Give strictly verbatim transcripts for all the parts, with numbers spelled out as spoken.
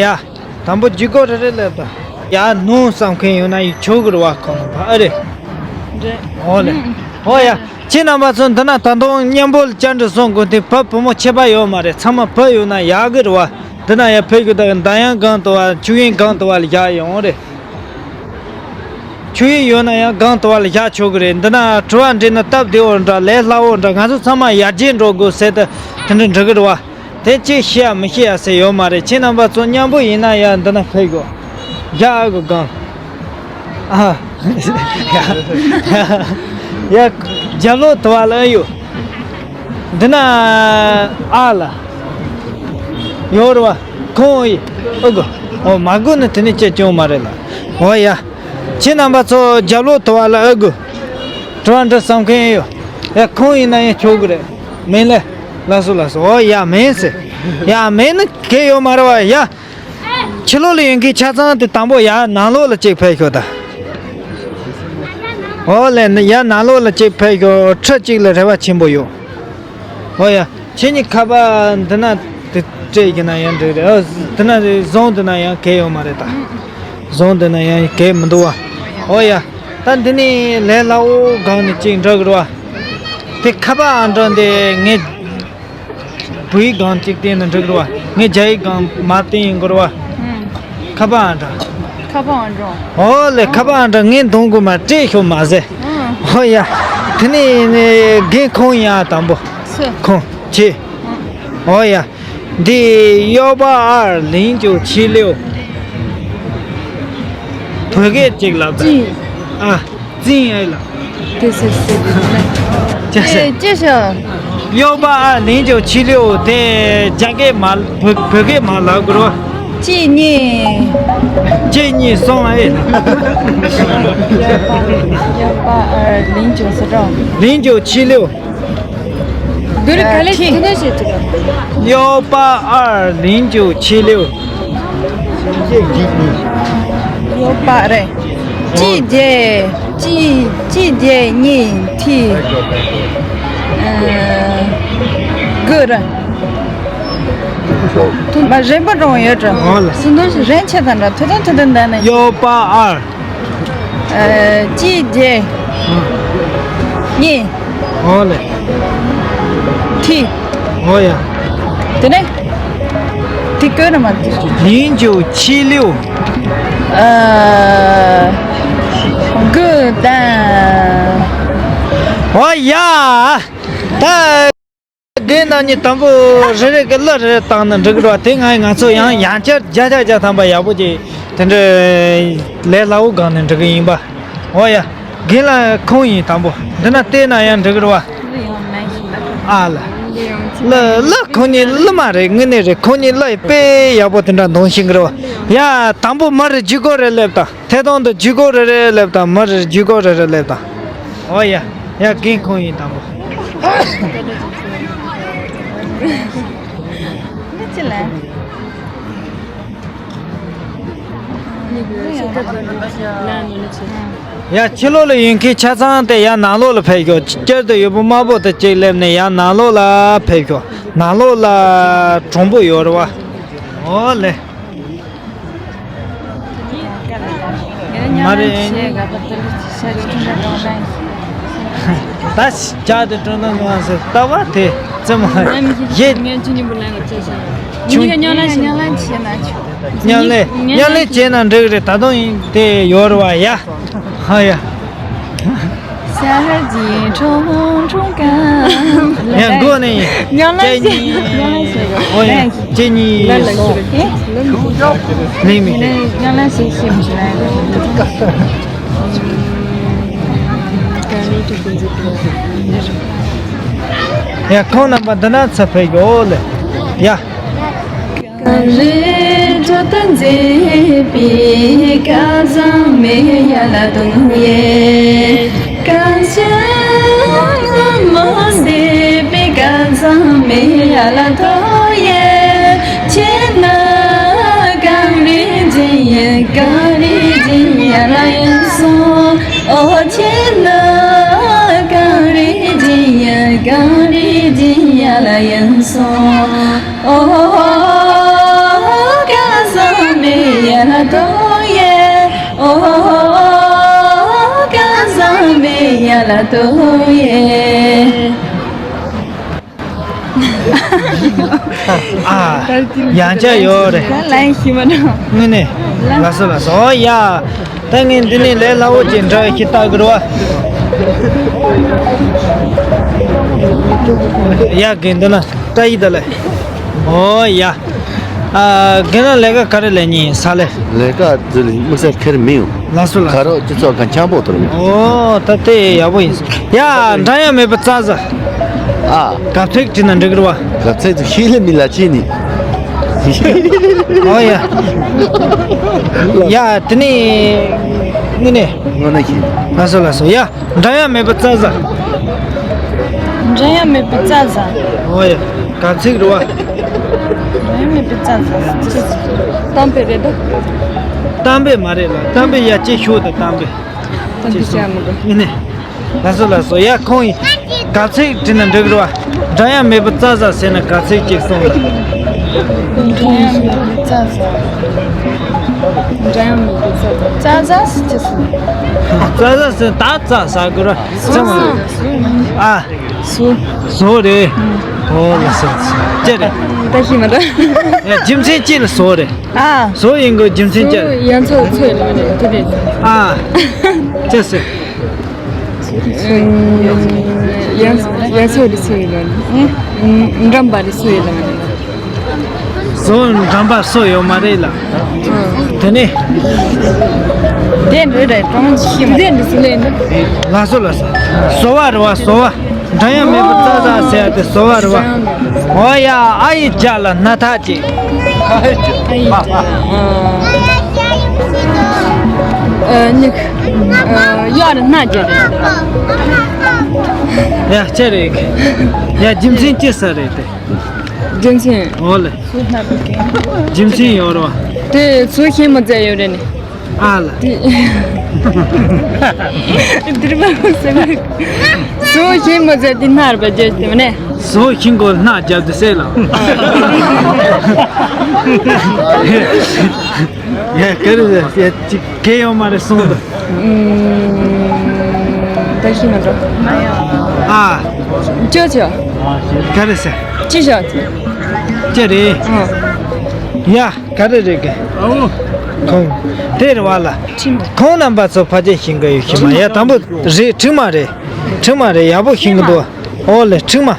ཡ། དང་པོ་ལྗིད་ཁོག་རེ་རེ་སླེབས་དང་། ཡ་ནོར་བསམ་མཁན་ཡོད་ན་ཡི་ཆོག་གི་རེད་བ། ཁོང་ནང་ཕ་ཨ་རེད། འདྲེ། འོ་ལེ། ཨུམ། འོ་ཡ། ཁྱེད་རྣམ་པ་ཚོ་འདི་ན་ད་དུང་མཉམ་པོ་བཅར་འདྲི་གསུང་དགོས་དུས་བུ་བུ་མོ་ཁྱད་པར་ཡོད་མ་རེད། ཚང་མ་བུ་ཡོད་ན་ཡག་གི་རེད་བ། འདི་ན་ཡ་ཕེབས་རྒྱུ་དང་འདམ་གཡང་སྒང་དུ་བ་ཆུ་ཡུར་སྒང་དུ་བ་ལ་བཞག་ཡོང་རེད། ཆུ་ཡུར་ཡོད་ན་ཡང་སྒང་དུ་བ་ལ་བཞག་ཆོག་གི་རེད། འདི་ན་དྲི་བ་འདྲི་ན་སྟབས་བདེ་བོ་འདྲ་ལས་སླ་བོ་འདྲ། ང་ཚོ་ཚང་མ་ཡར་རྒྱས་འགྲོ་དགོས་ཟེར་ཏེ་དེ་འདྲ་འདྲི་གི་རེད་བ། དེ་ཅི་ཤེས་ཡ་མི་ཤེས་ཡ་ཟེར་ཡོད་མ་རེད། ཁྱེད་རྣམ་པ་ཚོ་མཉམ་པོ་ཡིན་ན་ཡ་འདི་ན་ཕེབས་དགོས། རྒྱ་ཨ་གི་སྒང་། ཨ། ཡ། རྒྱབ་ལོགས་དུ་བ་ལ་ཨ་ཡོད། འདི་ན་ཨ་ལ་ཡོད་རེད་བ། ཁོང་ཨི་ཨ་གོ། ཨོ་མ་གོ་ནི་དེ་ནི་ཅི་ཅུང་མ་རེད་ལ། ཨོ་ཡ། ཁྱེད་རྣམ་པ་ཚོ་རྒྱབ་ལོགས་དུ་བ་ལ་ཨ་གོ། དྲི་བ་འདྲི་བསམ་མཁན་ཡོད། ཡ་ཁོང་ཡིན་ན་ཡང་ཆོག་གི་རེད། མིན་ལེ། ལགས་སོ་ལགས་སོ། ཨོ་ཡ་མིན་ཟེར། ཡ་མིན་ནི་གལ་ཡོད་མ་རེད་བ་ཡ། ཕྱི་ལོགས་ལ་ཡོད་མཁན་ཆ་ཚང་དེ་དང་པོ་ཡར་ནང་ལོགས་ལ་གཅིག་ཕེབས་ཤོག་ད། ཨོ་ལེ་ཡར་ནང་ལོགས་ལ་གཅིག་ཕེབས་ཤོག་ཁྲི་གཅིག་ལ་རེ་བ་ཆེན་པོ་ཡོད། ཨོ་ཡ། ཁྱེད་གཉིས་ཁ་པར་འདི་ན་དེ་སྤྲད་ཀྱི་ན་ཡང་འགྲིག་རེད། ཨོ་འདི་ན་བཟུང་འདི་ན་ཡང་གལ་ཡོད་མ་རེད་ད། བཟུང་འདི་ན་ཡང་གལ་མི་འདུག་བ། ཨོ་ཡ། ད་འདི་ནས་ལས་སླ་བོ་སྒང་ནས་གཅིག་འགྲོ་གི་རེད་བ། དེ་ཁ་པར་ཨང་གྲངས་དེ་ངས། བོད་ཡིག་སྒང་གཅིག་བསྟན་ན་འགྲིག་རེད་བ། ངས་རྒྱ་ཡིག་སྒང་མ་བསྟན་ཡིན་དགོས་རེད་བ། ཨང་། ཁ་པར་ཨང་གྲངས། ཁ་པར་ཨང་གྲངས། ཨོ་ལེ་ཁ་པར་ཨང་གྲངས་ངས་འདོན་དགོས་མ་སྤྲད་ཤོག་མ་ཟེར། ཨང་། ཨོ་ཡ། དེ་ནས་ནས་རྒན་ཁོང་ཡིན་ཨ་དང་པོ། སུ། ཁོང་ཁྱེད། ཨང་། ཨོ་ཡ། འདི་ཡོ་པ་ཨར་ལིང་ཅུ་ཆི་ལིའུ། བོད་སྐད་ཅིག་ལབ་དང་། ཨ། ཙིང་ཨེ་ལ། དེ་སེ་སེ་དེ་ནི། ཅི་ཟེར། ཅི་ཅི་ཤོ། ཡོ་པ་ཨ་ལིང་ཅོ་ཆི་ལིའུ་དེ་རྒྱ་སྐད་མ་བོད་བོད་སྐད་མ་ལབ་དགོས་རོ། གཅིག་གཉིས། གཅིག་གཉིས་གསུམ་ཨེ་ལ། ཡོ་པ་ཨ་ལིང་ཅོ་སུ་རོ། ལིང་ཅོ་ཆི་ལིའུ། དུ་རི་ག་ལེ་ཐི། དུ་ནེ་ཤེ་ཅི་རོ། ཡོ་པ་ཨ་ལིང་ཅོ་ཆི་ལིའུ། ཡོ་པ་རེད། གཅིག་བརྒྱད། གཅིག་གཅིག་བརྒྱད་གཉིས་ཐི། ཨ། དགུ་ར། ཐུ་མ་རན་པོ་རང་ཡོད་ར། ཨོ་ལ། སུ་འདུག་ཞིག་རན་ཆེ་དང་འདྲ་ཐུ་དང་ཐུ་དང་འདྲ་ནས། ཡོ་པ་ཨར། ཨ། གཅིག་བརྒྱད། གཉིས། ཨོ་ལེ། ཐི། ཨོ་ཡ། དེ་ནས། ཐི་ཀོ་ན་མ་ཐི། ལིང་ཅུ་ཆི་ལིའུ། ཨ། དགུ་དང་། ཨོ་ཡ། ད། དེ་ན་ནི་དང་པོ་རེ་རེ་གི་གླུ་རེ་རེ་བཏང་ན་འགྲིག་གི་རེད་བ། དེ་ང་ང་ཚོ་ཡང་ཡང་བསྐྱར་བརྒྱ་ཆ་བརྒྱ་ཐམ་པ་ཡག་པོ་ཅིག་དེ་འདྲ་ལས་སླ་བོ་སྒང་ནས་འགྲིག་གི་ཡིན་པ། འོ་ཡ། རྒན་ལགས་ཁོང་ཡིན་དང་པོ། འདི་ན་བལྟས་ན་ཡང་འགྲིག་གི་རེད་བ། ཨ་ལ། གླུ་གླུ་ཁོང་གཉིས་གླུ་མ་རེད། དངོས་གནས་རེད། ཁོང་གཉིས་གླུ་ཡི་དཔེ་ཡག་པོ་དེ་འདྲ་འདོན་ཤེས་གི་རེད་བ། ཡ། དང་པོ་མི་རེ་ཇུས་གོ་རེ་སླེབས་དང་། ཐད་གཏོང་དུ་ཇུས་གོ་རེ་རེ་སླེབས་དང་། མི་རེ་ཇུས་གོ་རེ་རེ་སླེབས་དང་། འོ་ཡ། ཡ་རྒན་ཁོང་ཡིན་དང་པོ། འདི་ཅི་ལ། ཡ་ཕྱི་ལོགས་ལ་ཡོད་མཁན་ཆ་ཚང་དེ་ཡ་ནང་ལོགས་ལ་ཕེབས་ཤོག་བསྐྱར་དུ་ཡོད་པོ་དམར་པོ་དེ་གཅིག་སླེབས་ནས་ཡ་ནང་ལོགས་ལ་ཕེབས་ཤོག་ནང་ལོགས་ལ་གྲུང་པོ་ཡོད་རེད་བ། འོ་ལེ། མ་རེད། ད་ཅག་དེ་ཀྲུང་ནང་ང་ཟེར་ལྟ་བ་དེ་ཙམ་ཡེ། ངས་ཆུ་ཉིན་པོ་ལེན་ལ་བཅར་ཤག་ཉིན་གཉིས་ཀ་ཉོ་ལ་ཉོ་ལ་བྱས་ན་ཆོག་ཉོ་ལེ་ཉོ་ལེ་བྱས་ན་འགྲིག་རེད། ད་དུང་ཡིན་དེ་ཡོད་རེད་བ་ཡ། ཧ་ཡ། ཡ་མགོ་ནས་ཉོ་ལེ་ཉོ་ལེ་ཉོ་ལེ། ཨོ་ཡ། གཅིག་གཉིས་གསུམ། ལེགས་མི། ཡ་ཁོང་རྣམ་པ་འདི་ན་ཚ་ཕེ་གོ་ལེ། ཡ། ཨ། ཡང་བསྐྱར་ཡོད་རེད། ད་ལན་ཞིག་མ་འགྲོ། དངོས་གནས། ལགས་སོ་ལགས་སོ། ཨོ་ཡ། ད་ངས་འདི་ནས་ལས་སླ་བོ་ཅིག་འདྲ་བའི་ཞིག་ལྟ་དགོས་རེད་བ། ཡ་རྒན་འདི་ན་བཀྲ་ཤིས་བདེ་ལེགས། ཨོ་ཡ། ཨ། རྒན་ལགས་ལས་ཀ་ག་རེ་ལས་མཁན་ཡིན་ས་ལས། ལས་ཀ་དེ་ལ་དམིགས་བསལ་ཁེར་མི་ཡོང་། ལགས་སོ་ལགས་སོ། ག་རོགས་སྤྱི་ཚོགས་ཁ་འཆམ་པོ་དོར་མི། ཨོ་ད་དེ་ཡག་པོ་ཡིན། ཡ་འདྲ་ཡ་མེད་པ་རྩ་ས། ཨ། གབ་ཚིག་བྲིས་ན་འགྲིག་རེད་བ། གབ་ཚིག་ཏུ་ཤེས་ལེ་མི་ལ་ཅི་ནི། ཨོ་ཡ། ཡ་དེ་ནི། ནི་ནི། ངོ་ན་ཤེས། ལགས་སོ་ལགས་སོ། ཡ་འདྲ་ཡ་མེད་པ་རྩ་ས། འདྲ་ཡ་མེད་པ་རྩ་ས། ཨོ་ཡ། གབ་ཚིག་རེད་བ། འདྲ་ཡ་མེད་པ་རྩ་ས། གཏམ་དཔེ་རེད་ད། གཏམ་དཔེ་མ་རེད་ལ། གཏམ་དཔེ་ཡ་ཅེ་ཤོད་ད་གཏམ་དཔེ། ད་འདི་བྱ་མི་དགོས། ཡིན་ནི། ལགས་སོ་ལགས་སོ། ཡ་ཁོང་ཡིན། གབ་ཚིག་བྲིས་ན་འགྲིག་རེད་བ། འདྲ་ཡ་མེད་པ་རྩ་ས་ཟེར་ན་གབ་ཚིག་ཅིག་གསུངས་ལ། འདྲ་ཡ་མེད་པ་རྩ་ས། འདྲ་ཡ་མེད་པ་རྩ་ས། རྩ་ས་ཟེར་ཅི་ཟེར། རྩ་ས་ཟེར་ད་རྩ་ས་དགོས་ར། རྩ་མ། ཨ། བཟོ། བཟོ་རེད། ཨོ་ལགས་སོ། ཅི་རེད། ད་ཤི་མ་འདྲ། ཡ་རྒྱུ་མཚན་ཅི་ལ་བཟོ་རེད། ཨ། བཟོ་ཡིན་དགོས་རྒྱུ་མཚན་ཅི་རེད། ཡང་ཚོ་ཚོ་ཡིན་ལ་མ་རེད་དེ་རེད། ཨ། ཅི་ཟེར། ཡང་ཡང་ཚོ་རེད་ཚོ་ཡིན་ལ་ནི། འགྲམ་པ་རེད་ཚོ་ཡིན་ལ་མ་རེད། བཟོ་འགྲམ་པ་སོ་ཡོད་མ་རེད་ལ། དེ་ནས། དེ་འདྲ་རེད་གྲོང་ཤི་མ་དེ་འདྲ་སུ་ལས་འདི། ལགས་སོ་ལགས་སོ། བཟོ་བ་རེད་བ་བཟོ་བ། འདྲ་ཡ་མེད་པ་རྩ་ས་ཟེར་ཡ་དེ་བཟོ་བ་རེད་བ། ཨོ་ཡ་ཨ་ཡི་ཇ་ལ་སྣ་ཐག་ཅིག་ཨ་ཡི་ཇ། ཨ་ནི། ཨ་ཡ་ལ་སྣ་ཇ་རེད། ཡ་ཅི་རེད། ཡ་རྒྱུ་མཚན་ཅི་ས་རེད་དེ། རྒྱུ་མཚན། ཨོ་ལེ། རྒྱུ་མཚན་ཡོད་རེད་བ། དེ་ཚོ་ཤེས་མ་ཚད་ཡོད་རེད་ནི། ཨ་ལ། འདིར་མ་ཟེར་ན། བཟོ་ཤིང་མ་ཟེར་དེ་སྣར་བ་རྒྱས་ཏེ་མ་ནས། བཟོ་ཤིང་གོ་སྣ་རྒྱབ་ཏུ་སེ་ལ། ཡ་ག་རེ་ཟེར་ཡ་ཅིག་གེ་ཡོང་མ་རེད་སོང་དུ། ད་ཤི་མ་འགྲོ། ཨ། ཅོ་ཅོ། ག་རེ་ཟེར། ཅི་ཤོག་ཅི་རེད། ཡ། ག་རེ་རེད་གི། ཨོ། ཁོང་། དེ་རེད་བ་ལ། ཁྲིམས། ཁོང་རྣམ་པ་ཚོ་ཕལ་ཆེར་ཤེས་ཀྱི་ཡོད་ཤེས་མ་ཡ་དང་པོ་རེད་ཁྲིམས་མ་རེད། ཁྲིམས་མ་རེད་ཡག་པོ་ཤེས་ཀྱི་འདུག་ཨོ་ལེ་ཁྲིམས་མ།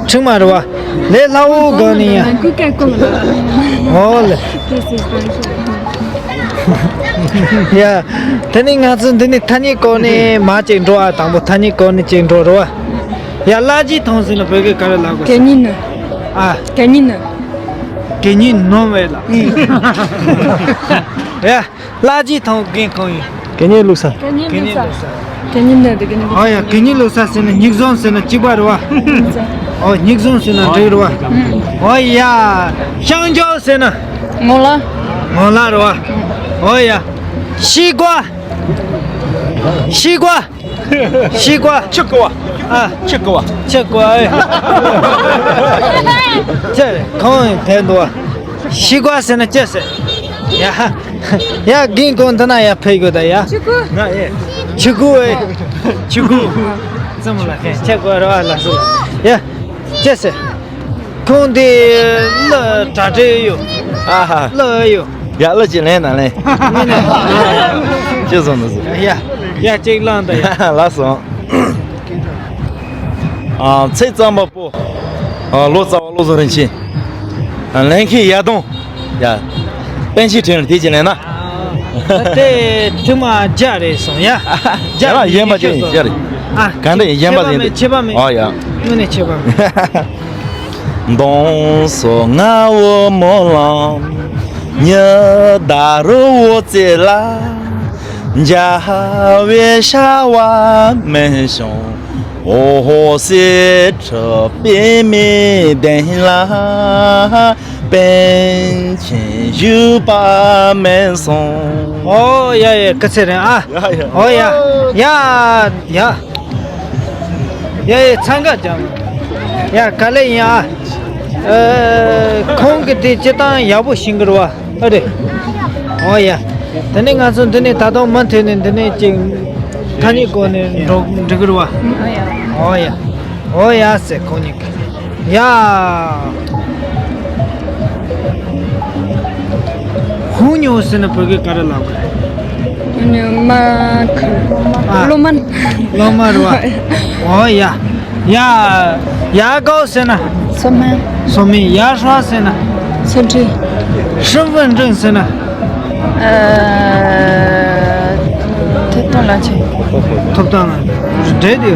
ཁྲིམས་མ་རེད་བ། ལས་སླ་བོ་གང་ནས་ཡ། ཨོ་ལེ། ཡ། དེ་ནི་ང་ཚོ་འདི་ནི་ཐ་སྙད་སྐོར་ནས་མ་ཅིག་འགྲོ་ཨ་དང་པོ་ཐ་སྙད་སྐོར་ནས་ཅིག་འགྲོ་རེད་བ། ཡ་གླ་ཇི་ཐོང་ཟིན་ན་བོད་སྐད་ག་རེ་ལབ་དགོས། གད་སྙིགས་ནི། ཨ། གད་སྙིགས་ནི། གད་སྙིགས་ནོར་བས་ལ། ཡ། གླ་ཇི་ཐོང་རྒན་གང་ཡིན། གད་སྙིགས་བླུགས་ས། གད་སྙིགས་བླུགས་ས། གད་སྙིགས་ནི་དེ་གད་སྙིགས། ཨོ་ཡ་གད་སྙིགས་བླུགས་ས་ཟེར་ན་སྙིགས་ཟོང་ཟེར་ན་གཅིག་པ་རེད་བ། ཨོ་སྙིགས་ཟོང་ཟེར་ན་འགྲིག་རེད་བ། ཨོ་ཡ་ཤང་ཇོ་ཟེར་ན། ངོ་ལ། ངོ་ལ་རེད་བ། ཨོ་ཡ། ཤི་ཀ་ཤི་ཀ་ཤི་ཀ་ཆི་ཀ་བ། ཨ། ཆི་ཀ་བ། ཆི་ཀ་བ་ཨེ། ཅེ་གང་ཡིན་དེ་འདུག་བ། ཤི་ཀ་ཟེར་ན་ཅི་ཟེར། ཡ། ཡ་རྒན་གོང་འདི་ན་ཡ་ཕེབས་དགོས་ད་ཡ། ཆི་ཀ་ང་ཨེ། ཆི་ཀ་ཨེ། ཆི་ཀ་ཙམ་ལ་ཁན་ཆི་ཀ་ར་བ་ལ་སོ། ཡ། ཅི་ཟེར། ཁོང་དེ་གླུ་གྲ་སྒྲིག་ཡོད། ཨ་ཧ། གླུ་ཡོད། ཡ་གླུ་ཅིག་ལེན་ན་ལེན། ཅི་བཟོ་འདུག་ཟེར། ཡ། ཡ་གཅིག་བླངས་དང་ཡ། ལགས་སོ། ཨ་ཚེ་གཙང་པ་པོ། ཨ་ལོ་ཙཱ་བ་བློ་བཟང་རིན་ཆེན། ཨ་ལེན་མཁན་ཡ་དོང་། ཡ། པཎ་ཆེན་ཕྲན་ལ་དེ་ཅིག་ལེན་ན། ད་ལྟའི་ཐུ་མ་བརྒྱ་རེད་སོང་ཡ། བརྒྱ་ཡ་ཡན་པ་ཅན་ཡིན་བརྒྱ་རེད། ཨ། ག་འདྲ་ཡིན་ཡན་པ་ཡིན་ཏེ། ཁྱད་པར་མེད། ཨོ་ཡ། དངོས་གནས་ཁྱད་པར་མེད། ཨོ་ཡ་ཡ་སྐུ་ཚེ་རིང་ཨ། ཡ་ཡ། ཨོ་ཡ། ཡ། ཡ་ཡ་འཚང་ཁ་རྒྱབ། ཡ་ག་ལེ་ཡིན་ཨ། ཨ། ཁོང་གི་དེ་སྤྱི་བཏང་ཡག་པོ་ཤེས་ཀྱི་རེད་བ། ཨ་རེད། ཨོ་ཡ། དེ་ནས་ང་ཚོ་འདི་ནས་ད་དུང་མུ་མཐུད་ནས་འདི་ནས་ཅིག་ཐ་སྙད་སྐོར་ནས་འགྲོ་འགྲིག་གི་རེད་བ། ཨོ་ཡ། ཨོ་ཡ་ཟེར་ཁོང་གཉིས་ཀྱིས། ཡ། ཧུ་ཉོ་ཟེར་ན་བོད་སྐད་ག་རེ་ལབ་དགོས། ཧུ་ཉོ་མ་ཁ། ཨ། གློ་མ། གློ་མ་རེད་བ། ཨོ་ཡ། ཡ། ཡ་གའོ་ཟེར་ན། སོ་མ། སོ་མི། ཡ་ཧྲ་ཟེར་ན། སོ་ཁྲི། ཧྲི་ཝུན་ཀྲིན་ཟེར་ན། ཨ། ཐོབ་ཐང་ལ་ཆེ། ཐོབ་ཐང་ལ། འདྲེ་དེ།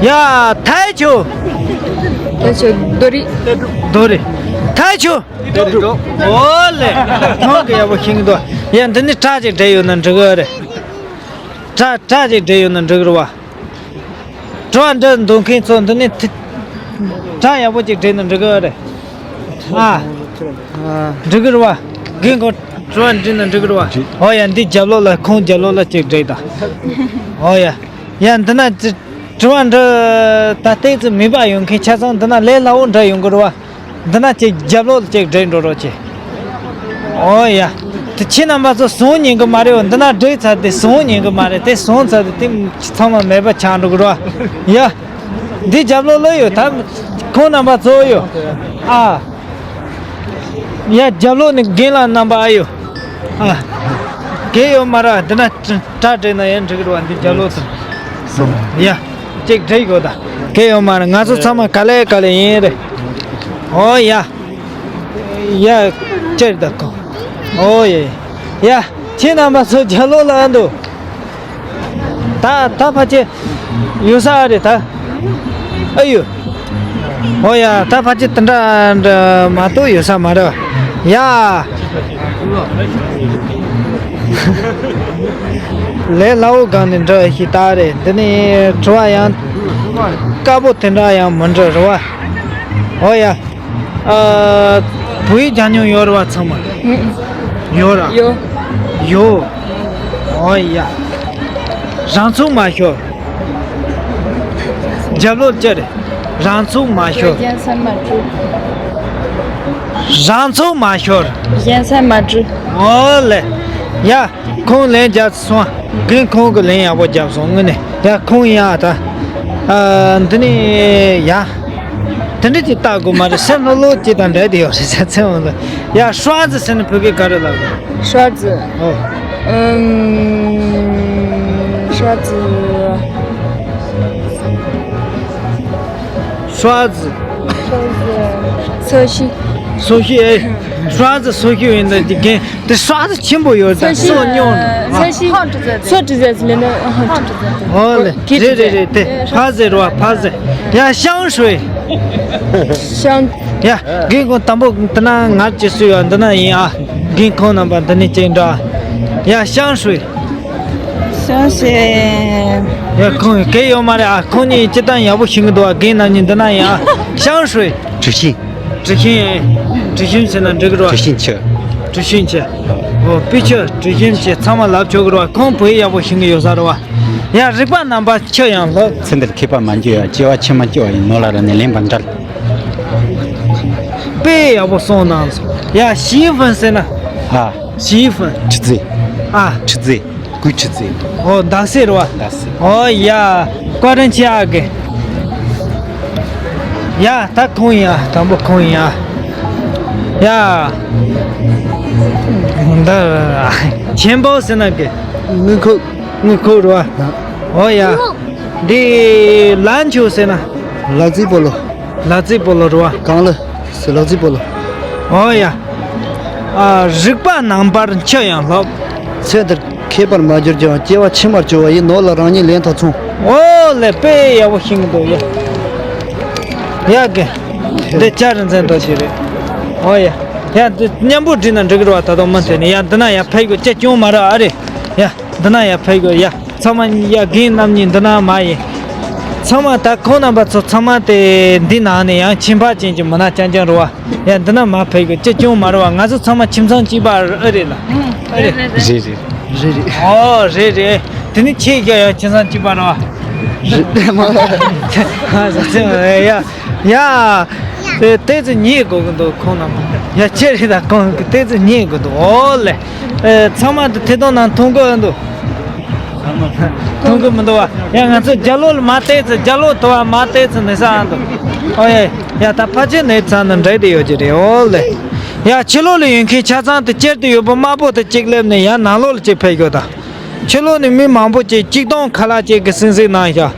ཡ། ཐའི་ཆུ། ཐའི་ཆུ་རྡོ་རི། རྡོ་རི། ཐའི་ཆུ། ཨོ་ལེ། ཁོང་གི་ཡག་པོ་ཤེས་ཀྱི་འདུག་ཡ། འདི་ནི་སྒྲ་ཅིག་འདྲེ་ཡོད་ན་འགྲིག་གི་རེད། སྒྲ་སྒྲ་ཅིག་འདྲེ་ཡོད་ན་འགྲིག་གི་རེད་བ། དྲི་བ་འདྲི་འདོད་མཁན་ཚོ་འདི་ནས་ཐི། སྒྲ་ཡག་པོ་ཅིག་འདྲེས་ན་འགྲིག་གི་རེད། ཨ། འགྲིག་གི་རེད་བ། རྒན་ཁོང་དྲི་བ་འདྲི་ན་འགྲིག་གི་རེད་བ། ཨོ་ཡ། འདི་རྒྱབ་ལོགས་ལ་ཁོང་རྒྱབ་ལོགས་ལ་ཅིག་འདྲེས་དང་། ཨོ་ཡ། ཡ། འདི་ན་དྲི་དྲི་བ་འདྲི་ད་ལྟའི་ཙི་མེད་པ་ཡོང་མཁན་ཆ་ཚང་འདི་ན་ལས་སླ་བོ་འདྲ་ཡོང་གི་རེད་བ། འདི་ན་ཅིག་རྒྱབ་ལོགས་ལ་ཅིག་འདྲེས་འགྲོ་རོགས་གྱིས། ཨོ་ཡ། དེ་ཁྱེད་རྣམ་པ་ཚོ་བཟུང་ཉན་གི་མ་རེད་བ། འདི་ན་འདྲེས་ཚར་དེ་བཟུང་ཉན་གི་མ་རེད། དེ་བཟུང་ཚར་དེ་དེ་ཚང་མ་མེད་པ་ཆགས་འགྲོ་གི་རེད་བ། ཡ། འདི་རྒྱབ་ལོགས་ལ་ཡོད་ད། ཁོང་རྣམ་པ་ཚོ་ཡོད། ཨ། ཡ། རྒྱབ་ལོགས་ནས་རྒན་ལགས་རྣམ་པ་ཨ་ཡོད། ཨ། གལ་ཡོད་མ་རེད། འདི་ན་སྒྲ་འདྲེས་ན་ཡང་འགྲིག་གི་རེད་བ། འདི་རྒྱབ་ལོགས་དང་། ཡ། ཅིག་འདྲེས་དགོས་ད། གལ་ཡོད་མ་རེད། ང་ཚོ་ཚང་མ་ག་ལེ་ག་ལེ་ཡིན་རེད། ཨོ་ཡ། ཡ། ཅེར་ད་ཁོ། ཨོ་ཡ། ཡ། ཁྱེད་རྣམ་པ་ཚོ་རྒྱབ་ལོགས་ལ་ཨ་འདུག་ད་ད་ཕ་ཆེ་ཡོད་ས་རེད་ད། ཨ་ཡོ། ཨོ་ཡ། ད་ཕ་ཆེ་དེ་འདྲ་འདྲ་མ་གཏོགས་ཡོད་ས་མ་རེད། ཡ། ལས་སླ་བོ་སྒང་ནས་འདྲ་ཞིག་ད་རེད། འདི་ནས་དྲི་བ་ཡང་དཀའ་པོ་དེ་འདྲ་ཡང་མི་འདྲ་རེད་བ། ཨོ་ཡ། ཨ། བོད་ཡིག་སྦྱང་མྱོང་ཡོད་རེད་བ་ཚང་མ། ཡོད་ར། ཡོད། ཡོད། ཨོ་ཡ། རང་ཚུགས་མ་ཤོར། རྒྱབ་ལོགས་ཅི་རེད། རང་ཚུགས་མ་ཤོར། གཞན་སེམས་མ་འཁྲུལ། རང་ཚུགས་མ་ཤོར། གཞན་སེམས་མ་འཁྲུལ། ཨོ་ལེ། ཡ། ཁོང་ལན་རྒྱབ་སོང་། རྒན་ཁོང་གི་ལན་ཡག་པོ་རྒྱབ་སོང་དངོས་གནས། ཡ། ཁོང་ཡ་ད། ཨ། འདི་ནས་ཡ། དེ་འདྲ་ཅིག་ལྟ་དགོས་མ་རེད། སེམས་ལྷོད་ལྷོད་ཅིག་དང་འདྲ་དེ་ཡོད་རེད་ཟེར་ཚེ་འོང་ལ། ཡ། ཧྲ་ཙི་ཟེར་ན་བོད་སྐད་ག་རེ་ལབ་དགོས། ཧྲ་ཙི། ཨོ། ཨུམ། ཧྲ་ཙི། ཧྲ་ཙི། སོ་ཤི། སོ་ཤི་ཨེ། ཧྲ་ཙི་སོ་ཤི་ཡིན་ད་དེ་རྒན། དེ་ཧྲ་ཙི་ཆེན་པོ་ཡོད་ད། སོ་ཤི། སོ་སྙོང་ནི། སོ་ཤི། ཧོ་ཀྲི་ཟེར་ཟེར་ལེ་ནི། ཧོ་ཀྲི་ཟེར། ཧོ་ལེ། རེད་རེད་རེད། དེ་ཕ་ཟེར་བ་ཕ་ཟེར། ཡ། ཤང་ཧྲུའེ། ཤང་། ཡ། རྒན་ཁོང་དང་པོ་འདི་ན་ང་ཅི་སུ་ཡོད་འདི་ན་ཡིན་ཨ། རྒན་ཁོང་རྣམ་པ་འདི་ནས་ཅིག་འདྲ། ཡ། ཤང་ཧྲུའེ། ཤང་ཧྲུའེ། ཡ། ཁོང་གལ་ཡོད་མ་རེད་ཨ། ཁོང་གཉིས་སྤྱིར་བཏང་ཡག་པོ་ཤེས་ཀྱི་འདུག་ཨ། རྒན་རྣམ་གཉིས་འདི་ན་ཡིན་ཨ། ཤང་ཧྲུའེ། ཀྲི་ཤིན། ཀྲི་ཤིན། ཀྲི་ཤིན་ཟེར་ན་འགྲིག་གི་རེད་བ། ཀྲི་ཤིན་ཆུ། ཀྲི་ཤིན་ཆུ། ཨོ། པི་ཆུ། ཀྲི་ཤིན་ཆུ། ཚང་མ་ལབ་ཆོག་གི་རེད་བ། ཁོང་བོད་ཡག་པོ་ཤེས་ཀྱི་ཡོད་ས་རེད་བ། ཡ། རིག་པ་རྣམ་པར་འཆི་ཡང་ལྷོད། ཚེ་འདིར་མཁས་པ་མ་འགྱུར་ཡང་། སྐྱེ་བ་ཕྱི་མ་སྐྱེ་བ་ཡི། ནོར་ལ་རང་ཉིད་ལེན་པར་འབྲལ། དཔེ་ཡག་པོ་གསུངས་གནང་སོང་། ཡ། ཞི་ཧྥུན་ཟེར་ན། ཨ། ཞི་ཧྥུན། ཁྲི་ཙེ། ཨ། ཁྲི་ཙེ། གུས་ཁྲི་ཙེ། ཨོ། འདག་སེ་རེད་བ། འདག་སེ། ཨོ་ཡ། བཀའ་དྲིན་ཆེ་ཨ་གི། ཡ། ད་ཁོང་ཡིན་ཨ། དང་པོ་ཁོང་ཡིན་ཨ། ཡ། འདི། ཆེན་པོ་ཟེར་ན་གི། དངུལ་ཁུག་དངུལ་ཁུག་རེད་བ། ཨོ་ཡ། འདི་ལན་ཆུ་ཟེར་ན། ལ་རྩི་སྤོ་ལོ། ལ་རྩི་སྤོ་ལོ་རེད་བ། གང་ལ། ཟེར་ལ་རྩི་སྤོ་ལོ། ཨོ་ཡ། ཨ། རིག་པ་རྣམ་པར་འཆི་ཡང་ལྷོད། ཚེ་འདིར་མཁས་པར་མ་གྱུར་ཀྱང་། སྐྱེ་བ་ཕྱི་མར་གྱུར་པ་ཡི། ནོར་ལ་རང་ཉིད་ལེན་ཐག་ཆོད། ཨོ་ལེ། དཔེ་ཡག་པོ་ཤེས་ཀྱི་འདུག་ཡ། ཡ་གི། འདི་ལྕགས་རི་འཛིན་རྡོ་རྗེ་རེད། ཨོ་ཡ། ཡ། འདི་མཉམ་པོ་བྲིས་ན་འགྲིག་གི་རེད་བ། ད་དུང་མུ་མཐུད་ནས། ཡ། འདི་ན་ཡ་ཕེབས་དགོས། ཅི་སྐྱོན་མ་རེད་ཨ་རེད། ཡ། འདི་ན་ཡ་ཕེབས་དགོས་ཡ། ཚང་མ་ཡ། རྒན་རྣམ་གཉིས་འདི་ན་མ་ཡིན། ཚང་མ་ད་ཁོང་རྣམ་པ་ཚོ་ཚང་མ་དེ་འདི་ནང་ནས་ཡང་ཁྱིམ་པ་ཅན་གྱི་མི་སྣ་རྐྱང་རྐྱང་རེད་བ། ཡ། འདི་ན་མ་ཕེབས་དགོས། ཅི་སྐྱོན་མ་རེད་བ། ང་ཚོ་ཚང་མ་ཁྱིམ་ཚང་གཅིག་པ་ཨ་རེད་ལ། ཨ་རེད། རེད་རེད། རེད་རེད། ཨོ་རེད་རེད། དེ་ནི་ཁྱེད་ཀྱང་ཡང་ཁྱིམ་ཚང་གཅིག་པ་རེད་བ། རེད་མ། ཡ། ཡ། དེ་ཏོག་ཙམ་ཉལ་དགོས་ཀྱི་འདུག་ཁོང་རྣམ་པ། ཡ། ཁྱེད་རེད་ད། ཁོང་གི་ཏོག་ཙམ་ཉལ་དགོས་འདུག་ཨོ་ལེ། ཚང་མ་དུ་ཐེ་གཏོང་ནང་མཐོང་གི་འདུག་མཐོང་གི་མི་འདུག་བ། ཡ་ང་ཚོ་རྒྱ་ལོ་ལ་མ་བལྟས་ཚེ་རྒྱ་ལོ་དུ་བ་མ་བལྟས་ཚེ་ནི་ས་འདུག་ཨོ་ཡ། ཡ་ད་ཕལ་ཆེར་ནི་ཚང་ནི་འདྲེས་ཏེ་ཡོད་ཀྱི་རེད། ཨོ་ལེ། ཡ་ཕྱི་ལོགས་ལ་ཡོད་མཁན་ཆ་ཚང་དུ་སྤྱིར་དུ་ཡོད་པ་དམར་པོ་དུ་གཅིག་སླེབས་ནས་ཡ་ནང་ལོགས་ལ་གཅིག་ཕེབས་ཤོག་དང་། ཕྱི་ལོགས་ནས་མི་མང་པོ་ཅིག་གཅིག་སྟོང་ཁ་ལག་ཅིག་གི་སྲིང་སྲིང་གནང་ཤག་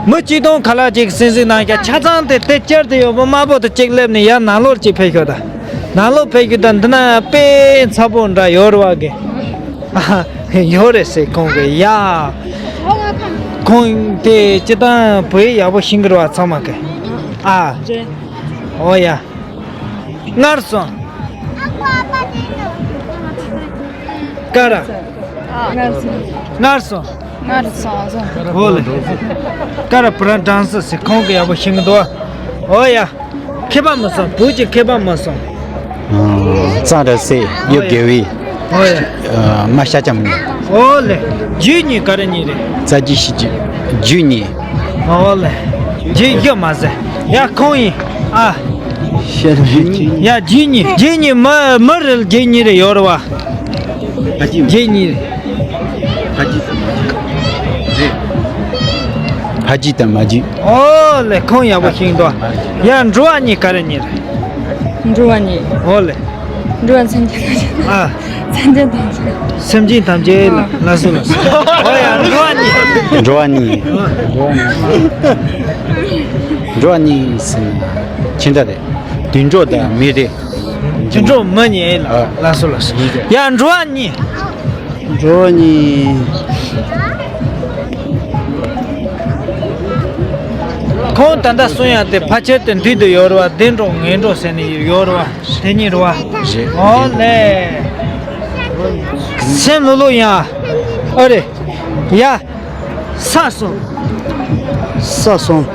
མི་གཅིག་སྟོང་ཁ་ལག་ཅིག་སྲིང་སྲིང་གནང་ཤག་ཆ་ཚང་དེ་དེ་སྤྱིར་དུ་ཡོད་པ་དམར་པོ་དུ་གཅིག་སླེབས་ནས་ཡ་ནང་ལོགས་ལ་གཅིག་ཕེབས་ཤོག་དང་། ནང་ལོགས་ཕེབས་ཤོག་དང་། འདི་ན་དཔེ་ཚ་པོ་འདྲ་ཡོད་རེད་བ་གི། ཡོད་རེད་ཟེར་ཁོང་གི་ཡ། ཁོང་དེ་སྤྱིར་བཏང་བོད་ཡིག་ཡག་པོ་ཤེས་ཀྱི་རེད་བ་ཚང་མ་གི། ཨ། ཨོ་ཡ། སྔར་སོང་། ཀ་ར། སྔར་སོང་། སྔར་སོང་། ཨོ་ལེ། ཀ་ར་བུ་རང་དྲང་སོ་ཟེར་ཁོང་གི་ཡག་པོ་ཤེས་ཀྱི་འདུག་ཨོ་ཡ། མཁས་པ་མ་སོང་། བོད་ཀྱི་མཁས་པ་མ་སོང་། ཙང་ར་སེ་ཡོ་དགེ་བའི། ཨོ་ཡ། མ་ཤ་ཅམ་ནི། ཨོ་ལེ། རྒྱུད་གཉིས་ག་རེ་གཉིས་རེད། རྩ་རྒྱུད་ཤེས་རྒྱུད་རྒྱུད་གཉིས། ཨོ་ལེ། རྒྱུད་རྒྱུད་མ་ཟེར། ཡ་ཁོང་ཡིན། ཨ། ཤེས་རྒྱུད་གཉིས། ཡ་རྒྱུད་གཉིས་རྒྱུད་གཉིས་མ་མ་རེད་རྒྱུད་གཉིས་རེད་ཡོད་རེད་བ། ཕ་རྒྱུད་རྒྱུད་གཉིས་རེད། ཕ་རྒྱུད་དང་མ་རྒྱུད་རེད། ཕ་རྒྱུད་དང་མ་རྒྱུད། ཨོ་ལེ་ཁོང་ཡག་པོ་ཤེས་འདུག་ཡ་འགྲོ་བ་གཉིས་ག་རེ་གཉིས་རེད། འགྲོ་བ་གཉིས། ཨོ་ལེ། འགྲོ་བ་སེམས་ཅན་ཐམས་ཅད། ཨ། སེམས་ཅན་ཐམས་ཅད། སེམས་ཅན་ཐམས་ཅད་ལ་ལ་སོ་ལ་སོ། ཨོ་ཡ་འགྲོ་བ་གཉིས། འགྲོ་བ་གཉིས། འགྲོ་བ་གཉིས་ཟེར་ན་ཅི་འདྲ་རེད། དུད་འགྲོ་དང་མི་རེད། དུད་འགྲོ་མི་གཉིས་ལ་ལ་སོ་ལ་སོ། ཡ་འགྲོ་བ་གཉིས། འགྲོ་བ་གཉིས། ཁོང་ད་ལྟ་གསུང་ཡག་དེ་ཕལ་ཆེར་དེ་འདི་དུ་ཡོད་རེད་བ། བདེ་འགྲོ་ངན་འགྲོ་ཟེར་ནས་ཡོད་རེད་བ། དེ་གཉིས་རེད་བ། རེད། ཨོ་ལེ། སེམས་ལྷོད་ལྷོད་ཡིན་ཨ། ཨོ་རེད། ཡ། ས་སོང་། ས་སོང་།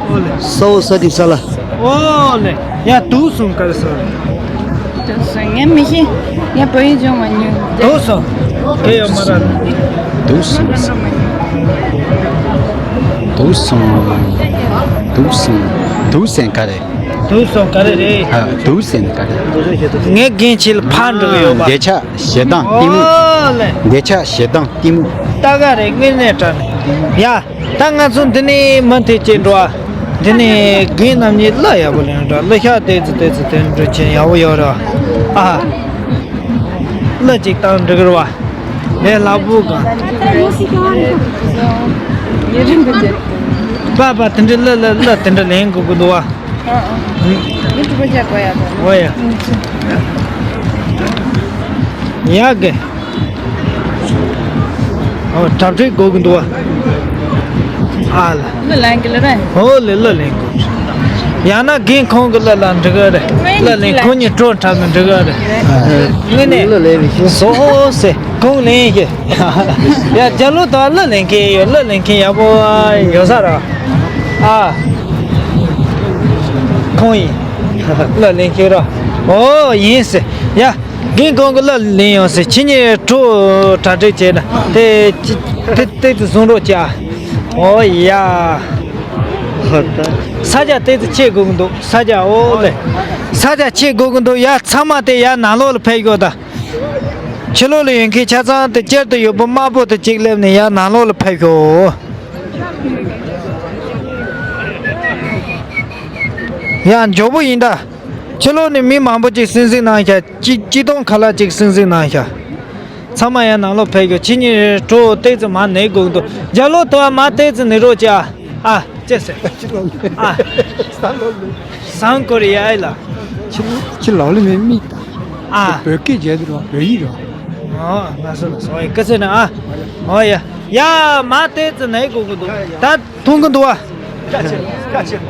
ཨོ་ལེ། ས་འོག་ས་འདི་ས་ལ། ཨོ་ལེ། ཡ་དུག་སོང་ག་རེ་ཟེར། དུག་སོང་ངས་མི་ཤེས། ངས་བོད་ཡིག་སྦྱོང་མ་མྱོང་། དུག་སོང་། དེ་ཡོད་མ་རེད། དུག་སོང་། དུག་སོང་། དུག་སོང་། དུག་སེང་ག་རེ། དུག་སོང་ག་རེ་རེད། ཨ་དུག་སེང་ག་རེ། ངས་རྒན་ཁྱེད་ལ་ཕར་འགྲོ་གི་ཡོད་པ། འདོད་ཆགས་ཞེ་སྡང་གཏི་མུག་ཨོ་ལེ། འདོད་ཆགས་ཞེ་སྡང་གཏི་མུག་ད་ག་རེ་དངོས་གནས་དྲང་གནས། ཡ། ད་ང་ཚོ་འདི་ནས་མུ་མཐུད་བྱས་འགྲོ་ཨ། འདི་ནས་རྒན་རྣམ་གཉིས་གླུ་ཡག་པོ་ལེན་འགྲོ། གླུ་ཤགས་ཏོག་ཙམ་ཏོག་ཙམ་དེ་འགྲོ་བྱས་ཡག་པོ་ཡོད་རེད་ཨ། གླུ་གཅིག་བཏང་འགྲིག་གི་རེད་བ། ལས་སླ་པོ་གང་། པ་པ་དེ་འདྲ་གླུ་གླུ་གླུ་དེ་འདྲ་ལེན་དགོས་ཀྱི་འདུག་བ། ཨོ་ཡ། ཡག་གི། ཨོ་གྲ་སྒྲིག་དགོས་ཀྱི་འདུག་བ། ཨ་ལ། གླུ་ལེན་གི་ལ་རེད། ཨོ་ལེ་གླུ་ལེན་དགོས། ཡང་ན་རྒན་ཁོང་གི་གླུ་ལ་འགྲིག་གི་རེད། གླུ་ལེན་ཁོང་གཉིས་བྲོ་འཁྲབ་ན་འགྲིག་གི་རེད། དངོས་གནས། གླུ་ལེན་རེད་ཤི། སོ་སོ་སེ་ཁོང་ལེན་ཤི། ཡ་རྒྱ་ལོ་དང་གླུ་ལེན་མཁན་ཡོད། གླུ་ལེན་མཁན་ཡག་པོ་ཡོད་ས་ར། ཨ། ཁོང་ཡིན། གླུ་ལེན་མཁན་ར། ཨོ་ཡིན་སེ། ཡ། རྒན་ཁོང་གི་གླུ་ལེན་ཡོང་སེ་ཁྱེད་གཉིས་བྲོ་གྲ་སྒྲིག་བྱས་ན་དེ་ཏོག་ཙམ་བཟུང་རོགས་བྱ། ཨོ་ཡ། ས་ཆ་ཏོག་ཙམ་ཆེ་དགོས་ཀྱི་འདུག་ས་ཆ་ཨོ་ལེ། ས་ཆ་ཆེ་དགོས་ཀྱི་འདུག་ཡ་ཚང་མ་དེ་ཡ་ནང་ལོགས་ལ་ཕེབས་ཤོག་ད། ཕྱི་ལོགས་ལ་ཡོད་མཁན་ཆ་ཚང་དེ་བསྐྱར་དུ་ཡོད་པ་དམར་པོ་དེ་གཅིག་སླེབས་ནས་ཡ་ནང་ལོགས་ལ་ཕེབས་ཤོག་ཡ་མགྱོགས་པོ་ཡིན་ད། ཕྱི་ལོགས་ནས་མི་མང་པོ་ཅིག་སིང་སིང་གནང་ཤག་གཅིག་གཅིག་སྟོང་ཁ་ལག་ཅིག་སིང་སིང་གནང་ཤག་ཚང་མ་ཡང་ནང་ལོགས་ཕེབས་ཤོག་ཁྱེད་གཉིས་བྲོ་ཏོག་ཙམ་མར་ནེ་དགོས་འདུག་རྒྱ་ལོ་དོ་མར་ཏོག་ཙམ་ནེ་རོགས་བྱ། ཨ་ཅེ་སེ། ཨ། སང་ཀོ་རི་ཡ་ལ། ཁྱི་ལའོ་ལི་མའི་མིག་དང་། ཨ། བོད་སྐད་བརྗོད་འདུག་བོད་ཡིག་རོ། ཨོ་ང་སོ་ལ་སོ་ཡི་ཀ་ཚོད་ན་ཨ། ཨོ་ཡ། ཡ་མར་ཏོག་ཙམ་ནེ་དགོས་ཀྱི་འདུག་ད་མཐོང་གི་འདུག་བ།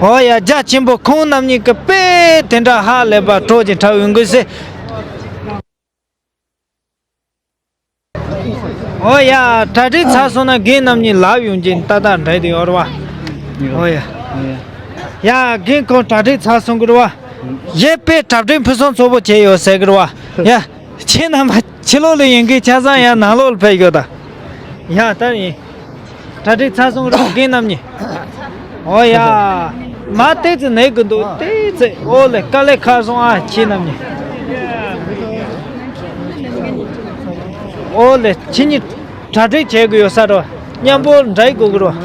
ཨོ་ཡ་རྒྱ་ཆེན་པོ་ཁོང་རྣམ་གཉིས་ཀྱི་དཔེ་དེ་འདྲ་ཧ་ལས་པ་བྲོ་ཅིག་འཁྲབ་ཡོང་དགོས་སེ། ཨོ་ཡ་གྲ་སྒྲིག་ཚར་སོང་ན་རྒན་རྣམ་གཉིས་ལབ་ཡོང་གི་ཏག་ཏག་འདྲ་དེ་ཡོད་རེད་བ། ཨོ་ཡ། ཡ་རྒན་ཁོང་གྲ་སྒྲིག་ཚར་སོང་གི་རེད་བ། གཞས་དཔེ་གྲ་སྒྲིག་ཕུན་སུམ་ཚོགས་པོ་བྱས་ཡོད་ཟེར་གི་རེད་བ། ཡ། ཁྱེད་རྣམ་པ་ཕྱི་ལོགས་ལ་ཡོད་མཁན་ཆ་ཚང་ཡང་ནང་ལོགས་ལ་ཕེབས་ཤོག་ད། ཡ་ད་ཡིན། གྲ་སྒྲིག་ཚར་སོང་རེད་རྒན་རྣམ་གཉིས། ཨོ་ཡ། མར་ཏོག་ཙམ་ནེ་དགོས་འདུག་ཏོག་ཙམ་ཨོ་ལེ་དཀའ་ལས་ཁག་སོང་ཨ་ཁྱེད་རྣམ་གཉིས། ཨོ་ལེ། ཁྱེད་གཉིས་གྲ་སྒྲིག་བྱེད་དགོས་ཡོད་ས་རེད་བ། མཉམ་པོ་འགྲིག་དགོས་ཀྱི་རེད་བ།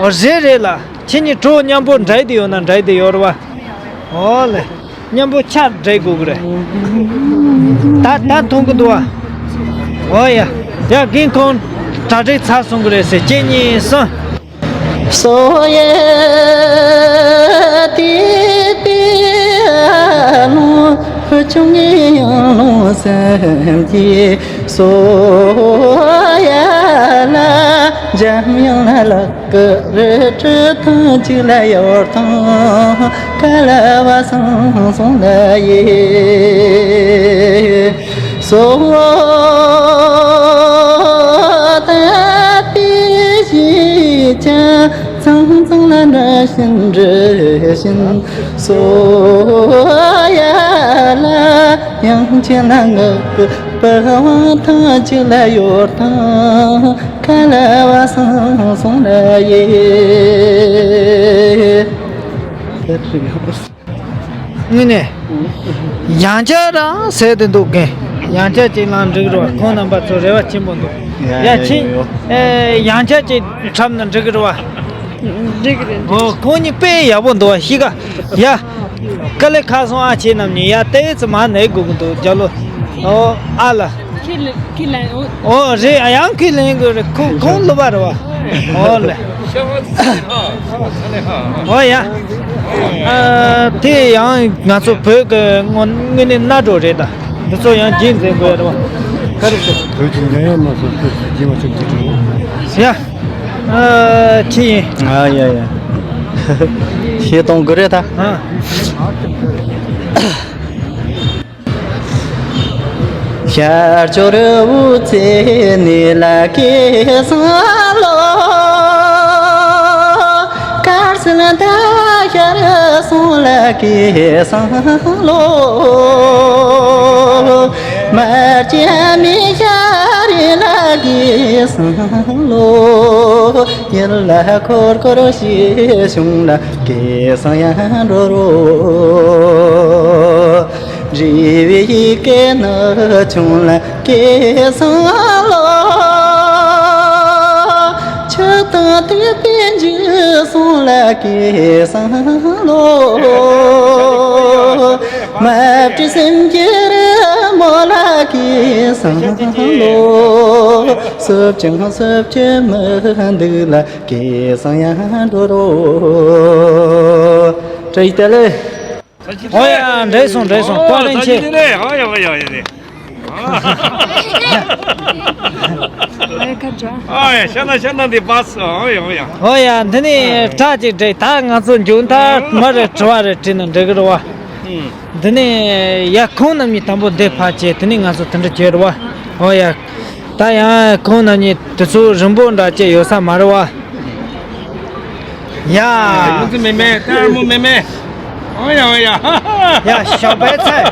ཨོ་རེད་རེད་ལ། ཁྱེད་གཉིས་གྲོགས་མཉམ་པོ་འགྲིག་དེ་ཡོད་ན་འགྲིག་དེ་ཡོད་རེད་བ། ཨོ་ལེ། མཉམ་པོ་ཆ་སྒྲིག་དགོས་ཀྱི་རེད། ད་ད་མཐོང་གི་འདུག་བ། ཨོ་ཡ། ཡ་རྒན་ཁོང་གྲ་སྒྲིག་ཚར་སོང་གི་རེད་ཟེར། གཅིག་གཉིས་གསུམ། སོ་ཡ་དེ་དེ་ལོ་ཆུང་ངེ་ཡང་ལོ་སེམས་ཀྱི་སོ་ཡ་ལ་འཇམ་དབྱངས་ལ་ལག་གི་རི་ཁྲི་ཐང་གཅིག་ལ་ཡོར་ཐང་ཀ་ལ་བ་སང་སོང་ལ་ཡེ། སོ་ད་དེ་ཞིག་ཀྱང་ཚང་ཚང་ལ་འདྲ་བཞིན་འདྲ་བཞིན། སོ་ཡ་ལ་ཡང་ཅི་ན་ངག་གི་པ་བ་ཐང་གཅིག་ལ་ཡོར་ཐང་ཀ་ལ་བ་སང་སོང་ལ་ཡེ། དངོས་གནས། ཡང་བསྐྱར་རང་ཟེར་དེ་འདུག་གན། ཡང་བསྐྱར་ཅིག་ལངས་འགྲིག་རོགས། ཁོང་རྣམ་པ་ཚོ་རེ་བ་ཆེན་པོ་འདུག་ཡ་ཡ་ཡ་ཁྱེད། ཡོ། ཨེ་ཡང་བསྐྱར་ཅིག་འཁྲབ་ན་འགྲིག་རོགས། འགྲིག་རེད། ཨོ་ཁོང་གཉིས་དཔེ་ཡག་པོ་འདུག་བ་ཤི་ཀ། ཡ། དཀའ་ལས་ཁག་སོང་ཨ། ཁྱེད་རྣམ་གཉིས་ཡ་ཏོག་ཙམ་མ་ནས་དགོས་ཀྱི་འདུག་རྒྱ་ལོ། ཨོ་ཨ་ལ། ཁས་ལེན་ཁས་ལེན། ཨོ་རེད། ཨ་ཡང་ཁས་ལེན་དགོས་རེད། ཁོང་ཁོང་སློབ་པ་རེད་བ། ཨོ་ལེ། ཨོ་ཡ། ཨ་དེ་ཡང་ང་ཚོ་བོད་ཀྱི་དངོས་དངོས་གནས་སྣ་སྒྲོ་རེད་ད། འདི་ཚོ་ཡང་རྗེས་འཛིན་དགོས་རེད་བ། ག་རེ་ཟེར། བོད་ཀྱི་ཉམས་ཡག་མ་སོགས་སུ་རྗེས་མ་ཆོག་རྒྱུ་དྲུག་ཡ། ཨ་ཁྱི་ཡིན། ཨ་ཡ་ཡ། ཤེས་གཏོང་དགོས་རེད་ད། ཨ། ཤར་ཕྱོགས་རི་བོ་རྩེ་ནས་ལ་ཀེ་སང་ལོ། དཀར་སེར་ད་ཤར་སོང་ལ་ཀེ་སང་ལོ། མར་ཅན་མི་ཤར་ལ་ཀེ་སང་ལོ། ཡར་ལ་འཁོར་འཁོར་ཞེས་བྱུང་ལ་ཀེ་སང་ཡང་འགྲོ་རོ། རི་བོའི་ཡི་གེ་ནག་ཆུང་ལ་ཀེ་སང་ལོ། ཆུ་དང་དུད་པའི་འཇིགས་སོང་ལ་ཀེ་སང་ལོ། མ་བཀྲུས་སེམས་ཀྱི་རི་མོ་ལ་ཀེ་སང་ལོ། སུབ་ཅིང་སུབ་ཀྱི་མི་འདུག་ལ་ཀེ་སང་ཡང་འགྲོ་རོ། བཀྲ་ཤིས་བདེ་ལེགས། ཨོ་ཡ། འགྲིག་སོང་འགྲིག་སོང་། བཀའ་དྲིན་ཆེ། ཨོ་ཡ་ཡ་ཡ་ཡ། ཨོ་ཡ། ཤ་ན་ཤ་ན་འདི་པ་སི། ཨོ་ཡ་ཨོ་ཡ། ཨོ་ཡ། འདི་ནི་གྲ་ཅིག་འགྲིག་ད་ང་ཚོ་མཇུག་མཐར་མ་རེད་དྲི་བ་རེད་དྲིས་ན་འགྲིག་གི་རེད་བ། འདི་ནི་ཡ་ཁོང་རྣམ་གཉིས་དང་པོ་འདི་ཕར་བྱས། དེ་ནི་ང་ཚོ་དེ་འདྲ་བྱས་རེད་བ། ཨོ་ཡ། ད་ཡང་ཁོང་རྣམ་གཉིས་དེ་ཚོ་རིང་པོ་འདྲ་བྱས་ཡོད་ས་མ་རེད་བ། ཡ། ཡོང་ཙི་མེ་མེ། ལྟད་མོ་མེ་མེ། ཨོ་ཡ་ཨོ་ཡ། ཡ་ཞོགས་པའི་ཚལ།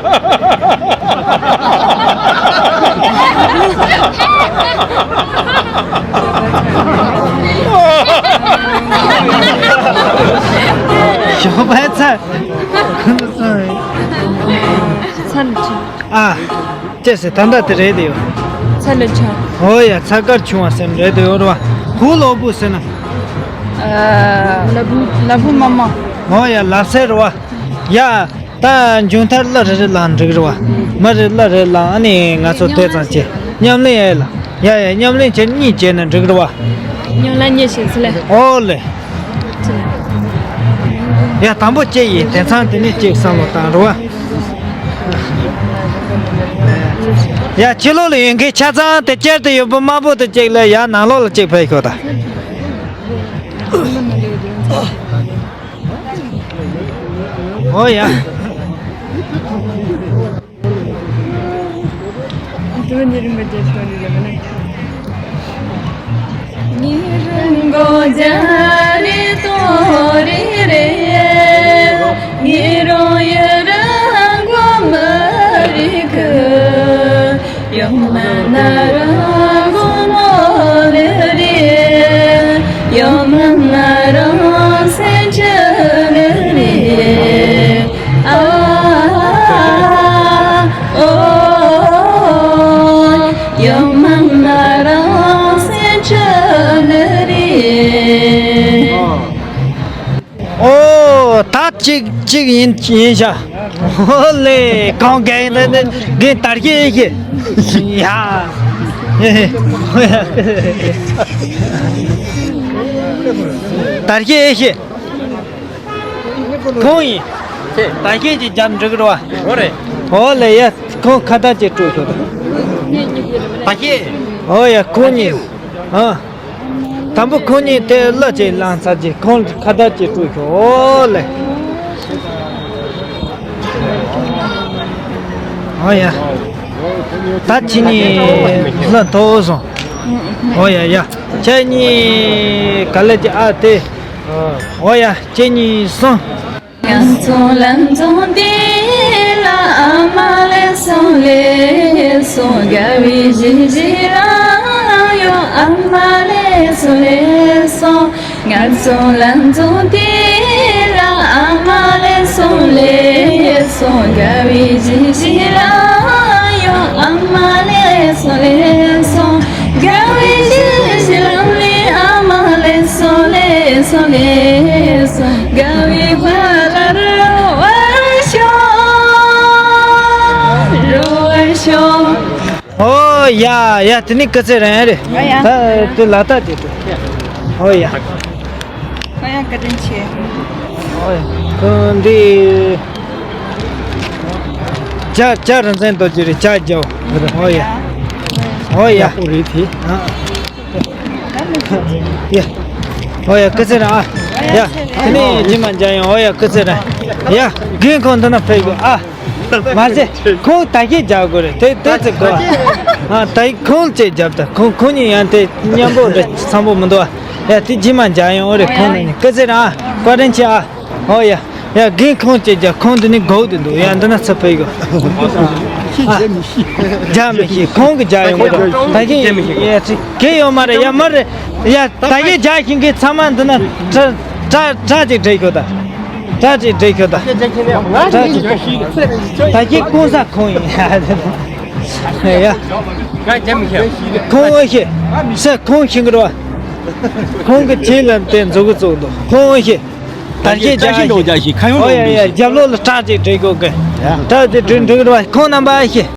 ཞོགས་པའི་ཚལ། ཚལ་ཆེ། ཨ། ཅེས་ཟེར་ད་ལྟ་དེ་རེད་དེ་ཡོད། ཚ་ལ་ཆ། ཨོ་ཡ། ཚ་དཀར་ཆུང་བ་སེམས་རེད་དེ་ཡོད་རེད་བ། ཧུ་ལོ་བུ་ཟེར་ན། ལ་བུ་ལ་བུ་མ་མ། ཨོ་ཡ། ལབ་སེ་རེད་བ། ཡ། ད་མཇུག་མཐར་གླུ་རེ་རེ་བླངས་འགྲིག་རེད་བ། མི་རེ་གླུ་རེ་བླངས། ཨ་ནི་ང་ཚོ་དེ་ཙམ་བྱས་མཉམ་ལེན་ཡ་ལ། ཡ་ཡ། མཉམ་ལེན་བྱས་གཉིས་བྱས་ན་འགྲིག་རེད་བ། མཉམ་ལ་གཉིས་བྱས་ཚུལ་ལས། ཨོ་ལེ། ཡ་དང་པོ་གཅིག་ཡིན། དེང་སང་དེ་ནས་གཅིག་བསམ་བློ་བཏང་རོགས། ཡ་ཕྱི་ལོགས་ལ་ཡོད་མཁན་ཆ་ཚང་དེ་བསྐྱར་དུ་ཡོད་པ་དམར་པོ་དེ་གཅིག་ལ། ཡ་ནང་ལོགས་ལ་གཅིག་ཕེབས་ཤོག་ད། ཨོ་ཡ། གཅིག་གཅིག་ཡིན་ཡིན་ཤག་ཧོ་ལེ། གང་ག་ཡིན་ན་ནི་རྒན་དར་རྒྱས་ཨེ་ཤེས། ཡ། དར་རྒྱས་ཨེ་ཤེས། ཁོང་ཡིན། དར་རྒྱས་ཀྱི་རྒྱབ་འགྲིག་རོ། ཧོ་རེད། ཧོ་ལེ་ཡ། ཁོང་ཁ་བརྡ་ཅིག་སྤྲོད་ཤོག་དར་རྒྱས། ཧོ་ཡ་ཁོང་གཉིས། ཨ། དང་པོ་ཁོང་གཉིས་དེ་གླུ་ཅིག་བླངས་ཚར་རྗེས་ཁོང་ཁ་བརྡ་ཅིག་སྤྲོད་ཤོག་ཨོ་ལེ། ཨོ་ཡ། ད་ཁྱེད་གཉིས་གླུ་མཐོ་བོ་སོང་། ཨོ་ཡ་ཡ། ཁྱེད་གཉིས་ག་ལེ་ཅིག་ཨ་དེ། ཨོ་ཡ་ཁྱེད་གཉིས་སོང་། ང་ཚོ་ལ་འཛོམས་དེ་ལ་ཨ་མ་ལེགས་སོ་ལེགས་སོ། དགའ་བའི་གཞིས་བྱེས་ལ་ཡོང་ཨ་མ་ལེགས་སོ་ལེགས་སོ། ང་ཚོ་ལ་འཛོམས་དེ་ལ་ཨ་མ་ལེགས་སོ་ལེགས་སོ། དགའ་བའི་གཞིས་བྱེས་ལ་ཡོང་ཨ་མ་ལེགས་སོ་ལེགས་སོ། དགའ་བའི་གཞིས་བྱེས་ལ་ཨ་མ་ལེགས་སོ་ལེགས་སོ་ལེགས་སོ། དགའ་བའི་བ་ལ་རོལ་བར་ཤོག་རོལ་བར་ཤོག་ཨོ་ཡ་ཡ། དེ་ནི་སྐུ་ཚེ་རིང་རེད། ཨ་ཡ། ད་དེ་ལ་ད་དེ་དུ། ཨོ་ཡ། ཨ་ཡ་བཀའ་དྲིན་ཆེ། ཨོ་ཡ། ཁོང་འདི། ཇ་ཇ་རིན་ཆེན་རྡོ་རྗེ་རེད་ཇ་རྒྱག་ཨོ་ཡ། ཨོ་ཡ། ཡག་པོ་རེད་དེ། ཡ། ཨོ་ཡ་སྐུ་ཚེ་རིང་ཨ། ཡ། དེ་ནི་རྗེས་མ་མཇལ་ཡོང་ཨོ་ཡ་སྐུ་ཚེ་རིང་། ཡ། རྒན་ཁོང་འདི་ན་ཕེབས་དགོས་ཨ། མ་ཟད་ཁོང་ད་གིན་རྒྱག་དགོས་རེད་དེ་དེ་ཚེ་གོ་ཨ། ད་ཁོང་ལ་ཅིག་རྒྱབ་ད་ཁོང་ཁོང་གཉིས་ཡང་དེ་མཉམ་པོ་རེད་འཚམ་པོ་མི་འདུག་ཨ། ཡ་དེ་རྗེས་མ་མཇལ་ཡོང་ཨོ་རེད་ཁོང་ནི་སྐུ་ཚེ་རིང་ཨ། བཀའ་དྲིན་ཆེ་ཨ། ཨོ་ཡ། ཡ་རྒན་ཁོང་ཅིག་རྒྱག་ཁོང་འདི་ནི་སྒུག་དེ་འདུག་ཡ་འདི་ན་ཚུར་ཕེབས་དགོས་ཨ། རྒྱག་མི་ཤེས་ཁོང་གི་རྒྱག་ཡོང་གི་འདུག་ད་གིན་ཡ་ཅིག་གེ་ཡོད་མ་རེད་ཡ་མ་རེད། ཡ་ད་གིན་རྒྱག་ཤེས་མཁན་ཚང་མ་འདི་ན་ཁྲ་ཁྲ་ཁྲ་ཅིག་སྒྲིག་ཤོག་ད། ཁྲ་ཅིག་སྒྲིག་ཤོག་ད། ཁྲ་ཅིག་ད་གིན་སྐུ་ས་ཁོང་ཡིན། ཡ། ཁོང་ཨེ་ཤེས། ས་ཁོང་ཤེས་གི་རེད་བ། ཁོང་གི་ཁྱིམ་ལ་དེ་མཛུ་གུ་བཙུགས་འདུག་ཁོང་ཨེ་ཤེས། ད་གིན་རྒྱག་ཤེས་ཨོ་ཡ་ཡ་རྒྱབ་ལོགས་ལ་ཁྲ་ཅིག་སྒྲིག་དགོས་གི་ཁྲ་ཅིག་སྒྲིག་འགྲིག་རེད་བ་ཁོང་རྣམ་པ་ཨེ་ཤེས།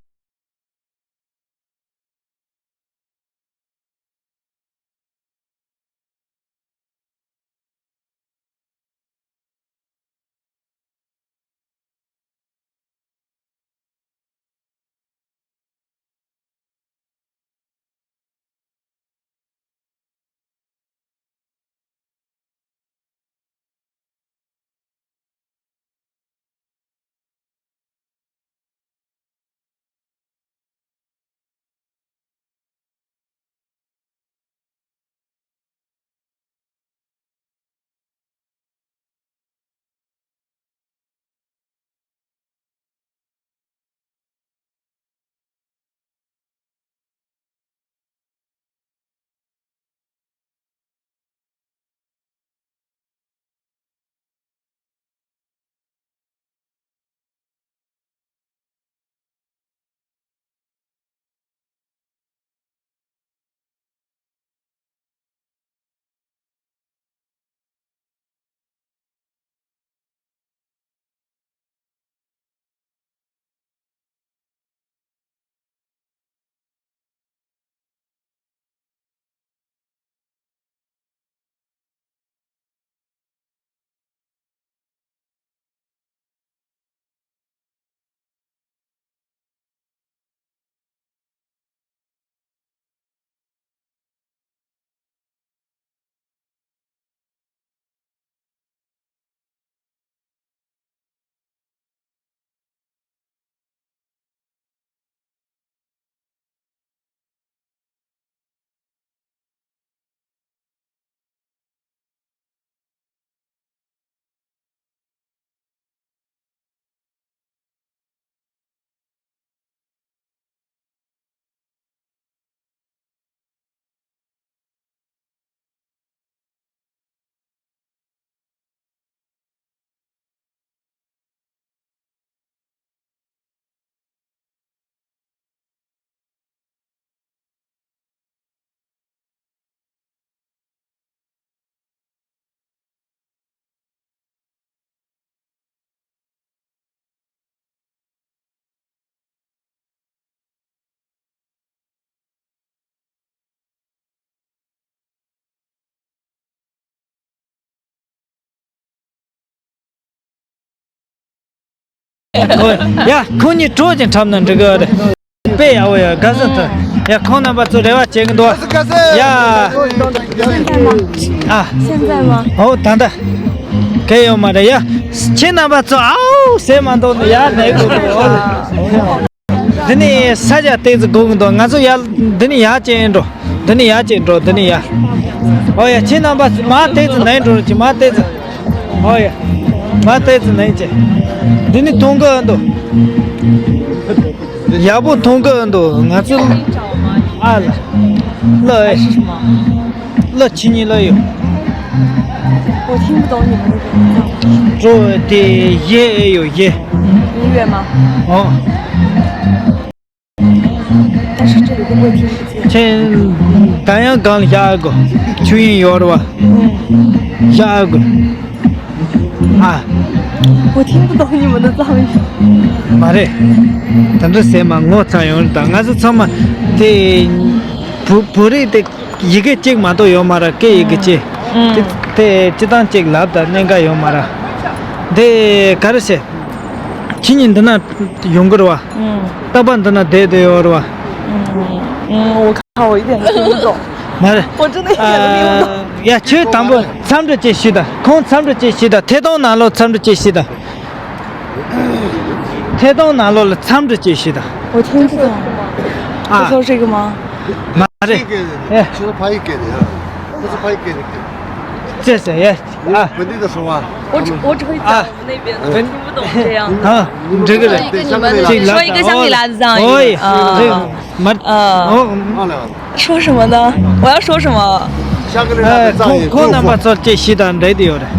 ཡ། ཁོང་གཉིས་གྲོགས་ཀྱི་འཁྲབ་ན་འགྲིག་གི་རེད། དཔེ་ཡག་པོ་ཡོད། དགའ་བསུ་ཐོབ། ཡ། ཁོང་རྣམ་པ་ཚོ་རེ་བ་བྱེད་ཀྱི་འདུག། ཡ། ཨ། 现在吗？ ཨོ། ད་ལྟ་གལ་ཡོད་མ་རེད། ཡ། ཁྱེད་རྣམ་པ་ཚོ་ཨའོ་ཟེར་མ་འདུག་ནི། ཡ། ནས་དགོས་གི། ཨོ། འདི་ནས་ས་ཆ་ཏོག་ཙམ་སྒུག་གི་འདུག། ང་ཚོ་ཡར་འདི་ནས་ཡར་བྱས་འགྲོ། འདི་ནས་ཡར་བྱས་འགྲོ། འདི་ནས་ཡར། ཨོ་ཡ། ཁྱེད་རྣམ་པ་མར་ཏོག་ཙམ་ནས་འགྲོ་རོགས་གྱིས། མར་ཏོག་ཙམ། ཨོ་ཡ། མར་ཏོག་ཙམ་ནས་བྱས། འདི་ནས་མཐོང་གི་འདུག། ཡག་པོ་མཐོང་གི་འདུག། ང་ཚོ། ཨ་ལ། ལ། ལ་ཕྱི་ཉིན་ལ་ཡོད། 我听不懂你们那边的藏语。 འགྲོ་དེ་ཡེ་ཨེ་ཡོད། ཡེ། 音乐吗？ ཨོ། 但是这里会不会听不见？ ཁྱེད་ད་ཡང་སྒང་ལ་བཞག་དགོས། ཆོས་དབྱིངས་ཡོད་རེད་པ། 嗯。 བཞག་དགོས། ཨ། 我听不懂你们的藏语。 མ་རེད། དེ་འདྲ་ཟེར་མ། ངོ་ཚ་ཡོང་རེད། ད་ང་ཚོ་ཚང་མ་དེ་བོད་བོད་རིགས་དེ་ཡི་གེ་གཅིག་མ་གཏོགས་ཡོད་མ་རེད། སྐད་ཡི་གེ་གཅིག། 嗯། དེ་དེ་སྤྱིར་བཏང་གཅིག་ལབ་ད་གནད་འགག་ཡོད་མ་རེད། དེ་ག་རེ་ཟེར། ཁྱེད་གཉིས་འདི་ན་ཡོང་གི་རེད་པ། 嗯。 རྟག་པར་འདི་ན་བསྡད་བསྡད་ཡོད་རེད་པ། 嗯嗯，我靠，我一点都听不懂。 མ་རེད། 我真的一点都听不懂。 ཨ། ཡ། ཁྱོད་དང་པོ་འཚམས་འདྲི་ཅིག་ཞུས་དང་། ཁོང་འཚམས་འདྲི་ཅིག་ཞུས་དང་། ཐད་གཏོང་ནང་ལོགས་འཚམས་འདྲི་ཅིག་ཞུས་དང་། ཐད་གཏོང་ནང་ལོགས་ལ་འཚམས་འདྲི་ཅིག་ཞུས་དང་། 我听不懂。 ཨ། 是说这个吗？ མ་རེད། ཨེ། 就是拍给你啊，不是拍给你。 这是谁呀？啊。本地的说话。我只我只会讲我们那边的，啊。听不懂这样。啊，这个人。说一个你们的，说一个香格里拉的藏语。哦，啊。这个，没，啊。哦。 说什么呢？我要说什么？ ཨ། ཁོང་ཁོང་རྣམ་པ་ཚོར་ཅིག་ཞུས་དང་། འདྲེ་དེ་ཡོད་རེད།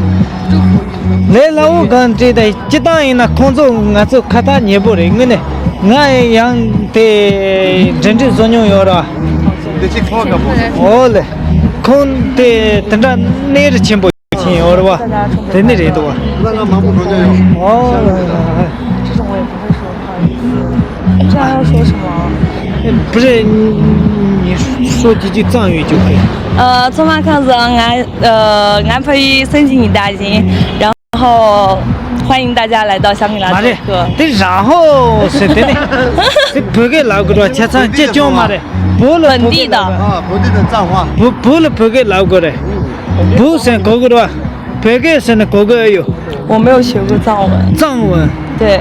ལས་སླ་བོ་གང་བྲིས་དང་། སྤྱིར་བཏང་ཡིན་ན་ཁོང་ཚོ་ང་ཚོ་ཁ་ཐག་ཉེ་པོ་རེད། དངོས་གནས་ང་ཡང་དེ་འབྲེལ་འདྲིས་བཟོ་མྱོང་ཡོད་ར། འོ་ལེ། ཁོང་དེ་དེ་འདྲ་གནས་རི་ཆེན་པོ་ཕྱིན་ཡོད་རེད་པ། དེ་ནི་རེད་འདུག་པ། ཨོ། 这种我也不会说，不好意思。这样要说什么？不是，你你说几句藏语就可以。 ཨ། ཚང་མ་ཁམས་བཟང་། ང་ཨ་ང་ཕ་ཡུལ་སན་ཅི་ཉི་ད་ཡིན། 然后欢迎大家来到香格里拉做客。 དེ་然后ཟེར་དེ་ནི། དེ་བོད་སྐད་ལབ་དགོས་ར། ཆ་ཚང་ཅི་ཅང་མ་རེད། བོད་ལ་བོད་སྐད་ལབ་དགོས། 本地的。 ཨ། 本地的藏话། བོད་བོད་ལ་བོད་སྐད་ལབ་དགོས་རེད། བོད་ཟེར་གོ་དགོས་ར། བོད་སྐད་ཟེར་ན་གོ་གི་ཨེ་ཡོད། 我没有学过藏文。 藏文。 对。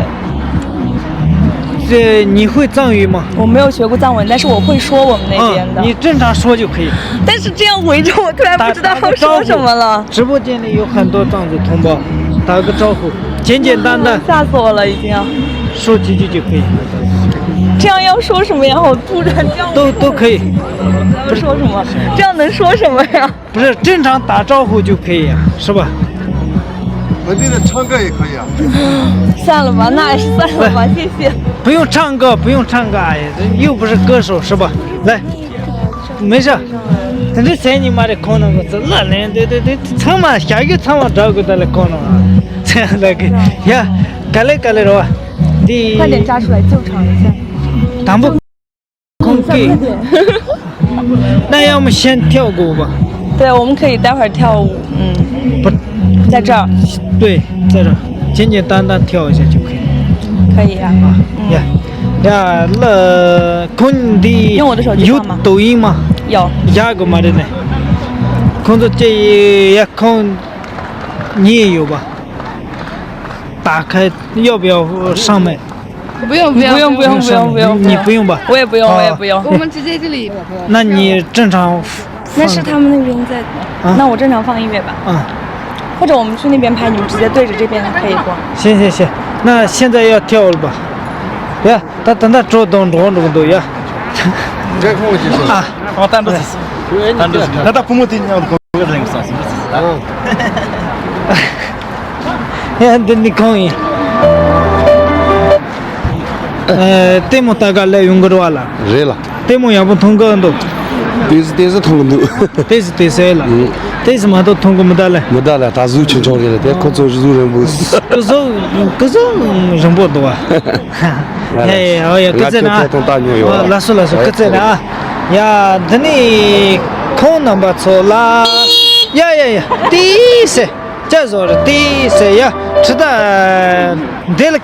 这你会藏语吗？ 我没有学过藏文，但是我会说我们那边的。 啊，你正常说就可以。 但是这样围着我，突然不知道要说什么了。 打个招呼。 直播间里有很多藏族同胞，打个招呼，简简单单。 吓死我了，已经。 说几句就可以。 这样要说什么呀？我突然这样。 都都可以。 要说什么？这样能说什么呀？ 不是，正常打招呼就可以呀，是吧？本地的唱歌也可以啊。 算了吧，那还是算了吧，谢谢。 不用唱歌，不用唱歌，哎呀，又不是歌手，是吧？来，没事。 དེ་འདྲ་ཟེར་ཉིན་མ་རེད། ཁོང་རྣམ་པ་ཚོ་ལ་ལན་དེ་དེ་དེ་ཚང་མ་ཞག་གི་ཚང་མ་འདྲ་དགོས། ད་ལས་ཁོང་རྣམ་པ་ཚོ་ལ་གི་ཡ། ག་ལེ་ག་ལེ་རེད་པ། འདི། 快点扎出来救场一下。 དང་པོ། 空给。 那要么先跳过吧。 对，我们可以待会儿跳舞，嗯。 不。 在这儿。 对，在这儿，简简单单跳一下就可以。 可以啊。 ཡ། ཡ། ལ། ཁོང་འདི། 用我的手机放吗？ 有抖音吗？ 有。 ཡག་གི་མ་རེད་ནས། ཁོང་ཚོ་ཅི་ཡ། ཁོང་གཉིས་ཡོད་པ། 打开，要不要上麦？ 不用不用不用不用不用不用，你不用吧？我也不用，我也不用。 我们直接这里。 那你正常。 那是他们那边在，啊？ 那我正常放音乐吧。 啊。 或者我们去那边拍，你们直接对着这边可以播。 行行行，那现在要跳了吧？别，他等他主动中中都要。 ཨ། ཨ། ད་འགྲོ་ཟེར། ད་འགྲོ་ཟེར། ད་ད་བུ་མོ་དེ་མཉམ་དུ་གོ་གི་རེད་ཟེར། ཨ། ཡ། འདི་ནི་ཁོང་ཡིན། ཨ། ལྟད་མོ་ལྟ་ག་སླེབས་ཡོང་གི་རེད་པ་ལ། རེད་ལ། ལྟད་མོ་ཡག་པོ་མཐོང་གི་འདུག། ཏོག་ཙམ་ཏོག་ཙམ་མཐོང་གི་འདུག། ཏོག་ཙམ་ཏོག་ཙམ་ལ། ཨང་། ཏོག་ཙམ་མ་གཏོགས་མཐོང་གི་མི་འདུག་ལ། མི་འདུག་ལ། ད་གཟུགས་ཆུང་ཆུང་རེད་ལ། དེ་ཁོ་ཚོ་གཟུགས་རིང་པོ། སྐུ་གཟུགས་སྐུ་གཟུགས་རིང་པོ་འདུག་པ། ཡ་ཡ་ཡ། སྐུ་ཚེ་ན། ང་ཁྱོད་ཐད་གཏོང་བལྟས་མྱོང་ཡོད་པ། ལགས་སོ་ལགས་སོ། སྐུ་ཚེ་ན། ཡ། འདི་ནི་ཁོང་རྣམ་པ་ཚོ་ལ། ཡ་ཡ་ཡ། ཏོག་ཙམ། ཅི་བཟོ་རེད། ཏོག་ཙམ་ཡ། ཁྲི་ད། འདི་ལ།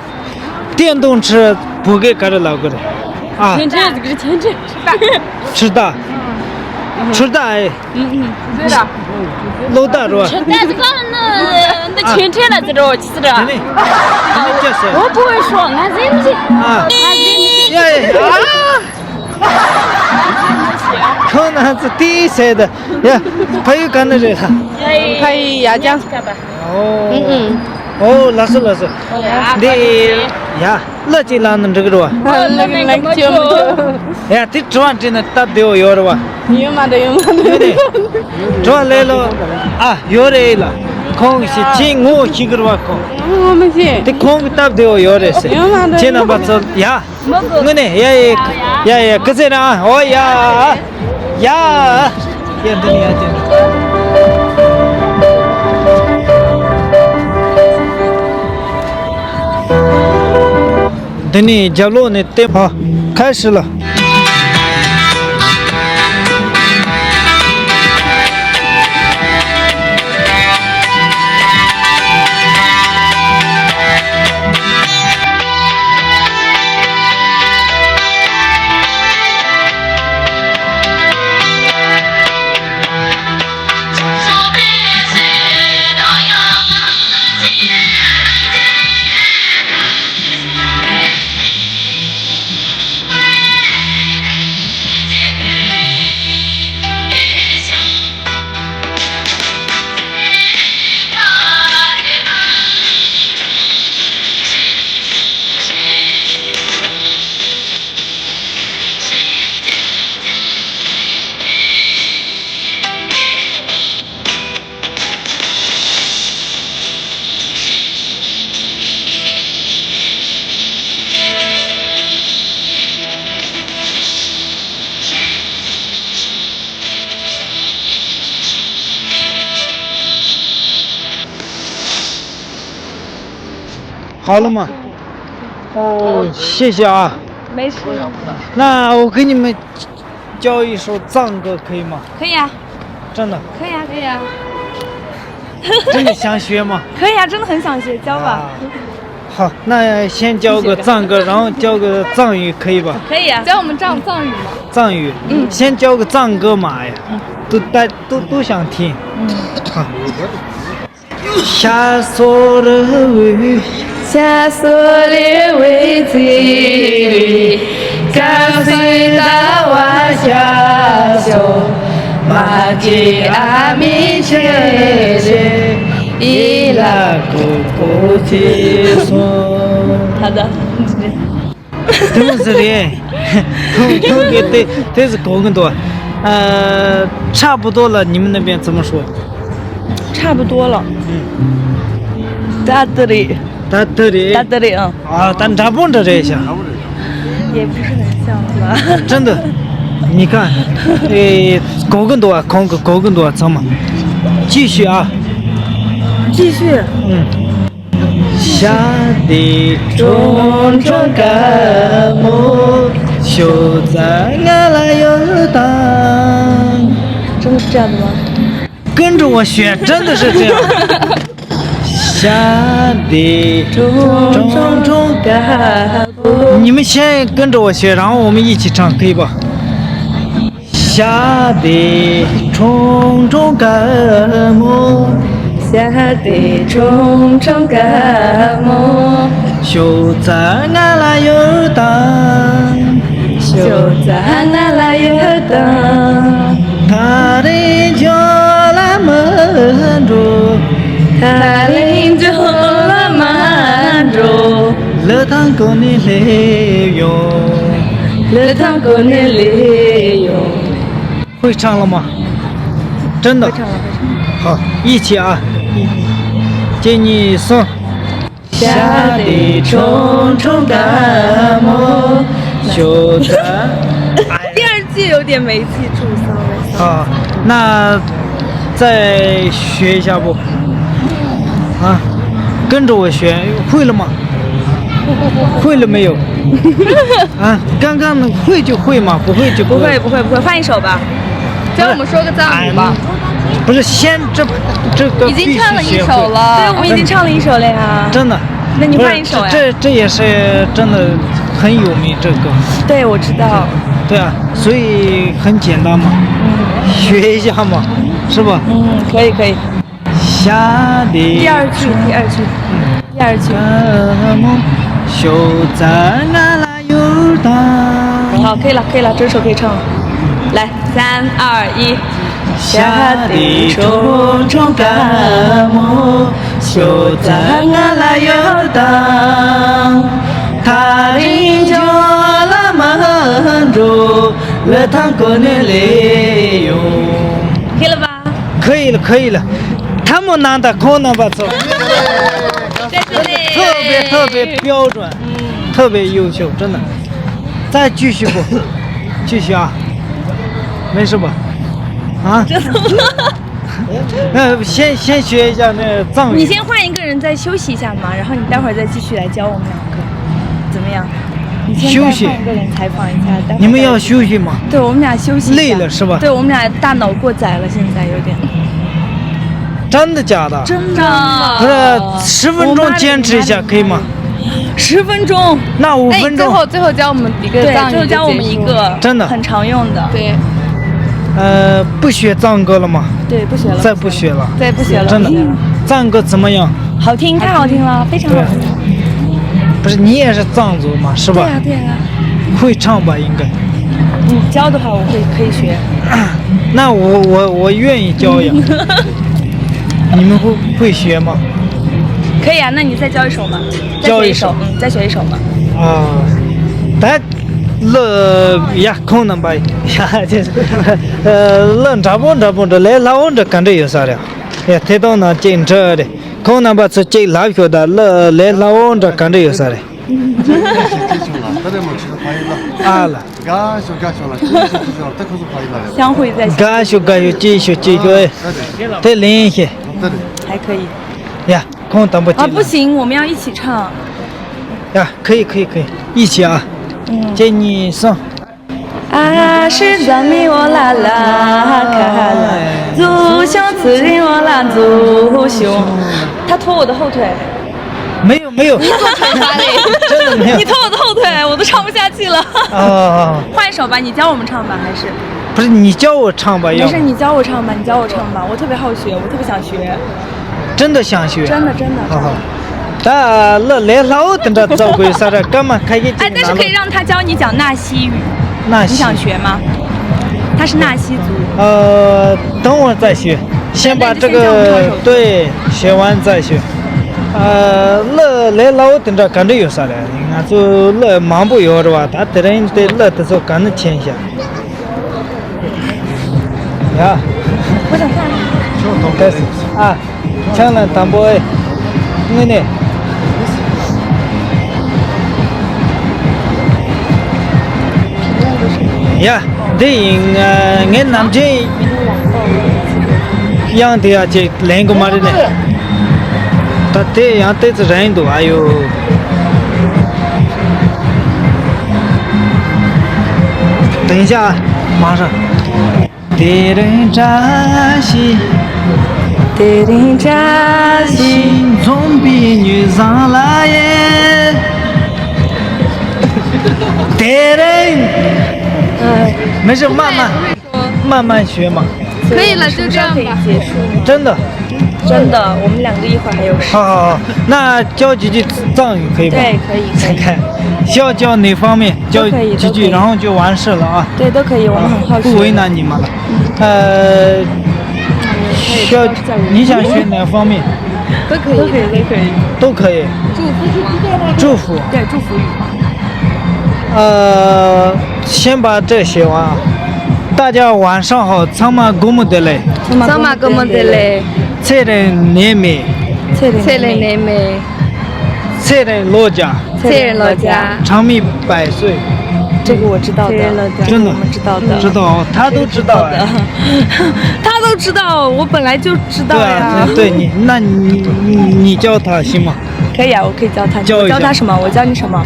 电动车 བོད་སྐད་ག་རེ་ལབ་དགོས་རེད། ཨ། 钱车 ཟེར་གི་རེད། 钱车. 车大. 车大 ཨེ། 嗯嗯。 བློ་བདག་རེད་པ། 车大 ཟེར་ག་ན་འདི་钱车 ལ་ཟེར་རོ་ཅི་ཟེར་ར། དེ་ནི་དེ་ནི་ཅི་ཟེར། 我不会说， ང་ཟེར་མི་ཤེས། ཨ། ང་ཟེར་མི་ཤེས། ཡ་ཡ་ཡ། ཁོང་རྣམ་ཚོ་དེ་ཟེར་ད། ཡ། ཕ་ཡུལ་ག་ནས་རེད་ལ། ཕ་ཡུལ་ཡ་ཅང་། ཨོ། ཨུ་ཨུ། ཨོ་ལགས་སོ་ལགས་སོ། འདི་ཡ་གླུ་ཅིག་བླངས་ན་འགྲིག་གི་རེད་པ། ཨོ་གླུ་གི་ལེགས་ཆེ་མོ། ཡ་དེ་དྲི་བ་དྲིས་ན་སྟབས་བདེ་བོ་ཡོད་རེད་པ། ཡོད་མ་རེད། ཡོད་མ་རེད། དྲི་བ་ལས་ལོ། ཨ་ཡོད་རེད་ལ། ཁོང་གིས་ཁྱེད་ངོ་ཤེས་ཀྱི་རེད་པ་ཁོང་། ངོ་མི་ཤེས། དེ་ཁོང་གི་སྟབས་བདེ་བོ་ཡོད་རེད་ཟེར། ཡོད་མ་རེད། ཁྱེད་རྣམ་པ་ཚོ་ཡ། དངོས་གནས་ཡ་ཡ་ཡ་ཡ་སྐུ་ཚེ་རིང་ཨ། ཨོ་ཡ། ཡ། ཡ་འདི་ནས་ཡ་དེ་ནས། འདི་ནས་རྒྱབ་ལོགས་ནས་བསྟན་པ་ཁ་ཧྲི་ལ། 好了吗？哦，谢谢啊。没事。那我给你们教一首藏歌可以吗？可以啊。真的？可以啊，可以啊。真的想学吗？可以啊，真的很想学，教吧。啊，好，那先教个藏歌，然后教个藏语，可以吧？可以啊。教我们藏藏语嘛。藏语。嗯。先教个藏歌嘛，哎呀，都大都都想听。嗯。好。 ཤ་སོ་རི་བོའི། ཤ་སོ་རི་བོའི་རྩེ་རི། སྐམ་སའི་ཟླ་བ་ཤར་ཤོག་མ་སྐྱེས་ཨ་མའི་ཆུ་རེད། ཡིད་ལ་ཀོ་ཀོ་ཅེས་སོང་། 好的。 དེ་མོ་ཟིག་རེད། ཁོང་ཁོང་གིས་དེ་དེ་ཟིག་གོ་གི་འདུག་ཨ། 差不多了，你们那边怎么说？差不多了。嗯。 ད་དེ་རེད། ད་དེ་རེད། ད་དེ་རེད། ཨང་། ཨ། ད་འདྲ་པོ་འདྲ་རེད་ཤག 也不是很像吧。 真的。你看，哎，གོ་གི་འདུག་ཨ། ཁོང་གིས་གོ་གི་འདུག་ཨ། ཚང་མ། 继续啊。 继续。 ཨུམ། ཤ་དེ་ཁྲུང་ཁྲུང་དཀར་མོ། ཤོག་རྩ་ང་ལ་ཡོད་དམ། 真的是这样的吗？ 跟着我学，真的是这样。 ཤ་དེ་ཁྲུང་ཁྲུང་དཀར་མོ། 你们先跟着我学，然后我们一起唱，可以吧？ ཤ་དེ་ཁྲུང་ཁྲུང་དཀར་མོ། ཤ་དེ་ཁྲུང་ཁྲུང་དཀར་མོ། ཤོག་རྩ་ང་ལ་ཡོད་དམ། ཤོག་རྩ་ང་ལ་ཡོད་དམ། ཐག་རིང་ཕྱོགས་ལ་མི་འགྲོ། ཐག་རིང་ཕྱོགས་ལ་མ་འགྲོ། ལི་ཐང་ཀོ་ནས་སླེབས་ཡོང་། ལི་ཐང་ཀོ་ནས་སླེབས་ཡོང་། 会唱了吗？真的。会唱了，会唱了。好，一起啊。一起。 གཅིག་གཉིས་གསུམ། ཤ་དེ་ཁྲུང་ཁྲུང་དཀར་མོ། ཤོག་རྩ། 第二句有点没记住，sorry。 啊，那再学一下不？啊，跟着我学，会了吗？会了没有？啊，刚刚那会就会嘛，不会就不会。 不会，不会，不会，换一首吧。教我们说个藏语吧。哎，不是，先这这个已经唱了一首了。必须学会。对，我们已经唱了一首了呀。真的。那你换一首呀。这这这也是真的很有名，这歌。对，我知道。对啊，所以很简单嘛，嗯，学一下嘛，是吧？嗯，可以可以。 第二句，第二句，第二句。 好，可以了，可以了，这首可以唱了。来，三二一。 可以了吧？ 可以了，可以了。他们难得空能把走。在这里。特别特别标准，嗯，特别优秀，真的。再继续不？继续啊，没事吧？啊？真的吗？那先先学一下那个藏语。你先换一个人再休息一下嘛，然后你待会儿再继续来教我们两个，怎么样？你先再休息。换一个人采访一下，待会儿再。你们要休息吗？对，我们俩休息一下。累了是吧？对，我们俩大脑过载了，现在有点。 真的假的？真的。不是，十分钟坚持一下可以吗？十分钟。那五分钟。哎，最后最后教我们一个藏语，最后教我们一个，真的。很常用的。对。呃，不学藏歌了吗？对，不学了。再不学了。再不学了。真的。不学了。藏歌怎么样？好听，太好听了，非常好听。对。不是，你也是藏族嘛，是吧？对呀，对呀。会唱吧，应该。你教的话，我会可以学。那我我我愿意教呀。你们会会学吗？可以啊，那你再教一首吧。再学一首。教一首。嗯，再学一首吧。啊，咱乐呀，空能吧？呀，这是，呃，乐འདྲ་པོ་འདྲ་པོ་འདྲ་ལས་སླ་བོ་འདྲ་ག་འདྲ་ཡོད་ས་རེད། ཡ། ཐད་གཏོང་ནང་གཅིག་འདྲ་རེད། ཁོང་རྣམ་པ་ཚོ་གཅིག་ལབ་ཤོག་ད། ལ་ལས་སླ་བོ་འདྲ་ག་འདྲ་ཡོད་ས་རེད། ཨ་ལ། དགའ་ཤོག་དགའ་ཤོག་ལ། ཅི་ཤོག་ཅི་ཤོག་ལ། ད་ཁོ་ཚོ་ཕ་ཡུལ་ལ་རེད། 相互在། དགའ་ཤོག་དགའ་ཤོག་ཅི་ཤོག་ཅི་ཤོག་ཨེ། དེ་ལེན་ཤེ། 还可以。 ཡ། ཁོང་དང་པོ་ཅིག་ལ། 啊，不行，我们要一起唱。 ཡ། 可以可以可以། 一起啊。 嗯。 གཅིག་གཉིས་གསུམ། 啊，是咱们我啦啦卡啦，祖宗是人我啦祖宗。他拖我的后腿。没有没有。你怎么很发力？真的没有。你拖我的后腿，我都唱不下去了。啊。换一首吧，你教我们唱吧，还是？不是，你教我唱吧，要不。没事，你教我唱吧，你教我唱吧，我特别好学，我特别想学。 真的想学。真的真的。好好。 ད་ལ་ལས་སླ་བོ་དེ་འདྲ་བཙལ་དགོས་ས་ར་སྐར་མ་ཁ་ཤས་ཅིག་哎，但是可以让他教你讲纳西语。纳西。你想学吗？他是纳西族。呃，等会儿再学，先把这个，对，学完再学。呃，ལ་ལས་སླ་བོ་དེ་འདྲ་ག་འདྲ་ཡོད་ས་རེད། ང་ཚོ་ལ་མང་པོ་ཡོད་རེད་བ། ད་དེ་རིང་དེ་ལ་དེ་ཚོ་ག་ནས་མཁྱེན་ཤག་ཡ། 我想看。ཨ། ཆང་ལ་དང་པོ་ཨེ། དངོས་གནས། ཡ། འདི་ཡིན། ངའི་ནམ་རྒྱུན་དབྱངས་དེ་ཡ་ཅིག་ལེན་གི་མ་རེད་ནས། ད་དེ་ཡང་ཏོག་ཙམ་རིང་འདུག་ཨ་ཡོ། 等一下啊，马上。 དེ་རིང་བཀྲ་ཤིས། དེ་རིང་བཀྲ་ཤིས། འཛོམས་པའི་མྱུལ་བཟང་ལ་ཡེ། དེ་རིང་། 没事，慢慢，慢慢学嘛。可以了，就这样吧。真的。 真的，我们两个一会儿还有事。好好好，那教几句藏语可以吗？对，可以，可以。看，需要教哪方面？教几句，都可以，都可以。然后就完事了啊。对，都可以，我们很好奇。啊，不为难你们了。呃，需要，你想学哪方面？都可以，都可以，都可以。都可以。祝福吗？祝福。对，祝福语。呃，先把这写完啊。大家晚上好，ཚང་མ་དགོང་མོ་བདེ་ལེགས། ཚང་མ་དགོང་མོ་བདེ་ལེགས། ཚེ་རིང་ནད་མེད། ཚེ་རིང་ནད་མེད། ཚེ་རིང་ལོ་བརྒྱ། ཚེ་རིང་ལོ་བརྒྱ། 长命百岁。这个我知道的。真的。我们知道的。知道，他都知道哎。他都知道，我本来就知道呀。对啊，对你，那你你你教他行吗？可以啊，我可以教他。教一下。我教他什么？我教你什么？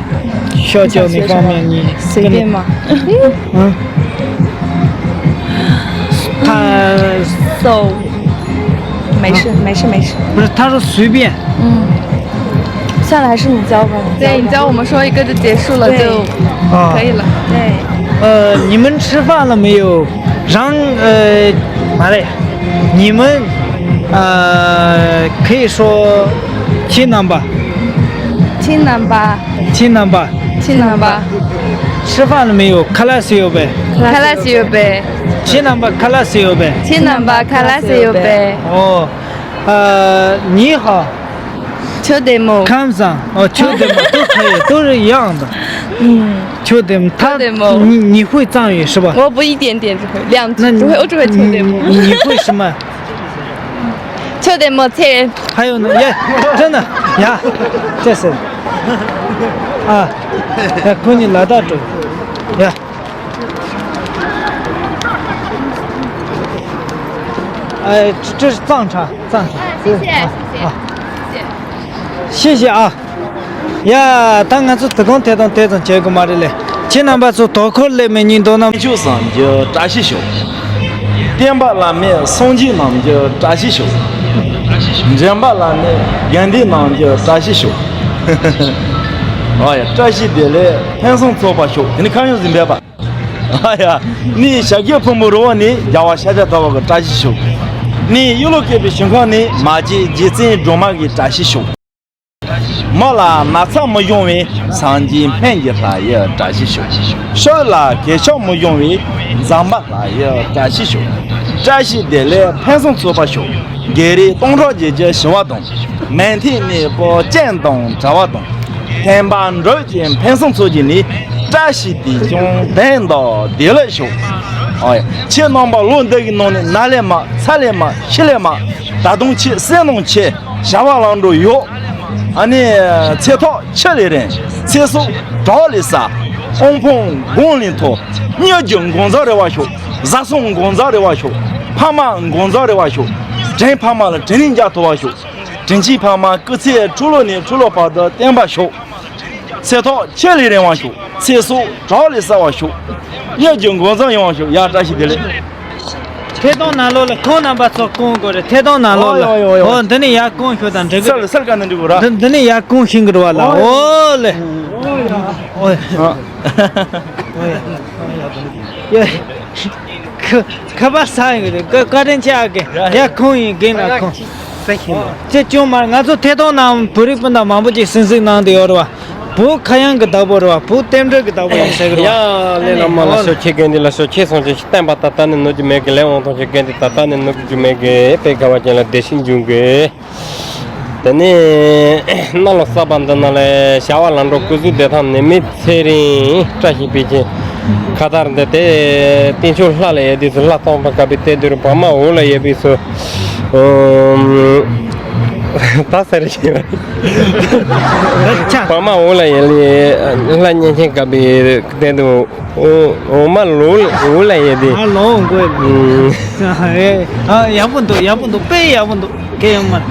需要教哪方面？你随便嘛。嗯。他 So，没事，没事，没事。不是，他说随便。嗯。下来还是你教吧。你教吧。对，你教我们说一个就结束了，对。就可以了。啊。对。呃，你们吃饭了没有？让，呃，马来，你们，呃，可以说 ཁྱེད་རྣམ་པ། ཁྱེད་རྣམ་པ། ཁྱེད་རྣམ་པ། ཁྱེད་རྣམ་པ། 吃饭了没有？ཁ་ལག་ཟས་ཡོད་པས། ཁ་ལག་ཟས་ཡོད་པས། ཁྱེད་རྣམ་པ་ཁ་ལག་ཟས་ཡོད་པས། ཁྱེད་རྣམ་པ་ཁ་ལག་ཟས་ཡོད་པས། ཨོ། ཨ། 你好། ཁྱོད་བདེ་མོ། ཁམས་བཟང་། ཨོ། ཁྱོད་བདེ་མོ། 都可以，都是一样的。嗯。 ཁྱོད་བདེ་མོ། 他། ཁྱོད་བདེ་མོ། 你，你会藏语是吧？ 我不一点点只会，两句只会，我只会ཁྱོད་བདེ་མོ། 那你，你会什么？ ཁྱོད་བདེ་མོ་ཚེ། 还有呢，耶，真的呀，这是啊，ཡ། ཁོ་གཉིས་ལ་དྭགས་འགྲོ་ཡ། 哎，这，这是藏茶，藏茶。 谢谢，谢谢，啊，谢谢。 谢谢啊。ཡ། ད་ང་ཚོ་དེ་གང་དེ་དང་དེ་ཙམ་བྱེད་དགོས་མ་རེད་ལེ། ཁྱེད་རྣམ་པ་ཚོ་དོ་ཁུར་ལས་མེད་སྙིང་དོ་ན། དཀོན་མཆོག་གསུམ་གྱི་བཀྲ་ཤིས་ཤོག། བསྟན་པ་བླ་མེད་སངས་རྒྱས་རྣམས་ཀྱི་བཀྲ་ཤིས་ཤོག། འདྲེན་པ་བླ་མེད་དགེ་འདུན་རྣམས་ཀྱི་བཀྲ་ཤིས་ཤོག། ཨ་ཡ། བཀྲ་ཤིས་བདེ་ལེགས་ཕུན་སུམ་ཚོགས་པ་ཤོག། དེ་ནི་ཁ་ཡོང་ཟིན་པས་པ། ཨ་ཡ། ནི་ཤཱཀྱའི་ཕུང་པོའི་རི་བོ་ནི་རྒྱལ་བ་ཤཱཀྱ་ཐུབ་པ་གི་བཀྲ་ཤིས་ཤོག། ནི་ཡིད་བློ་བཀོད་པའི་ཞིང་ཁམས་ནི་མ་སྐྱེས་རྗེ་བཙུན་སྒྲོལ་མ་གི་བཀྲ་ཤིས་ཤོག། མི་ལ་ན་ཚ་མི་འབྱུང་བའི་སངས་རྒྱས་སྨན་གྱི་ལྷ་ཡི་བཀྲ་ཤིས་ཤོག། ཕྱུགས་ལ་གོད་ཆག་མི་འབྱུང་བའི་ཛམ་བྷ་ལྷ་ཡི་བཀྲ་ཤིས་ཤོག། བཀྲ་ཤིས་བདེ་ལེགས་ཕུན་སུམ་ཚོགས་པ་ཤོག། བགེགས་རིགས་སྟོང་ཕྲག་བརྒྱད་ཀྱི་ཞི་བ་དང་། མུ་སྟེགས་གནས་པོ་སྤྱན་དང་བྲལ་བ་དང་། ཐེག་པ་འགྲུབ་ཅིང་ཕུན་སུམ་ཚོགས་ཀྱི་ནི། བཀྲ་ཤིས་དུས་ཀྱང་ལྡན་དང་བདེ་ལེགས་ཤོག། ཨ་ཡ། ཁྱེད་རྣམ་པ་ལོ་འདི་གི་ནང་ནས་ན་ལས་མ་ཚ་ལས་མ་ཤི་ལས་མ། ད་དུང་ཁྱེད་བསོད་ནམས་ཆེ། བྱ་བ་ལམ་འགྲོ་ཡོད། ཨ་ནི་ཚེ་ཐོག་ཆུ་ལས་རིང་། ཚེ་སྲོག་བྲག་ལས་སྲ། དབུལ་ཕོངས་སྒོམ་ལས་མཐོ། གཉེན་གྱི་འགོ་འཛག་རེ་བ་ཤོག། བཟའ་ཚང་འགོ་འཛག་རེ་བ་ཤོག། ཕ་མ་འགོ་འཛག་རེ་བ་ཤོག། དྲིན་ཕ་མ་ལ་དྲིན་ལན་འཇལ་ཐུབ་པ་ཤོག། དྲིན་ཆེན་ཕ་མ་སྐུ་ཚེ་ཕྱི་ལོགས་ནས་ཕྱི་ལོགས་བར་དུ་བརྟན་པ་ཤོག། ཚེ་ཐོག་ཆུ་ལས་རིང་བ་ཤོག། ཚེ་སྲོག་བྲག་ལས་སྲ་བ་ཤོག། གཉེན་གྱི་འགོ་འཛག་ཡོང་བ་ཤོག། ཡ། བཀྲ་ཤིས་བདེ་ལེགས། ཐད་གཏོང་ནང་ལོགས་ལ་ཁོང་རྣམ་པ་ཚོ་སྐུང་དགོས་རེད། ཐད་གཏོང་ནང་ལོགས་ལ། ཨོ་ཡ། ཨོ་ཡ། ཨོ་ཡ། འོ། འདི་ནས་ཡར་སྐུང་ཤོག་དང་འགྲིག་གི་རེད། སལ་སལ་ག་ནས་འགྲིག་གོ་ར། འདི་འདི་ནས་ཡར་སྐུང་ཤིང་གི་རེད་བ་ལ། ཨོ་ཡ། ཨོ་ལེ། ཨོ་ཡ། ཨོ་ཡ། ཨོ་ཡ། ཡ། ཁ་ཁ་པར་ཟ་ཡོང་གི་རེད། བཀའ་བཀའ་དྲིན་ཆེ། ཨ་ཀེ། ཡ། ཡ། ཁོང་ཡིན། རྒན་ལགས་ཁོང་། ཁྱེད་ཅུང་མར་ང་ཚོ་ཐད་གཏོང་ནང་བོད་རིགས་སྤུན་ཟླ་མང་པོ་ཅིག་སེམས་གཟིགས་གནང་བསྡད་ཡོད་རེད་བ། བོད་ཁ་གཡང་གི་བདག་པོ་རེད་བ། བོད་རྟེན་འབྲེལ་གི་བདག་པོ་ཡིན་ཟེར་གི་རེད་བ། ཡ། ལས་བླ་མ་ལ་ཤོག། ཁྱེད་དགེ་འདུན་ལ་ཤོག། ཁྱེད་སོང་ཅིག་བསྟན་པ་ད་ལྟ་ནས་ནོར་རྒྱུ་མེད་གི། ལས་དབང་ཐང་ཆེ། དགེ་འདུན་ད་ལྟ་ནས་ནོར་རྒྱུ་མེད་གི། དཔལ་དགའ་བ་ཅན་ལ་བདེ་ཞིང་འབྱུང་གི། དེ་ནས་གནམ་ལོ་གསར་པ་འདི་ནང་ལ་བྱ་བ་ལམ་འགྲོ་སྐུ་གཟུགས་བདེ་ཐང་ནད་མེད་ཚེ་རིང་། བཀྲ་ཤིས་པའི་ཆེན་ཁ་དར་འདི་དེ་སྟེང་ཕྱོགས་ལྷ་ལ་ཡོད་དུས་སུ་ལྷ་སྟོང་པ་དཀར་པོའི་སྟེགས་དུར་བར་མ་འོག་ལ་ཡོད་པའི་སུ། ཨོམ། ད་ཟེར་བཞིན་པ། བར་མ་འོག་ལ་ཡོད་ལྷ་གཉན་ཆེན་དཀར་པོའི་སྟེང་དུ། འོ། འོ་མ་ལོ་འོ་ལ་ཡེ་དེ། ཨ་ལོ་འགོ། ཨུམ། ཨ་ཡག་པོ་འདུག་ཡག་པོ་འདུག་དཔེ་ཡག་པོ་འདུག་སྐད་ཡོད་མ་རེད།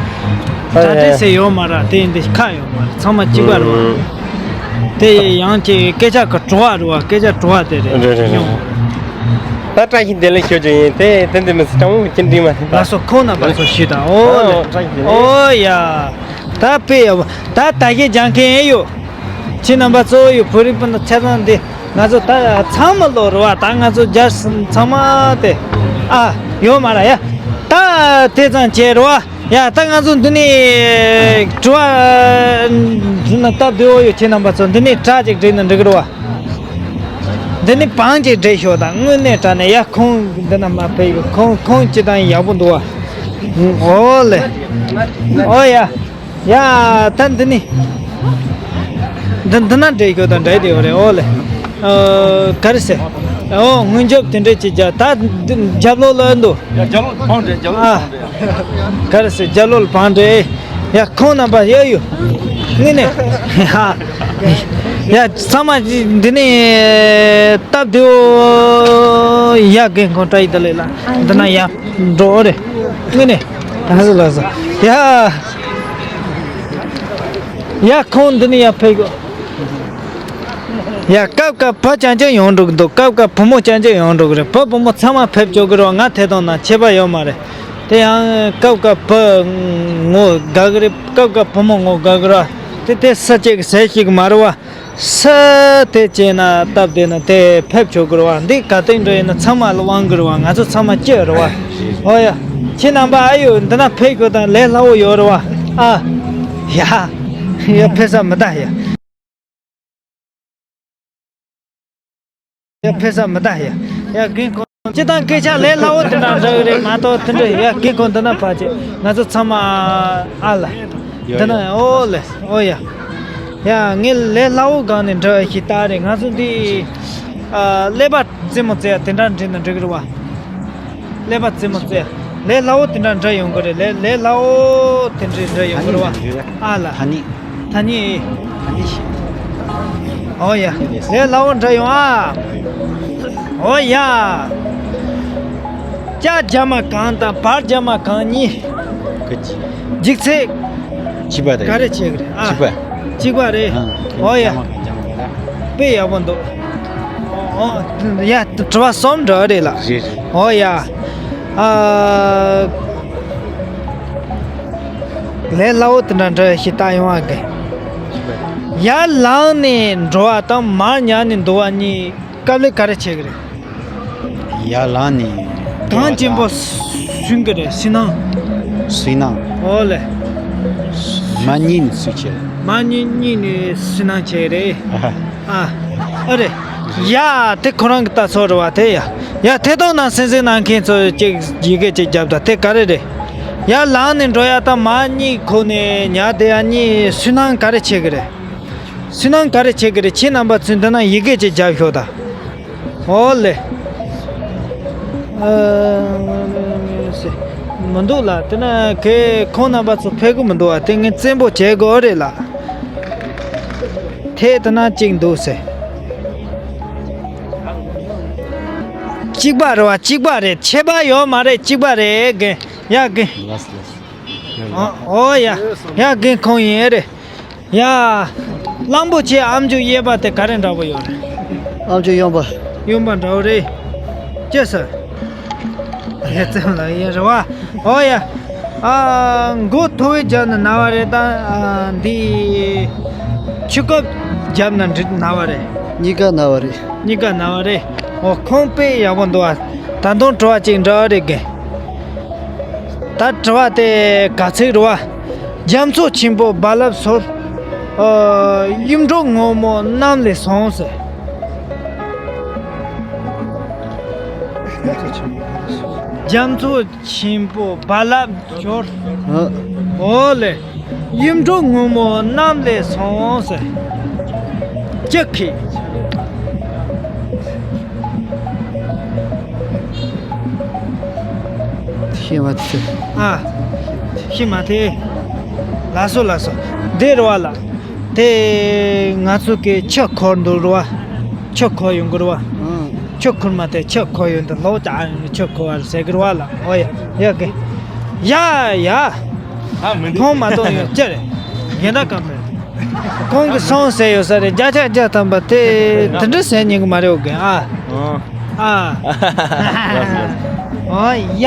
གྲ་སྒྲིག་ཟེར་ཡོད་མ་རེད། དེ་འདི་ཁ་ཡོད་མ་རེད། ཚང་མ་གཅིག་པ་རེད་བ། དེ་ཡང་ཅིག་སྐད་ཆ་གི་བྲོ་བ་རེད་བ། སྐད་ཆ་བྲོ་བ་དེ་རེད། རེད་རེད་རེད། ད་བཀྲ་ཤིས་བདེ་ལེགས་ཞུ་རྒྱུ་ཡིན། དེ་དེ་འདི་མི་སྲིད་སྤྲང་བོ་ཅི་འདྲི་མ་ཐུབ་ད། ལགས་སོ། ཁོང་རྣམ་པ་ཚོ་ཞུས་དང་། ཨོ་ལེ། ཨོ་ཡ། ད་དཔེ་ཡག་པོ། ད་ད་གིན་སྦྱང་མཁན་ཡོད། ཁྱེད་རྣམ་པ་གཙོ་བོ་ཡོད། བོད་རིགས་སྤུན་ཟླ་ཆ་ཚང་འདི། ང་ཚོ་ད་ཚང་མ་ལོ་རེད་བ། ད་ང་ཚོ་རྒྱ་ཚང་མ་དེ། ཨ། ཡོད་མ་རེད་ཡ། ད་དེ་ཙམ་བྱས་རེད་བ། ཡ། ད་ང་ཚོ་འདི་ནས་དྲི་བ་འདྲི་ན་སྟབས་བདེ་བོ་ཡོད། ཁྱེད་རྣམ་པ་ཚོ་འདི་ནས་དྲ་ཅིག་བསྒྲིགས་ན་འགྲིག་གི་རེད་བ། འདི་ནས་བང་ཅིག་བསྒྲིགས་ཤོག་དང་། དངོས་གནས་དྲ་ནས་ཡ། ཁོང་འདི་ན་མ་ཕེབས་ཡོད། ཁོང་ཁོང་སྤྱིར་བཏང་ཡག་པོ་འདུག་བ། ཨོ་ལེ། ཨོ་ཡ། ཡ། ད་འདི་ནི། འདི་འདི་ན་འདྲེ་ཡོད་དང་འདྲེ་དེ་ཡོད་རེད། ཨོ་ལེ། ཨ། ག་རེ་ཟེར། ཨོ། སྔོན་ཆད་དེ་འདྲས་ཅིག་རྒྱབ། ད་འདི་རྒྱབ་ལོགས་ལ་འདུག་ཡ། རྒྱབ་ལོགས་བང་འདྲེ། རྒྱབ་ལོགས། ཨ། བང་འདྲེ། ག་རེ་ཟེར། རྒྱབ་ལོགས་ལ་བང་འདྲེ། ཡ། ཁོང་རྣམ་པ་ཡ་ཡོད། ངས་ནས། ཡ། ཚང་མ་འདི་ནས་སྟབས་བདེ་བོ། ཡ། རྒན་ཁོང་བཀྲ་ཤིས་བདེ་ལེགས་ལ། འདི་ན་ཡ། འགྲོ་རེད། ངས་ནས། ལགས་སོ་ལགས་སོ། ཡ། ཡ། ཁོང་འདི་ནས་ཡར་ཕེབས་དགོས། ཡ། སྐབས་སྐབས་བུ་རྐྱང་རྐྱང་ཡོང་འགྲོ་གི་འདུག་སྐབས་སྐབས་བུ་མོ་རྐྱང་རྐྱང་ཡོང་འགྲོ་གི་རེད། བུ་བུ་མོ་ཚང་མ་ཕེབས་ཆོག་གི་རེད་བ། ང་ཐད་གཏོང་ནང་ཁྱད་པར་ཡོད་མ་རེད། དེ་ཡང་སྐབས་སྐབས་བུ་ངོ་དགའ་གི་རེད། སྐབས་སྐབས་བུ་མོ་ངོ་དགའ་གི་རེད། དེ་དེ་ས་གཅིག་གི་ཟས་ཤིག་མ་རེད་བ། ས་དེ་བྱས་ན་སྟབས་བདེ་ན་དེ་ཕེབས་ཆོག་གི་རེད་བ། འདི་ག་དེ་འདྲ་ཡིན་ན་ཚང་མ་ལ་དབང་གི་རེད་བ། ང་ཚོ་ཚང་མ་སྐྱིད་རེད་བ། ཨོ་ཡ། ཁྱེད་རྣམ་པ་ཨ་ཡོ་འདི་ན་ཕེབས་དགོས་དང་ལས་སླ་བོ་ཡོད་རེད་བ། ཨ། ཡ། ཡ་ཕེབས་ས་མི་གདའ་ཡ། ཡ་ཕེབས་ས་མི་གདའ་ཡ། ཡ་རྒན་ཁོང་སྤྱི་བཏང་སྐད་ཆ་ལས་སླ་བོ་དེ་འདྲ་འདྲ་གི་རེད་མ་གཏོགས་དེ་འདྲ། ཡ་རྒན་ཁོང་འདི་ན་ཕར་ཅིག་ང་ཚོ་ཚང་མ་ཨ་ལ། ཡ་འདི་ན་ཡ། ཨོ་ལེ། ཨོ་ཡ། ཡ་ངས་ལས་སླ་བོ་སྒང་ནས་འདྲི་བ་ཞིག་ལྟ་རེད། ང་ཚོ་འདི་ཨ་ཀླད་པ་རྩེད་མོ་རྩེ་ཡ་དེ་འདྲ་འདྲི་ན་འགྲིག་གི་རེད་བ། ཀླད་པ་རྩེད་མོ་རྩེ་ཡ་ལས་སླ་བོ་དེ་འདྲ་འདྲི་ཡོང་གི་རེད། ལས་ལས་སླ་བོ་དེ་འདྲ་འདྲི་ཡོང་གི་རེད་བ། ཨ་ལ། ཐ་སྙད། ཐ་སྙད། ཨོ་ཡ། ལས་སླ་བོ་འདྲ་ཡོང་ཨ། ཨོ་ཡ། ཅ་རྒྱ་མ་གང་དང་བ་རྒྱ་མ་གང་གཉིས། ཀ་ཅི། འཇིག་ཚད། གཅིག་པ་རེད། ག་རེ་བྱེད་ཀྱི་རེད་ཨ། གཅིག་པ། གཅིག་པ་རེད། ཨོ་ཡ། རྒྱ་མ་གང་རྒྱ་མ་གང་རེད། དཔེ་ཡག་པོ་འདུག་ཨོ་ཡ། དྲི་བ་གསུམ་འདྲ་རེད་ལ། རེད་རེད། ཨོ་ཡ། ཨ། ལས་སླ་བོ་དེ་འདྲ་འདྲ་ཞིག་ལྟ་ཡོང་བ་གི། ཡར་ལངས་ནས་འགྲོ་བ་དང་མར་ཉལ་ནས་འདུག་པ་གཉིས་དཀའ་ལས་ག་རེ་ཆེ་གི་རེད། ཡར་ལངས་ནས་གངས་ཆེན་པོ་སྲུང་གི་རེད། སྲིད་ནང་། སྲིད་ནང་། ཨོ་ལེ། མར་ཉལ་ནས་སུ་བྱེད། མར་ཉལ་ཉལ་ནས་སྲིད་ནང་བྱེད་རེད། ཨ། ཨ་རེ། ཡ། དེ་ཁོ་རང་གི་ལྟ་ཚུལ་རེད་བ་དེ་ཡ། ཡ་དེ་དང་ནང་སེམས་སེམས་ནང་མཁན་ཚོ་ཅིག་ཡི་གེ་ཅིག་རྒྱབ་དང་དེ་ག་རེ་རེད། ཡར་ལངས་ནས་འགྲོ་ཡ་དང་མར་གཉིད་ཁུག་ནས་ཉལ་བསྡད་ཡ་གཉིས་སུན་སྣང་ག་རེ་བྱེད་གི་རེད། སུན་སྣང་ག་རེ་བྱེད་གི་རེད། ཁྱེད་རྣམ་པ་ཚོས་འདི་ན་ཡི་གེ་ཅིག་རྒྱབ་ཤོག་ད། ཨོ་ལེ། ཨ། མི་འདུག་ལ། དེ་ན་ཁོ་ཁོང་རྣམ་པ་ཚོ་ཕེབས་གི་མི་འདུག་བ། དེ་ངས་བཙན་པོ་བྱེད་དགོས་རེད་ལ། དེ་ལྟ་ན་གཅིག་འདུག་ཟེར། གཅིག་པ་རེད་བ། གཅིག་པ་རེད། ཁྱད་པར་ཡོད་མ་རེད། གཅིག་པ་རེད། རྒན། ཡ་རྒན། ལགས་སོ་ལགས་སོ། ཨོ་ཡ། ཡ་རྒན་ཁོང་ཡིན་རེད། ཡ། གླང་པོ་ཆེ་ཨམ་ཅོག་གཡས་པ་དེ་ག་རེ་འདྲ་པོ་ཡོད་རེད། ཨམ་ཅོག་གཡོན་པ། གཡོན་པ་འདྲ་པོ་རེད། ཅི་ཟེར། ཡ་ཙམ་ལ་ཡིན་རེད་བ། ཨོ་ཡ། ཨ། མགོ་ཐོ་བའི་རྒྱབ་ན་ན་བ་རེད་ད། ཨ། འདི། ཆུ་ཀོབ་རྒྱབ་ན་འདི་ན་བ་རེད། གཉིས་ཀ་ན་བ་རེད། གཉིས་ཀ་ན་བ་རེད། ཨོ་ཁོང་དཔེ་ཡག་པོ་འདུག་ཨ། ད་དུང་དྲི་བ་གཅིག་འདྲི་རེད་གི། ད་དྲི་བ་དེ་ག་ཚིག་རེད་བ། རྒྱ་མཚོ་ཆེན་པོ་རྦ་རླབས་སོལ། ཨ། གཡུ་འབྲུག་སྔོན་མོ་གནམ་ལས་སོང་ཟེར། རྒྱ་མཚོ་ཆེན་པོ་རྦ་རླབས་སྦྱོར། ཨོ་ལེ། གཡུ་འབྲུག་སྔོན་མོ་གནམ་ལས་སོང་ཟེར། ཅི་ཁི། ཤེས་མ་ཐུབ། ཨ། ཤེས་མ་ཐུབ། ལགས་སོ་ལགས་སོ། འདི་རེད་བ་ལ། དེ་ང་ཚོ་གི་ཆུ་འཁོར་འདུག་རེད་བ། ཆུ་འཁོར་ཡོང་གི་རེད་བ། ཨང་། ཆུ་འཁོར་མ་དེ་ཆུ་འཁོར་ཡོང་དུས་ལོག་ཅག་ཆུ་འཁོར་བ་ཟེར་གི་རེད་བ་ལ། ཨོ་ཡ། ཡ་གི། ཡ་ཡ། ཨ་མི་འདུག་ཁོང་མ་གཏོགས་ཡོད་ཅི་རེད། རྒན་ད་ག་མེད། ཁོང་གི་སོང་ཟེར་ཡོད་ས་རེད། བརྒྱ་ཆ་བརྒྱ་ཐམ་པ་དེ་དེ་འདྲ་ཟེར་ཉན་གི་མ་རེད། འོ་གི་ཨ། ཨང་། ཨ། ཨོ་ཡ།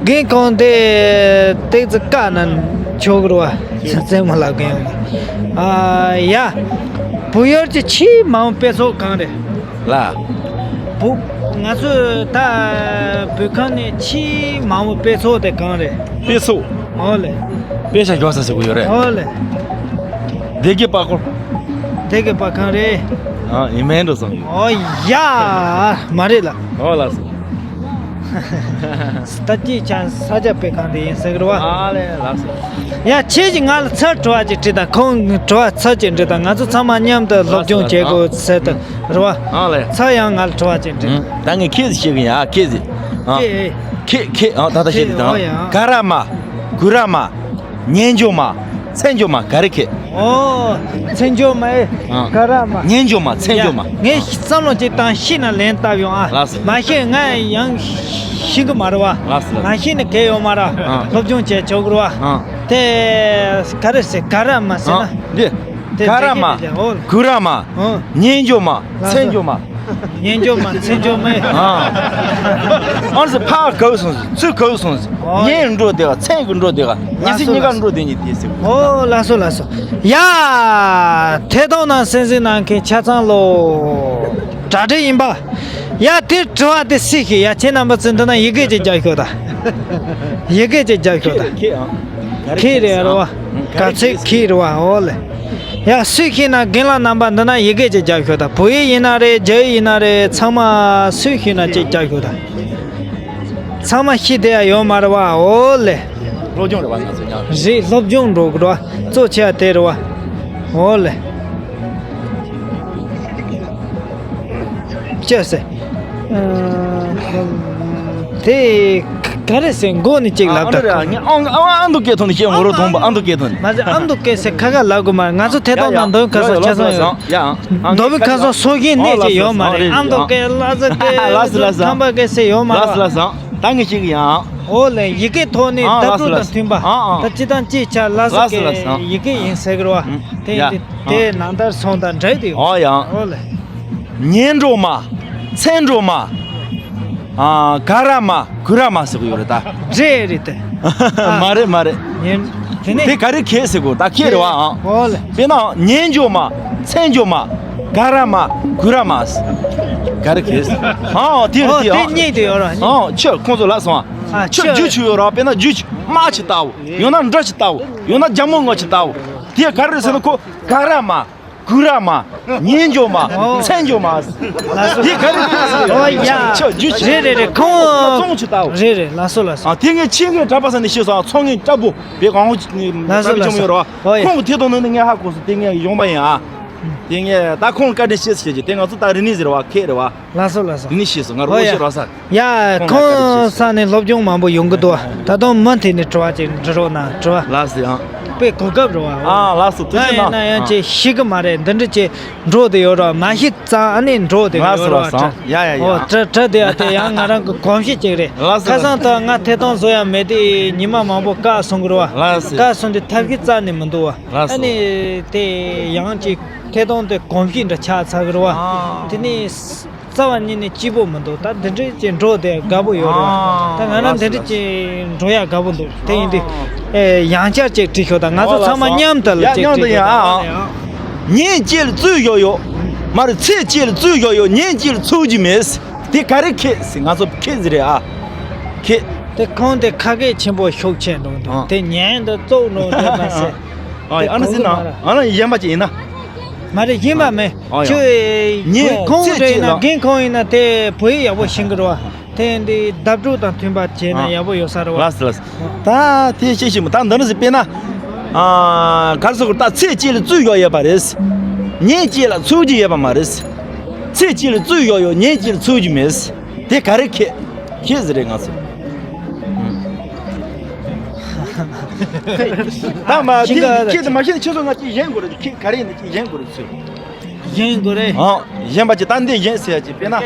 རྒན་ཁོང་དེ་ཏོག་ཙམ་བཀའ་གནང་ཆོག་གི་རེད་བ། ས་ཙེ་མ་ལབ་གི་ཡོང་། ཨ་ཡ། བོད་ཡུལ་གྱི་ཆེས་མང་བའི་དཔེ་ཚོགས་གང་རེད། ལ། བོད། ང་ཚོ་ད་བོད་ཁམས་ནས་ཆེས་མང་བའི་དཔེ་ཚོགས་དེ་གང་རེད། དཔེ་ཚོགས། ཨོ་ལེ། དཔེ་ཆ་རྒྱག་ས་ཟེར་གི་ཡོད་རེད། ཨོ་ལེ། སྡེ་དགེ་པ་ཁོ། སྡེ་དགེ་པ་གང་རེད། ཨ། ཡིན་མིན་འགྲོ་བསམ་ཡོད། ཨོ་ཡ། མ་རེད་ལ། ཨོ་ལགས་སོ། ད་ཅི་ཆ་ས་ཆ་དཔེ་ཁང་དེ་ཡིན་ཟེར་གི་རེད་བ། ཨ་ལེ་ལགས་སོ། ཡ་ཁྱེད་ཀྱིས་ང་ལ་ཚར་དྲི་བ་ཅིག་དྲིས་དང་། ཁོང་དྲི་བ་ཚར་ཅིག་འདྲི་དང་། ང་ཚོ་ཚང་མ་མཉམ་དུ་སློབ་སྦྱོང་བྱེད་དགོས་ཟེར་དུ་རེད་བ། ཨ་ལེ། ཚར་ཡང་ང་ལ་དྲི་བ་ཅིག་འདྲི། ཨང་། ད་ངས་ཁྱེད་ཟིག་བཤད་གི་ཡིན་ཨ། ཁྱེད་ཟིག་ཨ། ཁྱེད། ཁྱེད། ཁྱེད། ཨ། ད་ད་བཤད་དེ་དང་། ཨོ་ཡ། ག་ར་མ། གུ་ར་མ། སྙན་ཇོ་མ། མཚན་ཇོ་མ་ག་རེ་ཁེ། ཨོ། མཚན་ཇོ་མ་ཨེ། ཨ། ག་ར་མ། སྙན་ཇོ་མ། མཚན་ཇོ་མ། ཡ། ངས་བསམ་བློ་ཅིག་བཏང་ཤེས་ན་ལན་བཏབ་ཡོང་ཨ། ལགས་སོ། མ་ཤེས་ང་ཡང་ཤེས་གི་མ་རེད་བ། ལགས་སོ། མ་ཤེས་ན་གལ་ཡོད་མ་རེད། ཨ། སློབ་སྦྱོང་བྱས་ཆོག་གི་རེད་བ། ཨ། དེ་ག་རེ་ཟེར། ག་ར་མ་ཟེར་ན། ཨ། འདི། དེ་ག་ར་མ། དེ་ཨོ། གུ་ར་མ། ཨ། སྙན་ཇོ་མ། ལགས་སོ། མཚན་ཇོ་མ། ཉན་འཇོག་མ་མཚན་འཇོག་མེད། ཨ། ཨང་སི་ཕ་གའུ་སོང་ཟིག་ཚུ་གའུ་སོང་ཟིག་ཨོ། ཉན་འགྲོ་དེ་ག་མཚན་གི་འགྲོ་དེ་ག་ཉི་ཚེ་ཉི་ག་འགྲོ་དེ་ཉི་དེ་ཟིག་ཨོ་ལགས་སོ་ལགས་སོ། ཡ། ཐད་གཏོང་ནང་གསན་གཟིགས་གནང་མཁན་ཆ་ཚང་ལོ། གྲ་སྒྲིག་ཡིན་པ། ཡ་དེ་དྲི་བ་དེ་སྲིད་ཤིག་ཡ་ཁྱེད་རྣམ་པ་ཚོས་འདི་ན་ཡི་གེ་ཅིག་རྒྱག་ཤོག་ད། ཡི་གེ་ཅིག་རྒྱག་ཤོག་ད། ཁྱེད་རེད་རོ། ག་ཚོད་ཁྱེད་རེད་བ་ཨོ་ལེ། ཡ་སུས་ཤེས་ན་རྒན་ལགས་རྣམ་པ་འདི་ན་ཡི་གེ་ཅིག་རྒྱག་ཤོག་ད། བོད་ཡིག་ཡིན་ན་རེད་རྒྱ་ཡིག་ཡིན་ན་རེད་ཚང་མ་སུས་ཤེས་ན་ཅིག་རྒྱག་ཤོག་ད། ཚང་མ་ཤེས་བསྡད་ཡ་ཡོད་མ་རེད་བ་ཨོ་ལེ། སློབ་སྦྱོང་རེད་བ་ང་ཚོ་ཡང་། རེད་སློབ་སྦྱོང་འགྲོ་དགོས་རེད་བ་གཙོ་ཆེ་བ་དེ་རེད་བ་ཨོ་ལེ། ཅི་ཟེར། དེ་ག་རེ་ཟེར་མགོ་ནས་ཅིག་ལབ་ད། ཨ་འདུ་སྐད་ཐོན་ནས་ཤེས་ངོ་རོ་མཐོང་པ་ཨ་འདུ་སྐད་ཐོན། མ་ཟེར་ཨ་འདུ་སྐད་ཟེར་ཁ་ཁ་ལབ་དགོས་མ་རེད་ང་ཚོ་ཐད་གཏོང་དང་འདོན་ཁ་སང་ཆ་ཚང་ཡོད། མདོ་དབུས་ཁ་སང་སྲོལ་རྒྱུན་གནས་ཀྱི་ཡོད་མ་རེད་ཨ་མདོ་སྐད་ལ་ཟེར་སྐད་ཁམས་པ་སྐད་ཟེར་ཡོད་མ་རེད། ད་ངས་ཤེས་ཀྱི་ཡང་། འོ་ལེ་ཡི་གེ་ཐོག་ནས་ཨ་ལགས་སོ་ལགས་སོ། ཨ་ཨ། ད་སྤྱི་དང་སྤྱི་ཆ་ལ་ལགས་སོ་ལགས་སོ། ཡི་གེ་ཡིན་ཟེར་གི་རེད་བ། ཨ། དེ་ཡ། དེ་ཨ། དེ་ནང་ལྟར་སོང་དང་འདྲ་དེ་ཡོད། ཨོ་ཡ། འོ་ལེ། ཉན་འགྲོ་མ། མཚན་འགྲོ་མ། ཨ། ག་ར་མ། གུ་ར་མ་ཟེར་གི་ཡོད་རེད་ད། འདྲེ་རེད་དེ། མ་རེད་མ་རེད། ཉན། དེ་ནས། དེ་ག་རེ་ཁེ་ཟེར་གོ་ད་ཁེ་རེད་བ་ཨ། འོ་ལེ། དཔེར་ན་ཉན་འགྲོ་མ། མཚན་འགྲོ་མ། ག་ར་མ། གུ་ར་མ། ག་རེ་ཁེ་ཟེར། ཨ་དེ་རེད་དེ་ཨ། དེ་གཉིས་དེ་ཡོད་ར། ཨ་ཁྱོད་ཁོང་ཚོ་ལ་སོང་ཨ། ཨ་ཁྱོད་ཁྱོད་རྒྱུ་ཆུ་ཡོད་ར་དཔེར་ན་རྒྱུ་ཆུ་དམག་ཆུ་ལྟ་བུ། ཡང་ན་འབྲི་ཆུ་ལྟ་བུ། ཡང་ན་རྒྱ་མོ་ངོ་ཆུ་ལྟ་བུ། དེ་ག་རེ་རེད་ཟེར་ན་ཁོ་ག་ར་མ། གུ་ར་མ། ཉན་འགྲོ་མ། མཚན་འགྲོ་མ། དེ་ག་རེ་རེད་ཟེར། ཨོ་ཡ། ཁྱོད་རྒྱུ་ཆུ། རེད་རེད་རེད་ཁོང་། ཙོང་ཆུ་ལྟ་བུ། རེད་རེད་ལགས་སོ་ལགས་སོ། ཨ་དེ་ངས་ཆེད་མངགས་གྲྭ་པ་ས་ནས་ཤེས་སོང་ཚོང་ངེས་གྲྭ་པོ་བེ་གང་ལགས་སོ་ལགས་སོ། ཡོད་ར། ཨོ་ཡ། ཁོང་གི་ཐད་གཏོང་ནང་ནས་ངས་ཧ་གོ་སོང་དེ་ངས་ཡོང་པ་ཡིན་ཨ། དེ་ངས་ད་ཁོང་བཀའ་དྲིན་ཆེ་ཟེར་གྱི་དེ་ང་ཚོ་ད་རིག་གནས་ཟེར་བ་ཁེ་རེད་བ། ལགས་སོ་ལགས་སོ། རིག་གནས་ཤེས་སོང་ང་རོ་ཨོ་ཡ། ཤེས་རོགས་ས། ཡ་ཁོང་ཁོང་ལ་ས་ནས་སློབ་སྦྱོང་མང་པོ་ཡོང་གི་འདུག་ད་དུང་མུ་མཐུད་ནས་དྲི་བ་ཅིག་འདྲི་རོགས་གནང་དྲི་བ། ལགས་སོ་ཡང་། དཔེ་གོ་སྐབས་རེད་བ། ཨ་ལགས་སོ་ཐུགས་རྗེ་གནང་། ཡིན་ན་ཡང་ཅིག་ཤེས་གི་མ་རེད་འདི་འདྲ་ཅིག་འགྲོ་དེ་ཡོད་ར་མ་ཤེས་ཙང་ཨ་ནི་འགྲོ་དེ་ཡོད་ར། ལགས་སོ་ལགས་སོ་ཡ་ཡ་ཡ། ཨོ་དྲི་དྲི་དེ་ཡ་དེ་ཡང་ང་རང་གི་གོམས་གཤིས་ཅིག་རེད། ལགས་སོ་ཁ་སང་ལགས་སོ། ད་ང་ཐད་གཏོང་བཟོ་ཡ་མེད་དེ་ཉི་མ་མང་པོ་བཀག་སོང་གི་རེད་བ། ལགས་སོ། བཀག་སོང་དེ་ཐབས་ཤེས་རྩ་ནས་མི་འདུག་བ། ལགས་སོ། ཨ་ནི་དེ་ཡང་ཅིག་ཐད་གཏོང་དེ་གོམས་གཤིས་འདྲ་ཆགས་ཚར་གི་རེད་བ། ཨ། དེ་ནས་རྩ་བ་ཉིད་ནས་སྐྱིད་པོ་མི་འདུག་ད་འདི་འདྲའི་ཅིག་འགྲོ་དེ་དགའ་པོ་ཡོད་རེད་བ། ད་ང་རང་འདི་འདྲའི་ཅིག་འགྲོ་ཡ་དགའ་པོ་འདུག་དེ་ཡིན་དུས་ཨེ་ཡང་བསྐྱར་ཅིག་དྲི་ཤོག་ད་ང་ཚོ་ཚང་མ་མཉམ་དུ་ལ་ཅིག་དྲི་ཤོག་ད། ཉན་གཅིག་ལ་རྩོད་ཡོད་ཡོད། མ་རེད་ཚེ་གཅིག་ལ་རྩོད་ཡོད་ཡོད་ཉན་གཅིག་ལ་ཚུགས་ཀྱི་མེད། དེ་ག་རེ་ཁེ་ཟེར་ང་ཚོ་ཁེ་ཟེར་རེད་ཨ། ཁེ། དེ་ཁོང་དེ་ཁ་སྐད་ཆེན་པོ་ཤུགས་ཆེ་འགྲོ་འདུག་ཨ། དེ་ཉན་དུ་བཙོག་འགྲོ་འདུག་མ་ཟེར། ཨ་ཨ་ནི་ཟེར་ན་ཨ་ན་གཞན་པ་ཅིག་ཡིན་ན། མ་རེད་གཞན་པ་མེད། ཨ་ཡ། ཁྱོད་ཉན་ཁོང་ཚེ་རེད་ན་རྒན་ཁོང་ཡིན་ན་དེ་བོད་ཡིག་ཡག་པོ་ཤེས་གི་རེད་བ། དེ་འདི་བརྡ་སྤྲོད་དང་མཐུན་པ་བྱས་ན་ཡག་པོ་ཡོད་ས་རེད་བ། ལགས་སོ་ལགས་སོ། ད་དེ་ཤེས་ཤེས་མོ་ད་འདི་ནི་ཟེར་དཔེར་ན། ཨ་ག་རེ་ཟེར་དགོས་ད་ཚེ་གཅིག་ལ་རྩོད་ཡོད་ཡོད་པ་རེད། ཉན་གཅིག་ལ་ཚུགས་ཀྱི་ཡོད་པ་མ་རེད། ཚེ་གཅིག་ལ་རྩོད་ཡོད་ཡོད་ཉན་གཅིག་ལ་ཚུགས་ཀྱི་མེད། དེ་ག་རེ་ཁེ། ཁེ་ཟེར་རེད་ང་ཚོ། ད་མ་ཁེ་ཁེ་དེ་མ་ཤེས་ན་ཁྱེད་ཚོ་ང་ཅིག་གཞན་དགོས་རེད་ཁེ་ག་རེ་ཡིན་ན་ཅིག་གཞན་དགོས་རེད་ཚོས། གཞན་དགོས་རེད། ཨ་གཞན་པ་ཅིག་ད་འདི་གཞན་ཟེར་ཡ་ཅིག་དཔེར་ན།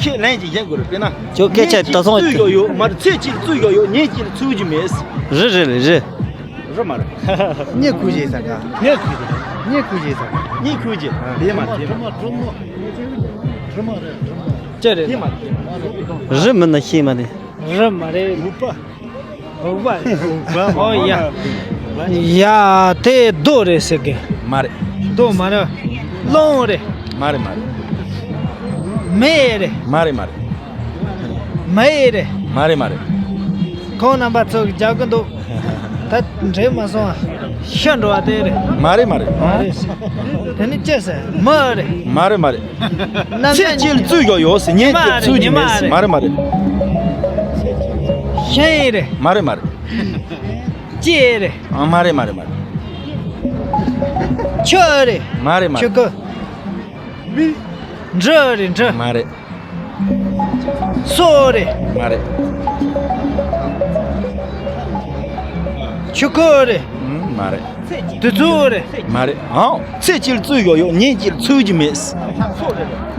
ཁེ་ལན་ཅིག་གཞན་དགོས་རེད་དཔེར་ན། ཁྱོད་སྐད་ཆ་ད་སོང་རྩོད་ཡོད་ཡོད་མ་རེད་ཚེ་གཅིག་རྩོད་ཡོད་ཡོད་ཉན་གཅིག་ལ་ཚུགས་ཀྱི་མེད། རི་རི་རི་རི། རི་མ་རེད། ངས་ཁུ་བྱེད་ས་ག་ངས་ཁུ་བྱེད། ངས་ཁུ་བྱེད་ས་ག་ངས་ཁུ་བྱེད། དེ་མ་རེད་དེ་མ་རེད། ཅི་རེད། དེ་མ་རེད། རི་མིན་ན་ཤེས་མ་རེད། རི་མ་རེད། འུག་པ། འུག་པ། འུག་པ། ཨོ་ཡ། ཡ་དེ་རྡོ་རེད་ཟེར་གི་མ་རེད། རྡོ་མ་རེད། རླུང་རེད། མ་རེད་མ་རེད། མེ་རེད། མ་རེད་མ་རེད། མེ་རེད། མ་རེད་མ་རེད། ཁོང་རྣམ་པ་ཚོ་རྒྱག་གི་འདུག་ད་འདྲེ་མ་སོང་ཨ། ཤི་འགྲོ་བ་དེ་རེད། མ་རེད་མ་རེད། མ་རེད། དེ་ནི་ཅི་ཟེར་མི་རེད། མ་རེད་མ་རེད། ཚེ་གཅིག་ལ་རྩོད་ཡོད་ཡོད་ཟེར་ཉན་གཅིག་ལ་ཚུགས་ཀྱི་མེད་ཟེར་མ་རེད་མ་རེད། ཤིང་རེད། མ་རེད་མ་རེད། ལྕེ་རེད། ཨ་མ་རེད་མ་རེད་མ་རེད། ཆུ་རེད། མ་རེད་མ་ཆུ་རེད། ཁོལ། འབྲུ་རེད་འབྲུ། མ་རེད། སོ་རེད། མ་རེད། ཆུ་ཁོལ་རེད། ཨུམ་མ་རེད། དུས་ཚོད་རེད། མ་རེད། ཨང་། ཚེ་གཅིག་ལ་རྩོད་ཡོད་ཡོད་ཉིན་གཅིག་ལ་ཚུགས་ཀྱི་མེད།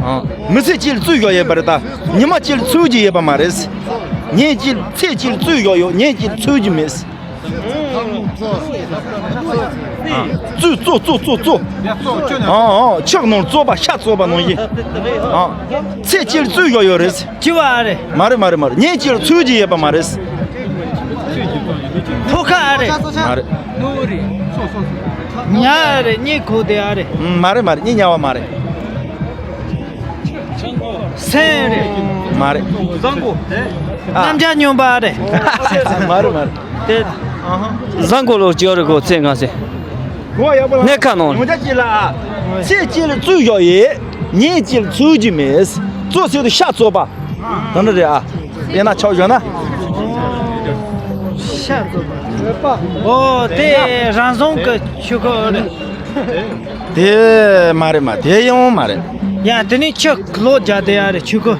ཨང་། མི་ཚེ་གཅིག་ལ་རྩོད་ཡོད་ཡོད་པ་རེད་ད། ཉི་མ་གཅིག་ལ་ཚུགས་ཀྱི་ཡོད་པ་མ་རེད། ཉིན་གཅིག་ཚེ་གཅིག་ལ་རྩོད་ཡོད་ཡོད་ཉིན་གཅིག་ལ་ཚུགས་ཀྱི་མེད། བཙོས་བཙོས་བཙོས་བཙོས་བཙོས། ཨ་ཨ་ཕྱག་ནང་བཙོས་པ་ཤ་བཙོས་པ་ནང་བཞིན། ཨ་ཚེས་གཅིག་ལ་བཙོས་བཞག་ཡོད་རེད། བཅུ་བ་རེད། མ་རེད་མ་རེད་མ་རེད། ཉིན་གཅིག་ལ་ཚོས་ཀྱི་ཡོད་པ་མ་རེད། ཕོ་ཁ་ཨ་རེད། མ་རེད། ཉ་རེད། གཉིད་ཁུག་དེ་ཨ་རེད། མ་རེད་མ་རེད། གཉིད་ཉལ་བ་མ་རེད། སེམས་རེད། མ་རེད། བཟང་པོ། ཨ། རྣམ་རྒྱལ་སྨྱོན་པ་རེད། མ་རེད་མ་རེད། དེ། བཟང་པོ་ལོ་ཅི་རེད་གོ་ཚེ་ང་ཚེ། གོ་ཡག་པོ་ལ། གནས་ཁ་ནང་། ཡོང་ཆ་ཅི་ལ་ཨ། ཚེས་གཅིག་ལ་བཙོས་བཞག་ཡོད། ཉིན་གཅིག་ལ་ཚོས་ཀྱི་མེད། བཙོས་ཟེར་དུས་ཤ་བཙོས་པ། ད་འདྲ་རེད་ཨ། དེ་ན་ཆོག་བཞག་ན། ཤ་བཙོས་པ། ཨོ་དེ་རང་བཟང་གི་ཆུ་ཁོལ་རེད། དེ་མ་རེད་མ། དེ་ཡང་མ་རེད། ཡ་དེ་ནི་ཆུ་ལོག་རྒྱག་དེ་ཡ་རེད་ཆུ་ཁོལ།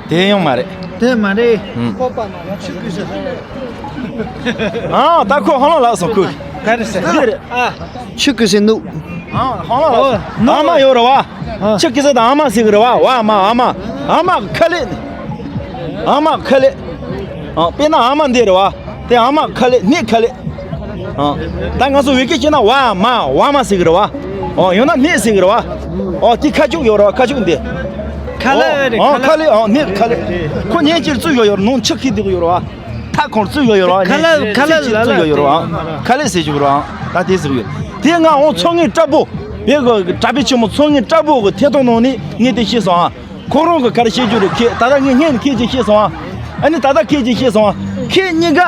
དེ་ཡང་མ་རེད། དེ་མ་རེད། ཨང་། ད་ཁོ་ཧང་ལ་ལགས་སོ་ཁོས། ག་རེ་ཟེར། འདི་རེད། ཨ། ཆུ་ཁོལ་ཟེར་ནུ། ཨང་ཧང་ལ་ལགས་སོ། ཨ་མ་ཡོད་རེད་བ། ཆུ་ཁོལ་ཟེར་དང་ཨ་མ་ཟེར་གི་རེད་བ། ཨ་མ་ཨ་མ། ཨ་མ་ཁ་ལེ། ཨ་མ་ཁ་ལེ། ཨ་དཔེར་ན་ཨ་མ་འདི་རེད་བ། དེ་ཨ་མ་ཁ་ལེ་སྨད་ཁ་ལེ། ཨ། ད་ང་ཚོ་བོད་སྐད་བཤད་ན་ཝ་མ་ཝ་མ་ཟེར་གི་རེད་བ། ཨོ་ཡང་ན་སྨད་ཟེར་གི་རེད་བ། ཨོ་དེ་ཁ་ཆུག་ཡོད་རེད་བ། ཁ་ཆུག་འདི། ཁ་ལག་རེད། ཨོ་ཁ་ལག་ཨོ་སྨད་ཁ་ལེ། ཁོ་ཉིན་གཅིག་ལ་བཙོས་ཡོད་ཡོད་རེད། ནང་ཆུ་ཁོལ་བསྡད་གི་ཡོད་རེད་བ། མཐའ་ཁོང་བཙོས་ཡོད་ཡོད་རེད་བ། ཁ་ལག་ཁ་ལག་ཚེས་གཅིག་ལ་བཙོས་ཡོད་ཡོད་རེད་བ། ཁ་ལེ་ཟེར་གྱི་རེད་བ། ད་དེ་ཟེར་གི་ཡོད། དེ་ང་འོང་ཚོང་ངེ་སྐྲ་པོ། བོད་གི་གྲྭ་པའི་ཆེན་མོ་ཚོང་ངེ་སྐྲ་པོ་གི་ཐད་གཏོང་ནང་ནས་ངས་དེ་ཤེས་སོང་ཨ། ཁོ་རང་གི་ག་རེ་བཤད་རྒྱུ་རེད། ཁྱེད་ད་ལྟ་ངས་སྔོན་ནས་ཁྱེད་ཀྱིས་ཤེས་སོང་ཨ། ཨ་ནི་ད་ལྟ་ཁྱེད་ཀྱིས་ཤེས་སོང་ཨ། ཁྱེད་གཉིས་ཀ་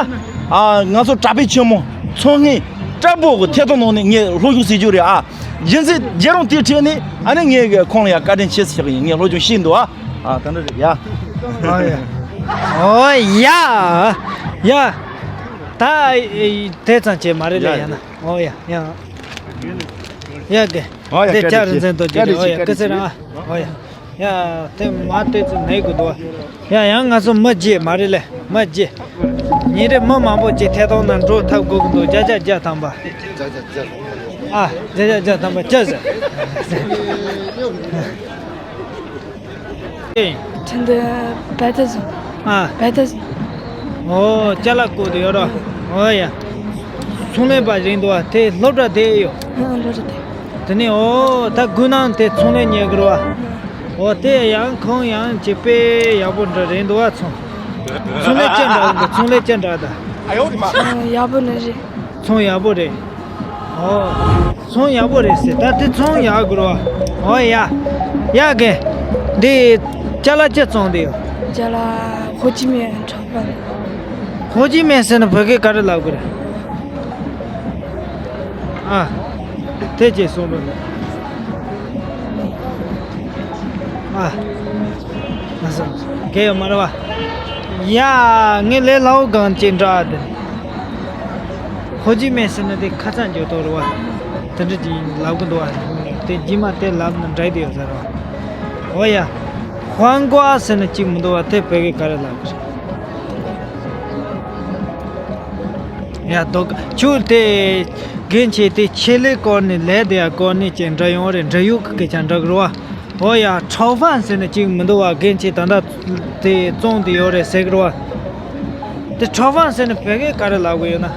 ཨ་ང་ཚོ་གྲྭ་པའི་ཆེན་མོ་ཚོང་ངེ་སྐྲ་པོ་གི་ཐད་གཏོང་ནང་ནས་ངས་སློབ་སྦྱོང་བྱེད་རྒྱུ་རེད་ཨ། རྒྱུ་མཚན་རྒྱལ་རོང་དེ་ཁྲིད་ནས་ཨ་ནི་ངས་ཁོང་ལ་ཡ་བཀའ་དྲིན་ཆེ་ཟེར་གི་ཡིན། ངས་སློབ་སྦྱོང་ཤེས་འདུག་ཨ། ཨ་ད་འདྲ་རེད་ཡ། ཨོ་ཡ། ཨོ་ཡ། ཡ། ད་དེ་ཙམ་བྱས་མ་རེད་ལ་ཡ་ན། ཨོ་ཡ་ཡ། ཡ་གི། ཨོ་ཡ་དེ་བཀའ་དྲིན་ཆེ། བཀའ་དྲིན་ཆེ། ཨོ་ཡ་སྐུ་ཚེ་རིང་ཨ། ཨོ་ཡ། ཡ། དེ་མ་ལྟོས་ཚུལ་ནས་དགོས་འདུག་ཡ། ཡང་ང་ཚོ་མི་བརྗེ་མ་རེད་ལེ། མི་བརྗེ། ཉིན་རེ་མི་མང་པོ་ཅིག་ཐད་གཏོང་ནང་འགྲོ་ཐབས་དགོས་ཀྱི་འདུག་བརྒྱ་ཆ་བརྒྱ་ཐམ་པ། ཨ། བརྒྱ་ཆ་བརྒྱ་ཐམ་པ་ཅི་ཟེར། ཁྲིན་ཏུ་བལ་ཏི་ཟུང་། ཨ། བལ་ཏི་ཟུང་། ཨོ་ཅ་ལག་བཀོལ་དུ་ཡོད་རོ། ཨོ་ཡ། ཚོང་ལས་པ་རེད་འདུག་བ། དེ་སློབ་གྲྭ་དེ་ཡོད། ཨ་སློབ་གྲྭ་དེ། དེ་ནས་ཨོ་ད་དགུན་ནང་དེ་ཚོང་ལས་གཉེར་གི་རེད་བ། ཨོ་དེ་ཡང་ཁོང་ཡང་ཅིག་དཔེ་ཡག་པོ་འདྲ་རེད་འདུག་བ། ཚོང་ཚོང་ལས་ཅི་འདྲ་འདུག་ཚོང་ལས་ཅི་འདྲ་ད། ཨ་ཡག་པོ་ནི་རེད། ཚོང་ཡག་པོ་རེད། ཨོ། ཚོང་ཡག་པོ་རེད་ཟེར། ད་དེ་ཚོང་ཡག་དགོས་རེད་བ། ཨོ་ཡ། ཡ་གི། འདི་ཅ་ལག་ཅི་བཙོང་དེ་ཡོད། ཅ་ལག་ཧོ་ཅི་མིན་ཁྲོ་ཕན། ཧོ་ཅི་མིན་ཟེར་ན་བོད་སྐད་ག་རེ་ལབ་དགོས་རེད། ཨ། དེ་ཅེས་གསུངས་རོགས་གནང་། ཨ། ང་སོང་། གལ་ཡོད་མ་རེད་བ། ཡ། ངས་ལས་སླ་བོ་གང་ཅིག་འདྲ་དེ། ཧོ་ཅི་མིན་ཟེར་ན་དེ་ཁ་ཚ་འཇོག་ཐོག་རེད་བ། དེ་འདྲ་ཅིག་ལབ་གི་འདུག་བ། དེ་རྗེས་མ་དེ་ལབ་ན་འདྲ་དེ་ཡོད་ས་རེད་བ། ཨོ་ཡ། ཧོན་ཀོ་ཟེར་ན་ཅིག་མི་འདུག་བ། དེ་བོད་སྐད་ག་རེ་ལབ་གི་རེད། ཡ་དོ། ཁྱོད་དེ་རྒན་ཆེ་དེ་ཆེད་ལས་སྐོར་ནས་ལས་དེ་ཡ་སྐོར་ནས་ཅིག་འདྲ་ཡོང་རེད། འབྲེལ་ཡོད་གི་སྐད་ཆ་འདྲ་གི་རེད་བ། ཨོ་ཡ། ཁྲའོ་ཧྥན་ཟེར་ནས་ཅིག་མི་འདུག་བ། རྒན་ཆེ་ད་ལྟ་དེ་བཙོང་དེ་ཡོད་རེད་ཟེར་གི་རེད་བ། དེ་ཁྲའོ་ཧྥན་ཟེར་ནས་བོད་སྐད་ག་རེ་ལབ་གི་ཡོད་ན།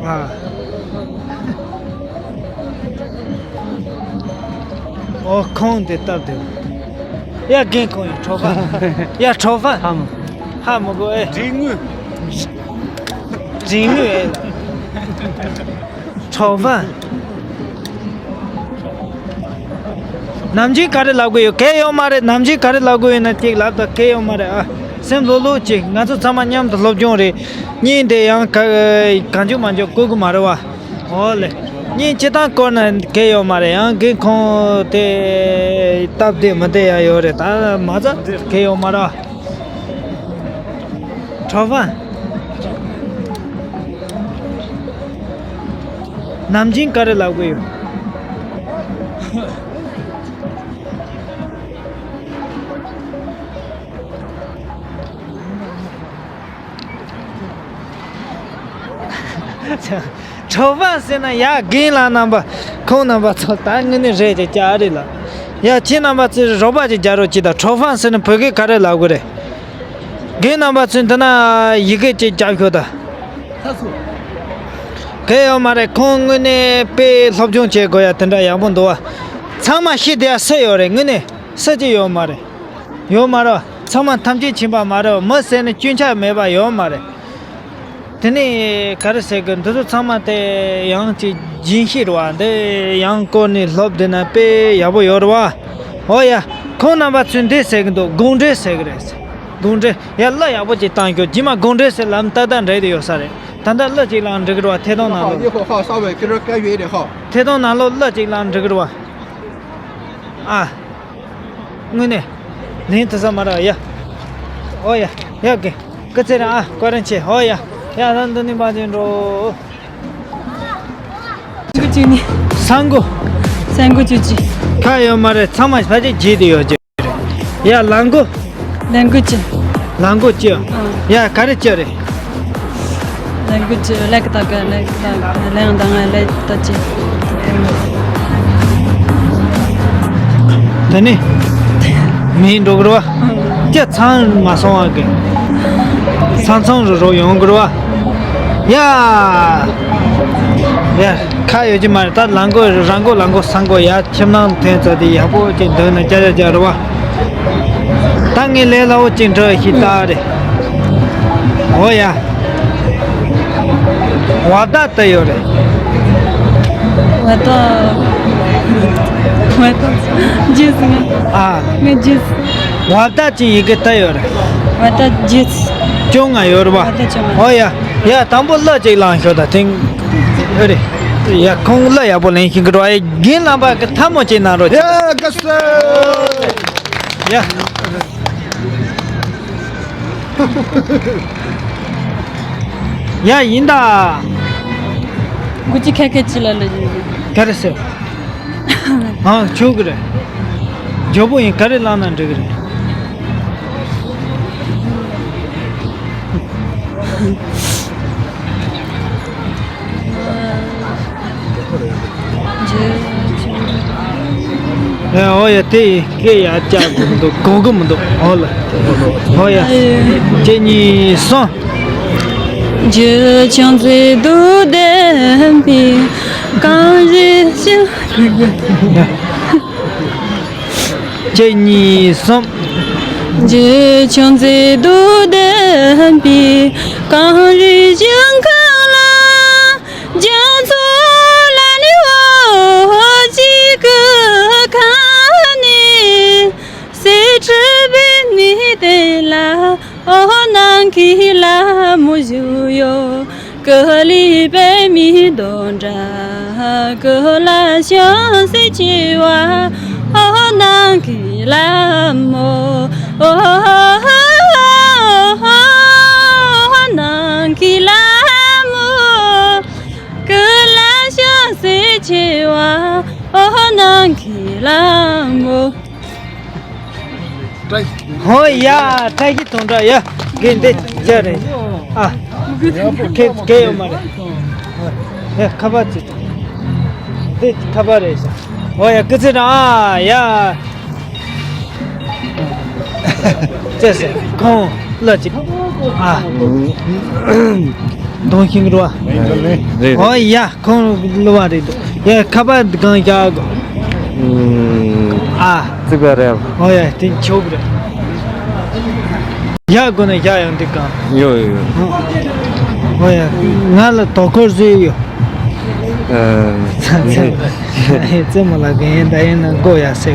ཨ། ཨོ་ཁོང་དེ་སྟབས་བདེ་བོ། ཡ་རྒན་ཁོང་ཡ་ཁྲོ་ཕ། ཡ་ཁྲོ་ཕ། ཧ་མ། ཧ་མ་གོ་ཨེ། འབྲི་དངུལ། འབྲི་དངུལ་ཨེ། ཁྲོ་ཕ། ནམ་རྒྱུན་ག་རེ་ལབ་གི་ཡོད། གལ་ཡོད་མ་རེད། ནམ་རྒྱུན་ག་རེ་ལབ་གི་ཡོད་ན་ཅིག་ལབ་དང་། གལ་ཡོད་མ་རེད་ཨ། སེམས་ལྷོད་ལྷོད་ཅིག་ང་ཚོ་ཚང་མ་མཉམ་དུ་སློབ་སྦྱོང་རེད། གཉིས་འདི་ཡང་ག་གང་བྱུང་མ་བྱུང་བཀོལ་གི་མ་རེད་བ། ཨོ་ལེ། གཉིས་སྤྱི་བཏང་བཀོལ་ན་གལ་ཡོད་མ་རེད། ཡང་རྒན་ཁོང་དེ་སྟབས་བདེ་མི་བདེ་ཡང་ཡོད་རེད། ད་མ་ཚད་གལ་ཡོད་མ་རེད། ཁྲའོ་ཧྥན། ནམ་རྒྱུན་ག་རེ་ལབ་གི་ཡོད། ཁྲའོ་ཧྥན་ཟེར་ན་ཡ་རྒན་ལགས་རྣམ་པ་ཁོང་རྣམ་པ་ཚོ་ད་དངོས་གནས་རེད་ཅེས་བྱ་རེད་ལ། ཡ་ཁྱེད་རྣམ་པ་ཚོས་རོགས་པ་ཅིག་རྒྱག་རོགས་གྱིས་དང་། ཁྲའོ་ཧྥན་ཟེར་ན་བོད་སྐད་ག་རེ་ལབ་དགོས་རེད། རྒན་རྣམ་པ་ཚོས་འདི་ན་ཡི་གེ་ཅིག་རྒྱབ་ཤོག་ད། གལ་ཡོད་མ་རེད། ཁོང་དངོས་གནས་དཔེ་སློབ་སྦྱོང་བྱེད་དགོས་ཡ་དེ་འདྲ་ཡག་པོ་འདུག་བ། ཚང་མ་ཤེས་བསྡད་ཡ་སུ་ཡོད་རེད། དངོས་གནས་སུ་གཅིག་ཡོད་མ་རེད། ཡོད་མ་རེད། ཚང་མ་ཐམས་ཅད་མཁྱེན་པ་མ་རེད། མི་ཟེར་ནས་སྐྱོན་ཆ་མེད་པ་ཡོད་མ་རེད། དེ་ནས་ག་རེ་ཟེར་གི། འདི་ཚོ་ཚང་མ་དེ་ཡང་ཅིག་རྒྱུན་ཤེས་རེད་བ། འདི་ཡང་བསྐོར་ནས་སློབ་བསྡད་ན་དཔེ་ཡག་པོ་ཡོད་རེད་བ། ཨོ་ཡ། ཁོང་རྣམ་པ་ཚོས་འདི་ཟེར་གི་འདུག་དགོངས་འགྲེལ་ཟེར་གི་རེད། དགོངས་འགྲེལ། ཡ་གླུ་ཡག་པོ་ཅིག་བཏང་ཤོག་རྗེས་མ་དགོངས་འགྲེལ་ཟེར་ལབ་ན་ཏག་ཏག་འགྲིག་དེ་ཡོད་ས་རེད། ད་ལྟ་གླུ་ཅིག་བླངས་འགྲིག་གི་རེད་བ། ཐད་གཏོང་ནང་ལོགས། 好，一会儿好，稍微跟着干预一点哈。 ཐད་གཏོང་ནང་ལོགས་གླུ་ཅིག་བླངས་འགྲིག་གི་རེད་བ། ཨ། དངོས་གནས། ལན་དུ་ས་མ་ར་ཡ། ཨོ་ཡ། ཡ་གི། སྐུ་ཚེ་རིང་ཨ། བཀའ་དྲིན་ཆེ། ཨོ་ཡ། ཡ་ད་འདི་ནས་མ་འཇོན་འགྲོ། གཅིག་གཅིག་ནི། ས་མགོ། ས་མགོ་གཅིག་གཅིག་ཁ་ཡོད་མ་རེད། ཚང་མ་ཕལ་ཆེར་བརྗེད་དུ་ཡོད་ཀྱི་རེད། ཡ་ལ་མགོ། ལ་མགོ་གཅིག་ལ་མགོ་གཅིག་ཡ་ག་རེ་གཅིག་རེད། ལ་མགོ་གཅིག་ལ་ཀི་ཏ་ཀ་ལ་ཀི་ཏ་ཀ་ལ་ཡང་ད་ང་ལ་ཏ་གཅིག་དེ་ནི། མིན་འགྲོ་གི་རེད་བ། ཅི་ཚང་མ་སོང་བ་གི། ཚང་ཚང་རུ་རུ་ཡོང་གི་རེད་བ། ཡ། ཡ། ཁ་ཡོད་ཀྱི་མ་རེད། ད་ལ་མགོ་ར་མགོ་ལ་མགོ་ས་མགོ་ཡ། ཁྱིམ་ནང་ཐོན་ཚར་དེ་ཡག་པོ་ཅིག་འདུག་ན་ཅ་ཅ་ཅ་རེད་བ། ད་ངས་ལས་སླ་བོ་ཅིག་འདྲི་ཞིག་ལྟ་རེད། ཨོ་ཡ། བ་ད་ད་ཡོད་རེད། བ་ད། བ་ད་རྗེས་སུ་ང་། ཨ། ངས་རྗེས་སུ། བ་ད་ཅིག་ཡི་གེ་ད་ཡོད་རེད། བ་ད་རྗེས་སུ། བཅོ་ལྔ་ཡོད་རེད་བ། བ་ད་བཅོ་ལྔ། ཨོ་ཡ། ཡ་དང་པོ་གླུ་ཅིག་བླངས་ཤོག་ད་ཐེངས། ཨེ་རེད། ཡ་ཁོང་གླུ་ཡག་པོ་ལེན་ཤེས་ཀྱི་རེད་བ། ཡ་རྒན་རྣམ་པ་གི་ཐལ་མོ་ཅིག་གནང་རོགས། ཡ་དགའ་བསུ། ཡ། ཡ་ཡིན་ད། མགོ་ཅིག་ཁ་ཁ་ཅི་ལ་ལ་ཡིན། ག་རེ་ཟེར། ཨ་ཆོག་གི་རེད། མགྱོགས་པོ་ཡིན། ག་རེ་བླངས་ན་འགྲིག་གི་རེད། ཨེ་ཨོ་ཡ། དེ་ཡི་སྐད་ཡར་བཅག་དགོས་མི་འདུག་གོ་གི་མི་འདུག་ཨོ་ལ། ཨོ་ཡ། གཅིག་གཉིས་གསུམ། གཅིག་གཉིས་གསུམ། ཧོ་ཡ། བཀྲ་ཤིས་དོན་གྲུབ་ཡ། གན་འདི་ཅི་རེད། ཨ། གན་གན་ཡོད་མ་རེད། ཡ་ཁ་པར་ཅིག་འདི་ཁ་པར་རེད་ཤག་ཨོ་ཡ་སྐུ་ཚེ་རིང་ཨ་ཡ། ཅི་ཟེར་ཁོང་གླུ་ཅིག་ཨ། གཏོང་ཤེས་ཀྱི་རེད་བ། རེད། ཨོ་ཡ། ཁོང་གླུ་བ་རེད་འདུག་ཡ་ཁ་པར་གང་བཞག་གོ་ཨ། རྩིག་པ་རེད། ཨོ་ཡ་དེ་ཆོག་གི་རེད། བཞག་དགོས་ན་བཞག་ཡང་འགྲིག་གམ། ཡོད་ཡོད་ཡོད། ཨོ་ཡ། ང་ལ་དོ་ཁུར་བཟོས་ཡོད། ཨ། ཙེ་མོ་ལ་གན་ད་ཡིན་ན་མགོ་ཡ་སེ།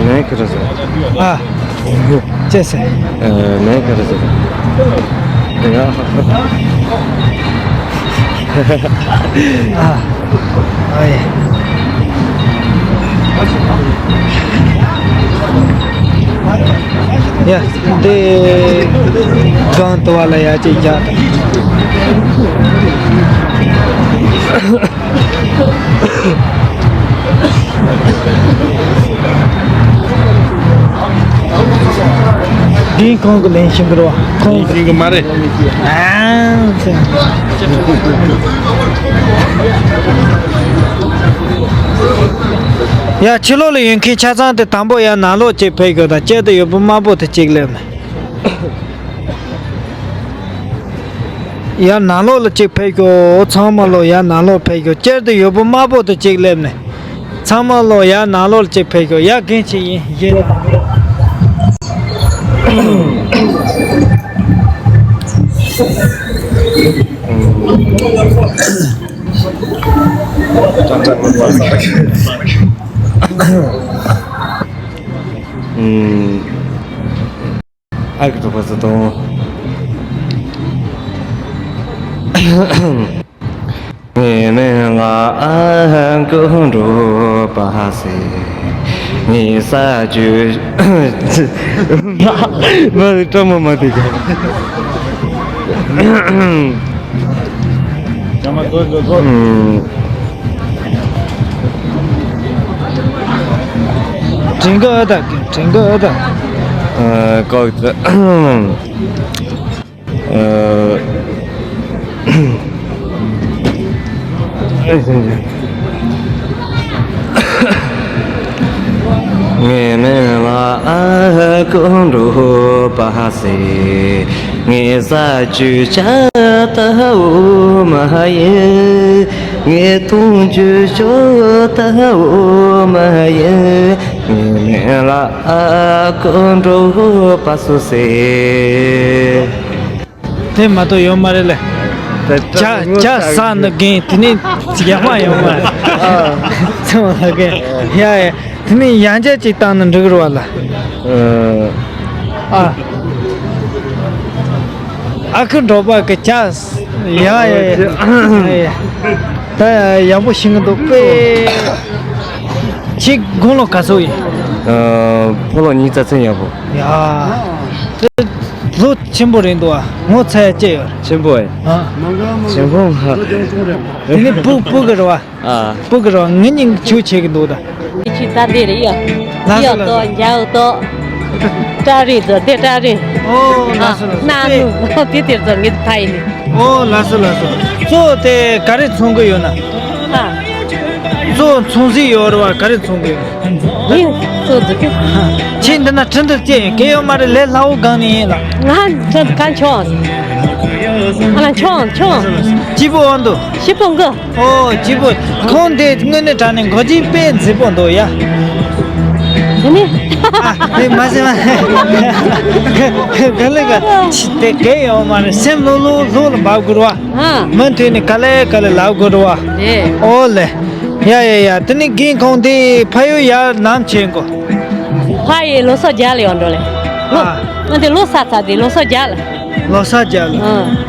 ངས་ཁྱོད་ར་ཟེར། ཨ། ཅེས་ཟེར། ཨ། ངས་ཁྱོད་ར་ཟེར། ཡ། ཨ། ཨ་ཡེ། ཡ། འདི་གང་དུ་བ་ལ་ཡ་ཅིག་རྒྱག་དང་། འདི་ཁོང་གི་ལེན་བཞིན་གི་རེད་བ། ཁོང་གི་ལེན་བཞིན་གི་མ་རེད། ཨ། ཡ། ཕྱི་ལོགས་ལ་ཡོད་མཁན་ཆ་ཚང་དེ་དང་པོ་ཡར་ནང་ལོགས་གཅིག་ཕེབས་ཤོག་དང་། སྐྱིད་དུ་ཡོད་པོ་དམར་པོ་དེ་གཅིག་སླེབས་ནས། ཡར་ནང་ལོགས་ལ་གཅིག་ཕེབས་ཤོག་ཚང་མ་ལོག་ཡར་ནང་ལོགས་ཕེབས་ཤོག་སྐྱིད་དུ་ཡོད་པོ་དམར་པོ་དེ་གཅིག་སླེབས་ནས། ཚང་མ་ལོག་ཡར་ནང་ལོགས་ལ་གཅིག་ཕེབས་ཤོག་ཡར་རྒན་ཅིག་ཡིན་གཞི་ལ། ཨ་ཁུ་གྲོགས་པོ་ཚོ་དང་། ངའི་མིང་ལ་ཨ་ཁུ་གྲོགས་པོ་ཟེར། ངའི་ས་བཅུ། མ་རེད། སྤྲང་མོ་མ་དེ་ག་དྲན་གི་ཨ་ད། དྲན་གི་ཨ་ད། ཨ། ཀོག་ཙི། ཨ། ངའི་མིང་ལ་ཨ་ཁུ་གྲོགས་པོ་ཟེར། ངའི་ས་བཅུ་ཆ་ད་འོ་མ་ཡིན། ངའི་དུང་ཆུ་ཤོ་ད་འོ་མ་ཡིན། ངའི་མིང་ལ་ཨ་ཁུ་གྲོགས་པོ་སུ་ཟེར། དེ་མ་གཏོགས་ཡོད་མ་རེད་ལེ། ད་ཇ་ཇ་ཟ་ནི་རྒན་དེ་ནས་ཡག་མ་ཡོད་མ་རེད། ཨ། ཚང་མ་རྒན། ཡ་ཡ། དེ་ནས་ཡང་ཇ་ཅིག་བཏང་ན་འགྲིག་རེད་བ་ལ། ཨ། ཨ། ཨ་ཁུ་གྲོགས་པོ་གི་ཇ། ཡ་ཡ་ཡ། ད་ཡག་པོ་ཤེས་ཀྱི་འདུག་པས། ཁྱེད་དགུང་ལོ་ག་ཚོད་ཡིན། ཨ། ཕོ་ལོ་ཉི་ཤུ་རྩ་གཅིག་ཡག་པོ། ཡ། ལོ་ཆེན་པོ་རེད་འདུག་ཨ། ངོ་ཚ་ཡ་སྐྱེ་ཡོད་རེད། ཆེན་པོ་ཨེ། ཨ། ཆེན་པོ་ཧ། དེ་ནི་སྤུ་སྤུ་གི་རེད་བ། ཨ། སྤུ་གི་རེད་བ། ངི་ཉིན་ཆུ་ཆེ་གི་འདུག་ད། ཁྱི་ད་དེ་རེད་ཡ། ལགས་སོ། ཡ་ལགས་ཏོ་སོ། འཇའ་འོ་ཏོ། ཏྲ་རེད་ཟོ་དེ་ཏྲ་རེད། ཨོ་ལགས་སོ་ལགས་སོ། ན་ནུ་དེ་དེར་ཟོ་ངི་ཕ་ཡིན་ནི། ཨོ་ལགས་སོ་ལགས་སོ། གཙོ་དེ་ག་རེ་ཚོང་གི་ཡོད་ན། ཨ། གཙོ་ཚོང་རྩིས་ཡོད་རེད་བ། ག་རེ་ཚོང་གི་ཡོད། ཡིན་གཙོ་འཛུགས་ཀྱི། ཁྱེད་འདི་ན་ཁྲིན་ཏུ་སྐྱེས་གལ་ཡོད་མ་རེད། ལས་སླ་བོ་སྒང་ནས་ཡིན་ལ། ང་ཁྲིན་ཏུ་གང་ཆོག་ཨ་ལ་ཆོག་ཆོག་སྐྱིད་པོ་འོང་འདུག་སྐྱིད་པོ་འགོ། ཨོ་སྐྱིད་པོ། ཁོང་དེ་དངོས་གནས་དྲང་གནས་མགོ་ཅན་དཔེ་མཛེས་པོ་འདུག་ཡ། དེ་ནི། ཨ་དེ་མ་ཟེར་མ། ག་ལེ་ག་ཆི་དེ་གལ་ཡོད་མ་རེད། སེམས་ལྷོད་ལྷོད་ལྷོད་ལ་འབབ་དགོས་རེད་བ། ཨ། མུ་མཐུད་ནས་ག་ལེ་ག་ལེ་ལབ་དགོས་རེད་བ། རེད། ཨོ་ལེ། ཡ་ཡ་ཡ། དེ་ནི་རྒན་ཁོང་དེ་ཕ་ཡུལ་ཡར་ནམ་ཆེན་གོ། ཕ་ཡུལ་ལོ་སོ་བརྒྱ་ལ་ཡོང་འགྲོ་ལེ། ལོ། ཨ། ང་དེ་ལོ་ས་ཚ་དེ་ལོ་སོ་བརྒྱ་ལ། ལོ་ས་བརྒྱ་ལ། ཨ།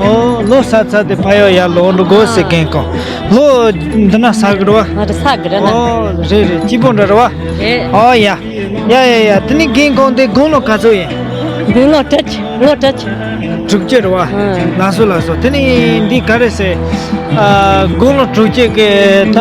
ཨོ་ལོ་ས་ཚ་དེ་ཕ་ཡུལ་ཡར་ལོག་འགྲོ་དགོས་ཟེར་རྒན་ཁོང་། ལོ་འདི་ན་ས་གི་རེད་བ། ང་དེ་ས་གི་རེད་ན། ཨོ་རེད་རེད། སྐྱིད་པོ་འདྲ་རེད་བ། རེད། ཨོ་ཡ། ཡ་ཡ་ཡ། དེ་ནི་རྒན་ཁོང་དེ་དགུང་ལོ་ག་ཚོད་ཡིན། དགུང་ལོ་དྲུག་ཅུ། ལོ་དྲུག་ཅུ། དྲུག་ཅུ་རེད་བ། ཨ། ལགས་སོ་ལགས་སོ། དེ་ནི་འདི་ག་རེ་ཟེར། ཨ། དགུང་ལོ་དྲུག་ཅུ་གི་ད་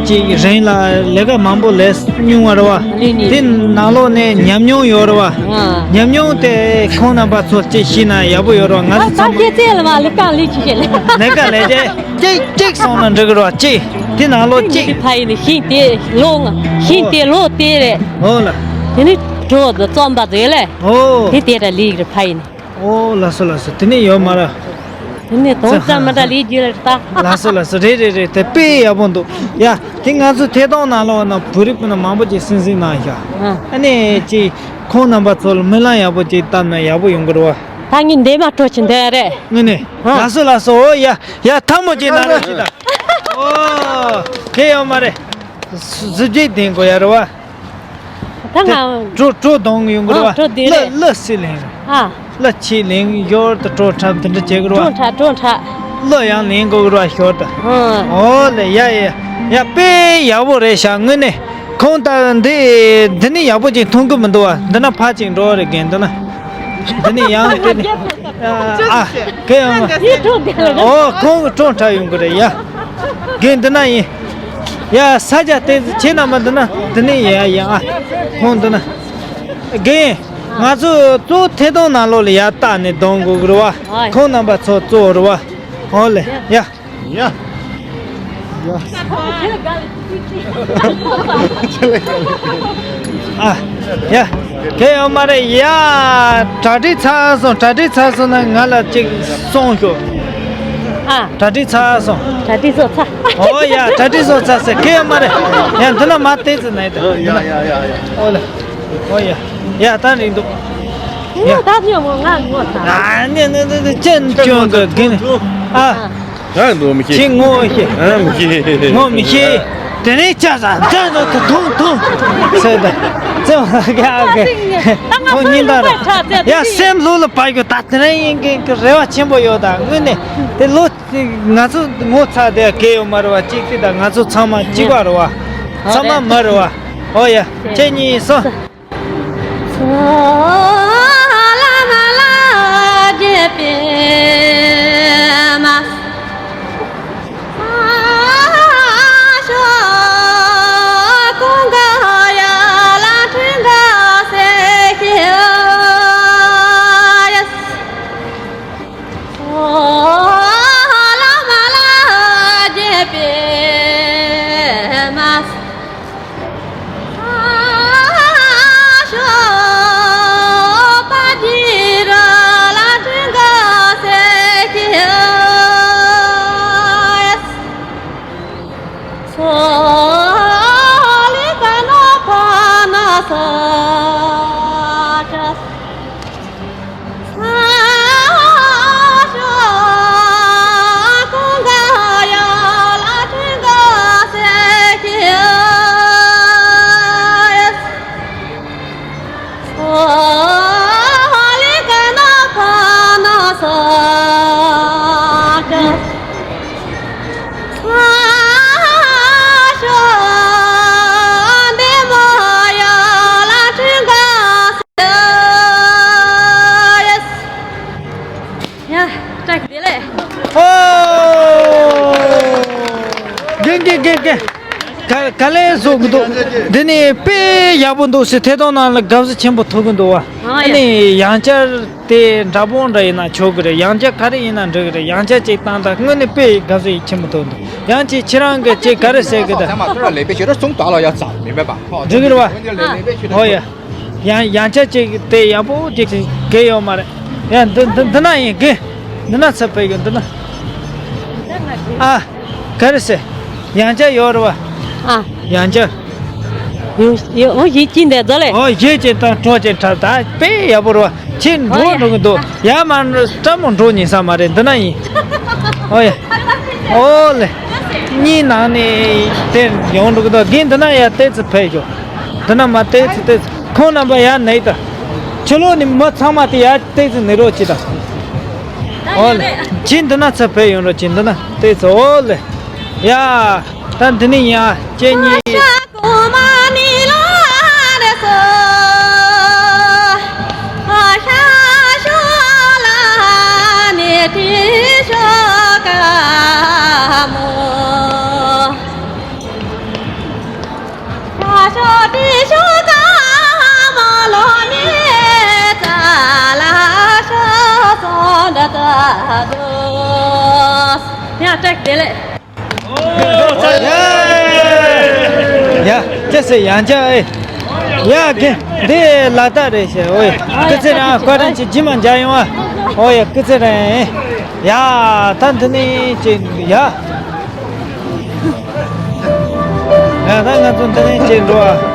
ཅིག་རིང་ལ་ལས་ཀ་མང་པོ་ལས་མྱོང་བ་རེད་བ། ལས་ནི། དེ་ནང་ལོགས་ནས་ཉམས་མྱོང་ཡོད་རེད་བ། ཨ། ཉམས་མྱོང་དེ་ཁོང་རྣམ་པ་ཚོ་ཅིག་ཤེས་ན་ཡག་པོ་ཡོད་རེད་བ། ང་ཨ། ཚོ་ད་ཚང་མ་ཁྱེད་ཚོས་ལ་མ་ལས་ཀ་ལས་ཅི་བྱེད་ལས། ལས་ཀ་ལས་ཏེ་གཅིག་གཅིག་སོང་ན་འགྲིག་གི་རེད་བ། གཅིག་དེ་ནང་ལོགས་གཅིག་ཕ་ཡིན་ནི་ཤིང་དེ་ལོ་ང་ཤིང་དེ་ལོ་དེ་རེད། ཨོ་ལ། དེ་ནི་གྲོ་དང་རྩམ་པ་དེ་ལས། ཨོ། དེ་དེ་འདྲ་ལས་རེད་ཕ་ཡིན་ནི། ཨོ་ལགས་སོ་ལགས་སོ། དེ་ནས་ཡོད་མ་རེད། དེ་ནས་དོང་ཙམ་མ་འདྲ་ལས་རྒྱུ་ལ་ད། ལགས་སོ་ལགས་སོ། རེད་རེད་རེད། དེ་དཔེ་ཡག་པོ་འདུག་ཡ། དེ་ང་ཚོ་ཐད་གཏོང་ནང་ལོགས་ན་བོད་རིགས་ཀུན་ན་མང་པོ་ཅིག་སེམས་གཟིགས་གནང་ཤག་ཨ། ཨ་ནི་ཅིག་ཁོང་རྣམ་པ་ཚོ་ལ་སྨོན་ལམ་ཡག་པོ་ཅིག་བཏབ་ན་ཡག་པོ་ཡོང་གི་རེད་བ། ད་ངས་འདས་མ་སྤྲོ་ཆེན་འདོད་རེད། དངོས་གནས། ཨ། ལགས་སོ་ལགས་སོ། ཨོ་ཡ་ཡ། ཐལ་མོ་ཅིག་ན་རོགས་ཞིག་དང་། ཨོ། དེ་ཡོད་མ་རེད། གཟི་བརྗིད་ལྡན་དགོས་ཡ་རེད་བ། ད་ང་། གྲོ་གྲོ་གཏོང་གི་ཡོང་གི་རེད་བ། ཨ། གྲོ་འདི་རེད། གླུ་གླུ་སི་ལེན་རེད། ཨ། གླུ་ཆི་ལེན་ཞོར་དུ་གྲོ་འཁྲབ་དེ་འདྲ་བྱེད་གི་རེད་བ། གྲོ་འཁྲབ་གྲོ་འཁྲབ། གླུ་ཡང་ལེན་དགོས་གི་རེད་བ་ཞོར་དུ། ཨ། ཨོ་ལེ། ཡ་ཡ་ཡ། དཔེ་ཡག་པོ་རེད་ཤག་དངོས་གནས། ཁོང་ད་འདི་འདི་ནི་ཡག་པོ་ཅིག་མཐོང་གི་མི་འདུག་བ། འདི་ན་ཕར་ཅིག་འགྲོ་རེ་རྒན་འདི་ན། འདི་ནི་ཡང་དེ་ནི། ཨ། ག་ཡོང་། ཨོ་ཁོང་གི་གྲོ་འཁྲབ་ཡོང་གི་རེད་ཡ། རྒན་འདི་ན་ཡིན། ཡ་ས་ཆ་དེ་ཁྱེད་རྣམ་པ་འདི་ན་འདི་ནས་ཡ་ཡ། ཨ། ཁོང་འདི་ན། རྒན། ང་ཚོ་གཙོ་བོ་ཐད་གཏོང་ནང་ལོགས་ལ་ཡར་བལྟས་ནས་གཏོང་དགོས་ཀྱི་རེད་བ། ཨ། ཁོང་རྣམ་པ་ཚོ་གཙོ་བོ་རེད་བ། ཨོ་ལེ། ཡ། ཡ། ཨ། ཡ། གལ་ཡོད་མ་རེད་ཡ། གྲ་སྒྲིག་ཚར་སོང་། གྲ་སྒྲིག་ཚར་སོང་ན་ང་ལ་ཅིག་གསུངས་ཤོག་ཨ། གྲ་སྒྲིག་ཚར་སོང་། གྲ་སྒྲིག་བཟོ་ཚར། ཨོ་ཡ། གྲ་སྒྲིག་བཟོ་ཚར་ཟེར། གལ་ཡོད་མ་རེད་ཡ། འདི་ན་མ་བལྟས་ཚེ་ནས་ད། ཡ་ཡ་ཡ་ཡ། ཨོ་ལེ། ཨོ་ཡ། ཡ་ད་རིང་འདུག་ཡ། ད་ཉོ་མོ་ང་ངོ་ཚ། ཨ་ནི་ནི་ནི་ནི་ཅན་ཅོང་གི་གིན། ཨ། ཨ་འདུག་མི་ཤེས། ཁྱེད་ངོ་ཤེས། ཨ་མི་ཤེས། ངོ་མི་ཤེས། དེ་ནས་ཅག་ཟ་འདྲ་ནོ་དུ་ཐུང་ཐུང་། ཟེར་ད། ཙེ་མ་ག་ག་ཁོ་གཉིས་ད་ར། ཡ་སེམས་ལྷོད་ལ་བབས་རྒྱུ་ད་དེ་རིང་ཡིན་གི་རེ་བ་ཆེན་པོ་ཡོད། ད་དངོས་གནས་དེ་ལོ་ང་ཚོ་ངོ་ཚ་དེ་གལ་ཡོད་མ་རེད་བ། གཅིག་དེ་ད་ང་ཚོ་ཚང་མ་གཅིག་པ་རེད་བ། ཚང་མ་མི་རེད་བ། ཨོ་ཡ། ཁྱེད་གཉིས་སོང་། ཡ། བཀྲ་ཤིས་བདེ་ལེགས། ཨོ། རྒན་རྒན་རྒན་རྒན། ག་ག་ལེ་བཟོ་གི་འདུག་འདི་ནི་དཔེ་ཡག་པོ་འདུག་ཟེར། ཐད་གཏོང་ནང་ལ་དགའ་བསུ་ཆེན་པོ་ཐོབ་གི་འདུག་བ། ཨ་ཡ། ཨ་ནི་ཡང་བསྐྱར་དེ་འདྲ་པོ་འདྲ་ཡིན་ན་ཆོག་གི་རེད། ཡང་བསྐྱར་ག་རེ་ཡིན་ན་འགྲིག་གི་རེད། ཡང་བསྐྱར་ཅིག་བཏང་དང་། དངོས་གནས་དཔེ་དགའ་བསུ་ཡིད་ཆེན་པོ་ཐོབ་འདུག་ཡང་ཅིག་ཁྱེད་རང་གིས་ཅིག་ག་རེ་ཟེར་གི་འདུག་འགྲིག་གི་རེད་བ། ཨོ་ཡ། ཡང་ཡང་བསྐྱར་ཅིག་དེ་ཡག་པོ་ཅིག་གལ་ཡོད་མ་རེད། ཡ་འདི་འདི་འདི་ན་ཡིན་གི། འདི་ན་ཚབ་ཕེབས་ཡོད་འདི་ན། ཨ། ག་རེ་ཟེར། ཡང་བསྐྱར་ཡོད་རེད་བ། ཨ། ཡང་བསྐྱར། ཡོ་ཡོ། ཨོ་ཡིད་ཀྱིན་འདི་ཟོ་ལེ། ཨོ་ཡིད་ཀྱིན་དང་གྲོགས་ཀྱིན་འཁྲབ་ད་དཔེ་ཡག་པོ་རེད་བ། ཁྱེད་འགྲོ་འགྲོ་གི་འདུག་ཡ་མ་སྤྲ་མོ་འགྲོ་ཉིན་ས་མ་རེད། འདི་ན་ཡིན། ཨོ་ཡ། ཨོ་ལེ། གཉིས་ནང་ནས་དེ་ཡོང་འགྲོ་གི་འདུག་རྒན་འདི་ན་ཡ་ཏོག་ཙམ་ཕེབས་ཤོག་འདི་ན་མ་ཏོག་ཙམ་ཏོག་ཙམ། ཁོང་རྣམ་པ་ཡར་གནས་དང་། ཕྱི་ལོགས་ནས་མི་ཚང་མ་དེ་ཡར་ཏོག་ཙམ་གནས་རོགས་གྱིས་དང་། ཨོ་ལེ། ཁྱེད་འདི་ན་ཚབ་ཕེབས་ཡོང་རོགས་གྱིས། འདི་ན་ཏོག་ཙམ། ཨོ་ལེ། ཡ། ད་འདི་ནས་ཡང་ཁྱེད་གཉིས། ཡ། བཀྲ་ཤིས་བདེ་ལེགས། ཡ། ཅི་ཟེར། ཡང་བསྐྱར་ཨེ། ཡ་གི། འདི་ལ་དྭགས་རེད་ཤག་ཨོ་ཡ། སྐུ་ཚེ་རིང་། བཀའ་དྲིན་ཆེ། རྗེས་མ་མཇལ་ཡོང་ཨ། ཨོ་ཡ། སྐུ་ཚེ་རིང་། ཡ། ད་འདི་ནས་ཅིག་ཡ། ཡ། ད་ང་ཚོ་འདི་ནས་ཅིག་འགྲོ་ཨ།